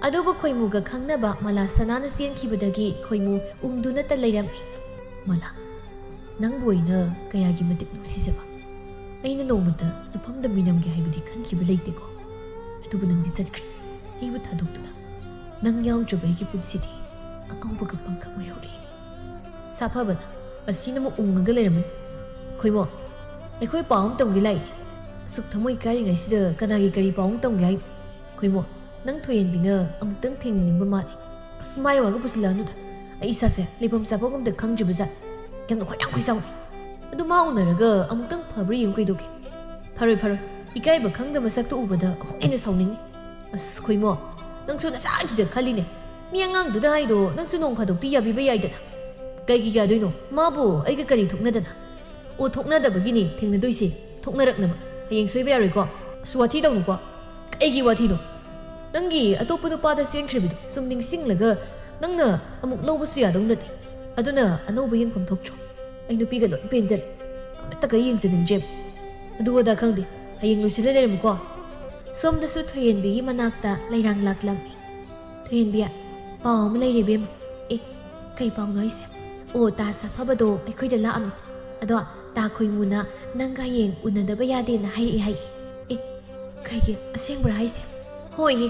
ꯑꯗꯨꯕꯨ ꯈꯣꯏꯃꯨꯒ ꯈꯪꯅꯕ ꯃꯂꯥ ꯁꯅꯥꯅ ꯆꯦꯟꯈꯤꯕꯗꯒꯤ ꯈꯣꯏꯃꯨ ꯎꯪꯗꯨꯅꯇ ꯂꯩꯔꯝꯃꯤ꯫ "ꯃꯂꯥ, ꯅꯪꯕꯨ ꯑꯩꯅ ꯀꯌꯥꯒꯤ ꯃꯇꯤꯛ ꯅꯨꯡꯁꯤꯖꯕ! ꯑꯩꯅ ꯅꯣꯡꯃꯇ ꯅꯐꯝꯗ ꯃꯤꯅꯝꯒꯦ ꯍꯥꯏꯕꯗꯤ ꯈꯟꯈꯤꯕ ꯂꯩꯇꯦꯀꯣ꯫ ꯑꯗꯨꯕꯨ ꯅꯪꯗꯤ ꯆꯠꯈ꯭ꯔꯦ, ꯑꯩꯕꯨ ꯊꯥꯗꯣꯛꯇꯨꯅ꯫ ꯅꯪ ꯌꯥꯎꯗ꯭ꯔꯕ ꯑꯩꯒꯤ ꯄꯨꯟꯁꯤꯗꯤ ꯑꯉꯥꯎꯕꯒ ꯄꯪꯈꯛ ꯑꯣꯏꯍꯧꯔꯦ꯫" ꯁꯥꯐꯕꯅ ꯑꯁꯤꯅ ꯑꯃꯨꯛ ꯎꯪꯉꯒ ꯂꯩꯔꯝꯃꯤ꯫ "ꯈꯣꯏꯃꯣ, ꯑꯩꯈꯣꯏ ꯄꯥꯎ ꯑꯃ ꯇꯝꯒꯦ ꯂꯥꯛꯏ꯫" ꯑꯁꯨꯛ ꯊꯃꯣꯏ ꯀꯥꯏꯔꯤꯉꯩꯁꯤꯗ ꯀꯅꯥꯒꯤ ꯀꯔꯤ ꯄꯥꯎ ꯑꯃ ꯇꯝꯒꯦ ꯍꯥꯏꯅꯣ? "ꯈꯣꯏꯃꯣ, ꯅꯪ ꯊꯣꯏꯍꯦꯟꯕꯤꯅ ꯑꯃꯨꯛꯇꯪ ꯊꯦꯡꯅꯅꯤꯡꯕ ꯃꯥꯜꯂꯤ꯫" "ꯑꯁ, ꯃꯥꯏ ꯋꯥꯒ ꯄꯨꯁꯤꯜꯂꯛꯑꯅꯨꯗ꯫ ꯑꯩ ꯏꯁꯥꯁꯦ ꯂꯩꯐꯝ ꯆꯥꯐꯝ ꯑꯝꯇ ꯈꯪꯗ꯭ꯔꯤꯕ ꯖꯥꯠ꯫ ꯌꯥꯝꯅ ꯈꯣꯏꯔꯥꯡ ꯈꯣꯏꯁꯥꯎꯅꯤ꯫ ꯑꯗꯨ ꯃꯥ ꯎꯅꯔꯒ ꯑꯃꯨꯛꯇꯪ ꯐꯕ꯭ꯔꯥ ꯌꯦꯡꯉꯨ ꯀꯩꯗꯧꯒꯦ?" "ꯐꯔꯣꯏ, ꯐꯔꯣꯏ꯫ ꯏꯀꯥꯏꯕ ꯈꯪꯗꯕ ꯃꯁꯛꯇꯣ ꯎꯕꯗ ꯑꯃꯨꯛ ꯍꯦꯟꯅ ꯁꯥꯎꯅꯤꯡꯉꯤ꯫" "ꯑꯁ, ꯈꯣꯏꯃꯣ, ꯅꯪꯁꯨ ꯅꯆꯥꯒꯤꯗ ꯈꯜꯂꯤꯅꯦ꯫ ꯃꯤ ꯑꯉꯥꯡꯗꯨꯗ ꯍꯥꯏꯗꯣ ꯅꯪꯁꯨ ꯅꯣꯡ ꯐꯥꯗꯣꯛꯇꯤ ꯌꯥꯕꯤꯕ ꯌꯥꯏꯗꯅ꯫" "ꯀꯩꯒꯤ ꯌꯥꯗꯣꯏꯅꯣ? ꯃꯥꯕꯨ ꯑꯩꯒ ꯀꯔꯤ ꯊꯣꯛꯅꯗꯅ?" "ꯑꯣ, ꯊꯣꯛꯅꯗꯕꯒꯤꯅꯦ ꯊꯦꯡꯅꯗꯣꯏꯁꯦ꯫ ꯊꯣꯛꯅꯔꯛꯅꯕ꯫ ꯍꯌꯦꯡ ꯁꯣꯏꯕ ꯌꯥꯔꯣꯏꯀꯣ꯫" "ꯑꯁ, ꯋꯥꯊꯤ ꯇꯧꯅꯨꯀꯣ꯫" "ꯀꯩꯒꯤ ꯋꯥꯊꯤꯅꯣ? ꯅꯪꯒꯤ ꯑꯇꯣꯞꯄ ꯅꯨꯄꯥꯗ ꯆꯦꯟꯈ꯭ꯔꯤꯕꯗꯣ ꯁꯨꯝ ꯅꯤꯡꯁꯤꯡꯂꯒ ꯅꯪꯅ ꯑꯃꯨꯛ ꯂꯧꯕꯁꯨ ꯌꯥꯗꯧ ꯅꯠꯇꯦ꯫ ꯑꯗꯨꯅ ꯑꯅꯧꯕ ꯌꯦꯡꯐꯝ ꯊꯣꯛꯇ꯭ꯔꯣ? ꯑꯩ ꯅꯨꯄꯤꯒ ꯂꯣꯏ ꯄꯦꯟꯖꯔꯦ꯫ ꯑꯃꯠꯇꯒ ꯌꯦꯡꯖꯅꯤꯡꯗ꯭ꯔꯦ꯫ ꯑꯗꯨ ꯑꯗꯥ ꯈꯪꯗꯦ꯫ ꯍꯌꯦꯡ ꯂꯣꯏꯁꯤꯜꯂ ꯂꯩꯔꯝꯃꯨꯀꯣ꯫" ꯁꯣꯝꯗꯁꯨ ꯊꯣꯏꯍꯦꯟꯕꯤꯒꯤ ꯃꯅꯥꯛꯇ ꯂꯩꯔꯥꯡ ꯂꯥꯛꯂꯝꯃꯤ꯫ "ꯊꯣꯏꯍꯦꯟꯕꯤ, ꯄꯥꯎ ꯑꯃ ꯂꯩꯔꯦ ꯏꯕꯦꯝꯃ꯫" "ꯑꯦ, ꯀꯩ ꯄꯥꯎꯅꯣ ꯍꯥꯏꯁꯦ?" "ꯑꯣ, ꯇꯥ ꯁꯥꯐꯕꯗꯣ ꯑꯩꯈꯣꯏꯗ ꯂꯥꯛꯑꯝꯃꯤ꯫ ꯑꯗꯣ ꯇꯥ ꯈꯣꯏꯃꯨꯅ ꯅꯪꯒ ꯍꯌꯦꯡ ꯎꯅꯗꯕ ꯌꯥꯗꯦꯅ ꯍꯥꯏꯔꯛꯑꯦ ꯍꯥꯏꯌꯦ꯫" "ꯑꯦ, ꯀꯩꯒꯤ? ꯑꯁꯦꯡꯕ꯭ꯔꯥ ꯍꯥꯏꯁꯦ?" "ꯍꯣꯏꯌꯦ,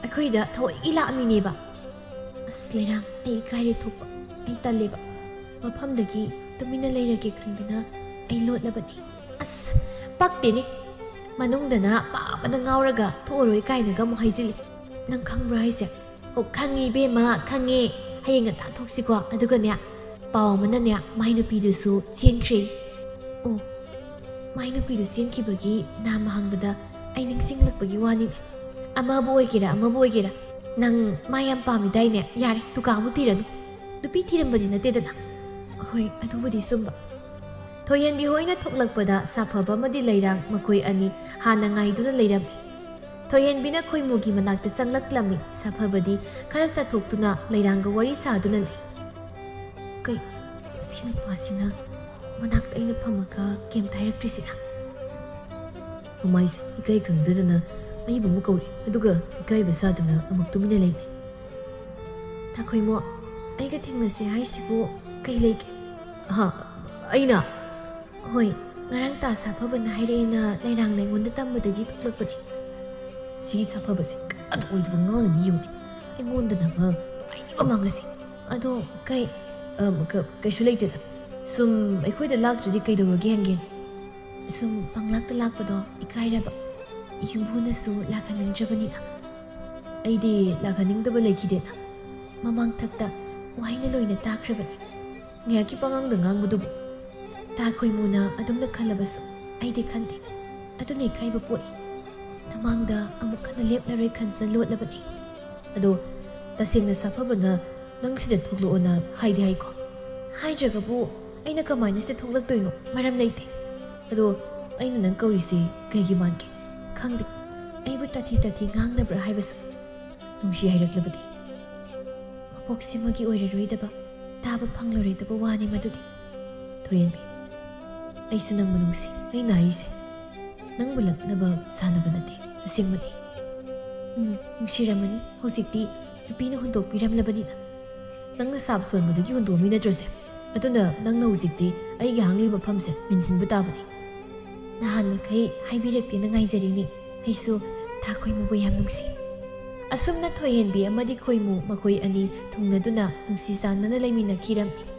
ꯑꯩꯈꯣꯏꯗ ꯊꯑꯣꯏꯒꯤ ꯂꯥꯛꯑꯝꯃꯤꯅꯦꯕ꯫" "ꯑꯁ ꯂꯩꯔꯥꯡ, ꯑꯩ ꯏꯀꯥꯏꯔꯦ ꯊꯣꯛꯄ꯫ ꯑꯩ ꯇꯜꯂꯦꯕ꯫ ꯃꯐꯝꯗꯒꯤ ꯇꯨꯃꯤꯟꯅ ꯂꯩꯔꯒꯦ ꯈꯟꯗꯨꯅ ꯑꯩ ꯂꯣꯠꯂꯕꯅꯤ꯫" "ꯑꯁ, ꯄꯛꯇꯦꯅꯦ꯫ ꯃꯅꯨꯡꯗꯅ ꯄꯥꯕꯅ ꯉꯥꯎꯔꯒ ꯊꯣꯛꯑꯔꯣꯏ ꯀꯥꯏꯅꯒ ꯑꯃꯨꯛ ꯍꯥꯏꯖꯤꯜꯂꯤ꯫ ꯅꯪ ꯈꯪꯕ꯭ꯔꯥ ꯍꯥꯏꯁꯦ?" "ꯑꯣ, ꯈꯪꯉꯤ ꯏꯕꯦꯝꯃ, ꯈꯪꯉꯦ꯫ ꯍꯌꯦꯡ ꯉꯟꯇꯥ ꯊꯣꯛꯁꯤꯀꯣ꯫ ꯑꯗꯨꯒꯅꯦ, ꯄꯥꯎ ꯑꯃꯅꯅꯦ, ꯃꯥꯏ ꯅꯨꯄꯤꯗꯨꯁꯨ ꯆꯦꯟꯈ꯭ꯔꯦ꯫" "ꯑꯣ, ꯃꯥꯏ ꯅꯨꯄꯤꯗꯨ ꯆꯦꯟꯈꯤꯕꯒꯤ ꯅꯥꯃ ꯍꯪꯕꯗ ꯑꯩ ꯅꯤꯡꯁꯤꯡꯂꯛꯄꯒꯤ ꯋꯥꯅꯤꯅꯦ꯫ ꯑꯃꯕꯨ ꯑꯣꯏꯒꯦꯔꯥ, ꯑꯃꯕꯨ ꯑꯣꯏꯒꯦꯔꯥ, ꯅꯪ ꯃꯥ ꯌꯥꯝ ꯄꯥꯝꯃꯤꯗꯥꯏꯅꯦ? ꯌꯥꯔꯦ, ꯗꯨꯀꯥꯟꯕꯨ ꯊꯤꯔꯅꯨ꯫ ꯅꯨꯄꯤ ꯊꯤꯔꯝꯕꯗꯤ ꯅꯠꯇꯦꯗꯅ꯫" "ꯍꯣꯏ, ꯑꯗꯨꯕꯨꯗꯤ ꯆꯨꯝꯕ꯫" ꯊꯣꯏꯍꯦꯟꯕꯤ ꯍꯣꯏꯅ ꯊꯣꯛꯂꯛꯄꯗ ꯁꯥꯐꯕ ꯑꯃꯗꯤ ꯂꯩꯔꯥꯡ ꯃꯈꯣꯏ ꯑꯅꯤ ꯍꯥꯟꯅ ꯉꯥꯏꯗꯨꯅ ꯂꯩꯔꯝꯃꯤ꯫ ꯊꯣꯏꯍꯦꯟꯕꯤꯅ ꯈꯣꯏꯃꯨꯒꯤ ꯃꯅꯥꯛꯇ ꯆꯪꯂꯛꯂꯝꯃꯤ꯫ ꯁꯥꯐꯕꯗꯤ ꯈꯔ ꯆꯠꯊꯣꯛꯇꯨꯅ ꯂꯩꯔꯥꯡꯒ ꯋꯥꯔꯤ ꯁꯥꯗꯨꯅ ꯂꯩ꯫ "ꯀꯩ, ꯁꯤ ꯅꯨꯄꯥꯁꯤꯅ ꯃꯅꯥꯛꯇ ꯑꯩꯅ ꯐꯝꯃꯒ ꯀꯩꯝꯇ ꯍꯥꯏꯔꯛꯇ꯭ꯔꯤꯁꯤꯅ?" "ꯃꯃꯥꯏꯁꯦ ꯏꯀꯥꯏ ꯈꯪꯗꯗꯅ ꯑꯩꯕꯨ ꯑꯃꯨꯛ ꯀꯧꯔꯦ, ꯑꯗꯨꯒ ꯏꯀꯥꯏꯕ ꯁꯥꯗꯅ ꯑꯃꯨꯛ ꯇꯨꯃꯤꯟꯅ ꯂꯩꯅꯦ꯫" "ꯊꯥꯈꯣꯏꯃꯣ, ꯑꯩꯒ ꯊꯦꯡꯅꯁꯦ ꯍꯥꯏꯁꯤꯕꯨ ꯀꯩ ꯂꯩꯒꯦ?" "ꯍꯥ? ꯑꯩꯅ?" "ꯍꯣꯏ, ꯉꯔꯥꯡ ꯇꯥ ꯁꯥꯐꯕꯅ ꯍꯥꯏꯔꯛꯑꯦꯅ ꯂꯩꯔꯥꯡꯅ ꯑꯩꯉꯣꯟꯗ ꯇꯝꯕꯗꯒꯤ ꯊꯣꯛꯂꯛꯄꯅꯦ꯫" "ꯁꯤꯒꯤ ꯁꯥꯐꯕꯁꯦ ꯀꯅꯥꯗ ꯑꯣꯏꯗꯕ ꯉꯥꯡꯅ ꯃꯤ ꯌꯧꯅꯤ꯫ ꯑꯩꯉꯣꯟꯗꯅ ꯑꯃ ꯅꯨꯡꯉꯥꯏꯅꯕ ꯃꯥꯡꯉꯁꯤ꯫ ꯑꯗꯣ ꯀꯩ?" "ꯑꯝ, ꯀ-, ꯀꯩꯁꯨ ꯂꯩꯇꯦꯗ꯫ ꯁꯨꯝ ꯑꯩꯈꯣꯏꯗ ꯂꯥꯛꯇ꯭ꯔꯗꯤ ꯀꯩꯗꯧꯔꯒꯦ ꯍꯪꯒꯦ?" "ꯁꯨꯝ ꯄꯪꯂꯥꯛꯇ ꯂꯥꯛꯄꯗꯣ ꯏꯀꯥꯏꯔꯕ꯫ ꯌꯨꯝꯕꯨꯅꯁꯨ ꯂꯥꯛꯍꯟꯅꯤꯡꯗ꯭ꯔꯕꯅꯤꯅ꯫" "ꯑꯩꯗꯤ ꯂꯥꯛꯍꯟꯅꯤꯡꯗꯕ ꯂꯩꯈꯤꯗꯦꯅ꯫ ꯃꯃꯥꯡ ꯊꯛꯇ ꯋꯥꯍꯩꯅ ꯂꯣꯏꯅ ꯇꯥꯈ꯭ꯔꯕꯅꯤ꯫ ꯉꯥꯏꯍꯥꯛꯀꯤ ꯄꯉꯥꯡꯗ ꯉꯥꯡꯕꯗꯨꯕꯨ ꯇꯥ ꯈꯣꯏꯃꯨꯅ ꯑꯗꯨꯝꯅ ꯈꯜꯂꯕꯁꯨ ꯑꯩꯗꯤ ꯈꯟꯗꯦ꯫ ꯑꯗꯨꯅ ꯏꯀꯥꯏꯕ ꯄꯣꯛꯏ꯫ ꯅꯃꯥꯡꯗ ꯑꯃꯨꯛ ꯍꯟꯅ ꯂꯦꯞꯂꯔꯣꯏ ꯈꯟꯗꯨꯅ ꯂꯣꯠꯂꯕꯅꯤ꯫ ꯑꯗꯣ ꯇꯁꯦꯡꯅ ꯁꯥꯐꯕꯅ ꯅꯪ ꯁꯤꯗ ꯊꯣꯛꯂꯛꯑꯣꯅ ꯍꯥꯏꯗꯤ ꯍꯥꯏꯀꯣ? ꯍꯥꯏꯗ꯭ꯔꯒꯕꯨ ꯑꯩꯅ ꯀꯃꯥꯏꯅ ꯁꯤꯗ ꯊꯣꯛꯂꯛꯇꯣꯏꯅꯣ? ꯃꯔꯝ ꯂꯩꯇꯦ꯫ ꯑꯗꯣ ꯑꯩꯅ ꯅꯪ ꯀꯧꯔꯤꯁꯦ ꯀꯩꯒꯤ ꯃꯥꯟꯒꯦ? ꯈꯪꯗꯦ꯫ ꯑꯩꯕꯨ ꯇꯥꯊꯤ ꯇꯥꯊꯤ ꯉꯥꯡꯅꯕ꯭ꯔꯥ ꯍꯥꯏꯕꯁꯨ ꯅꯨꯡꯁꯤ ꯍꯥꯏꯔꯛꯂꯕꯗꯤ꯫ ꯃꯄꯣꯛꯁꯤꯃꯒꯤ ꯑꯣꯏꯔꯔꯣꯏꯗꯕ, ꯇꯥꯕ ꯐꯪꯂꯔꯣꯏꯗꯕ ꯋꯥꯅꯤ ꯃꯗꯨꯗꯤ꯫ ꯊꯣꯏꯍꯦꯟꯕꯤ, ꯑꯩꯁꯨ ꯅꯪꯕꯨ ꯅꯨꯡꯁꯤ꯫ ꯑꯩꯅ ꯍꯥꯏꯔꯤꯁꯦ ꯅꯪꯕꯨ ꯂꯛꯅꯕ ꯁꯥꯟꯅꯕ ꯅꯠꯇꯦ꯫ ꯑꯁꯦꯡꯕꯅꯤ꯫ ꯎꯝ, ꯅꯨꯡꯁꯤꯔꯝꯃꯅꯤ꯫ ꯍꯧꯖꯤꯛꯇꯤ ꯅꯨꯄꯤꯅ ꯍꯨꯟꯗꯣꯛꯄꯤꯔꯝꯂꯕꯅꯤꯅ꯫ ꯅꯪꯅ ꯁꯥꯞ ꯁꯣꯟꯕꯗꯨꯒꯤ ꯍꯨꯟꯗꯣꯛꯑꯝꯃꯤ ꯅꯠꯇ꯭ꯔꯣꯁꯦ? ꯑꯗꯨꯅ ꯅꯪꯅ ꯍꯧꯖꯤꯛꯇꯤ ꯑꯩꯒꯤ ꯍꯥꯡꯂꯤꯕ ꯃꯐꯝꯁꯦ ꯃꯦꯟꯁꯤꯟꯕ ꯇꯥꯕꯅꯤ꯫ ꯅꯍꯥꯟ ꯃꯈꯩ ꯍꯥꯏꯕꯤꯔꯛꯇꯦꯅ ꯉꯥꯏꯖꯔꯤꯅꯤ꯫ ꯑꯩꯁꯨ ꯊꯥ ꯈꯣꯏꯃꯨꯕꯨ ꯌꯥꯝ ꯅꯨꯡꯁꯤ꯫ ꯑꯁꯨꯝꯅ ꯊꯣꯏꯍꯦꯟꯕꯤ ꯑꯃꯗꯤ ꯈꯣꯏꯃꯨ ꯃꯈꯣꯏ ꯑꯅꯤ ꯊꯨꯡꯅꯗꯨꯅ ꯅꯨꯡꯁꯤ ꯆꯥꯟꯅꯅ ꯂꯩꯃꯤꯟꯅꯈꯤꯔꯝꯃꯤ꯫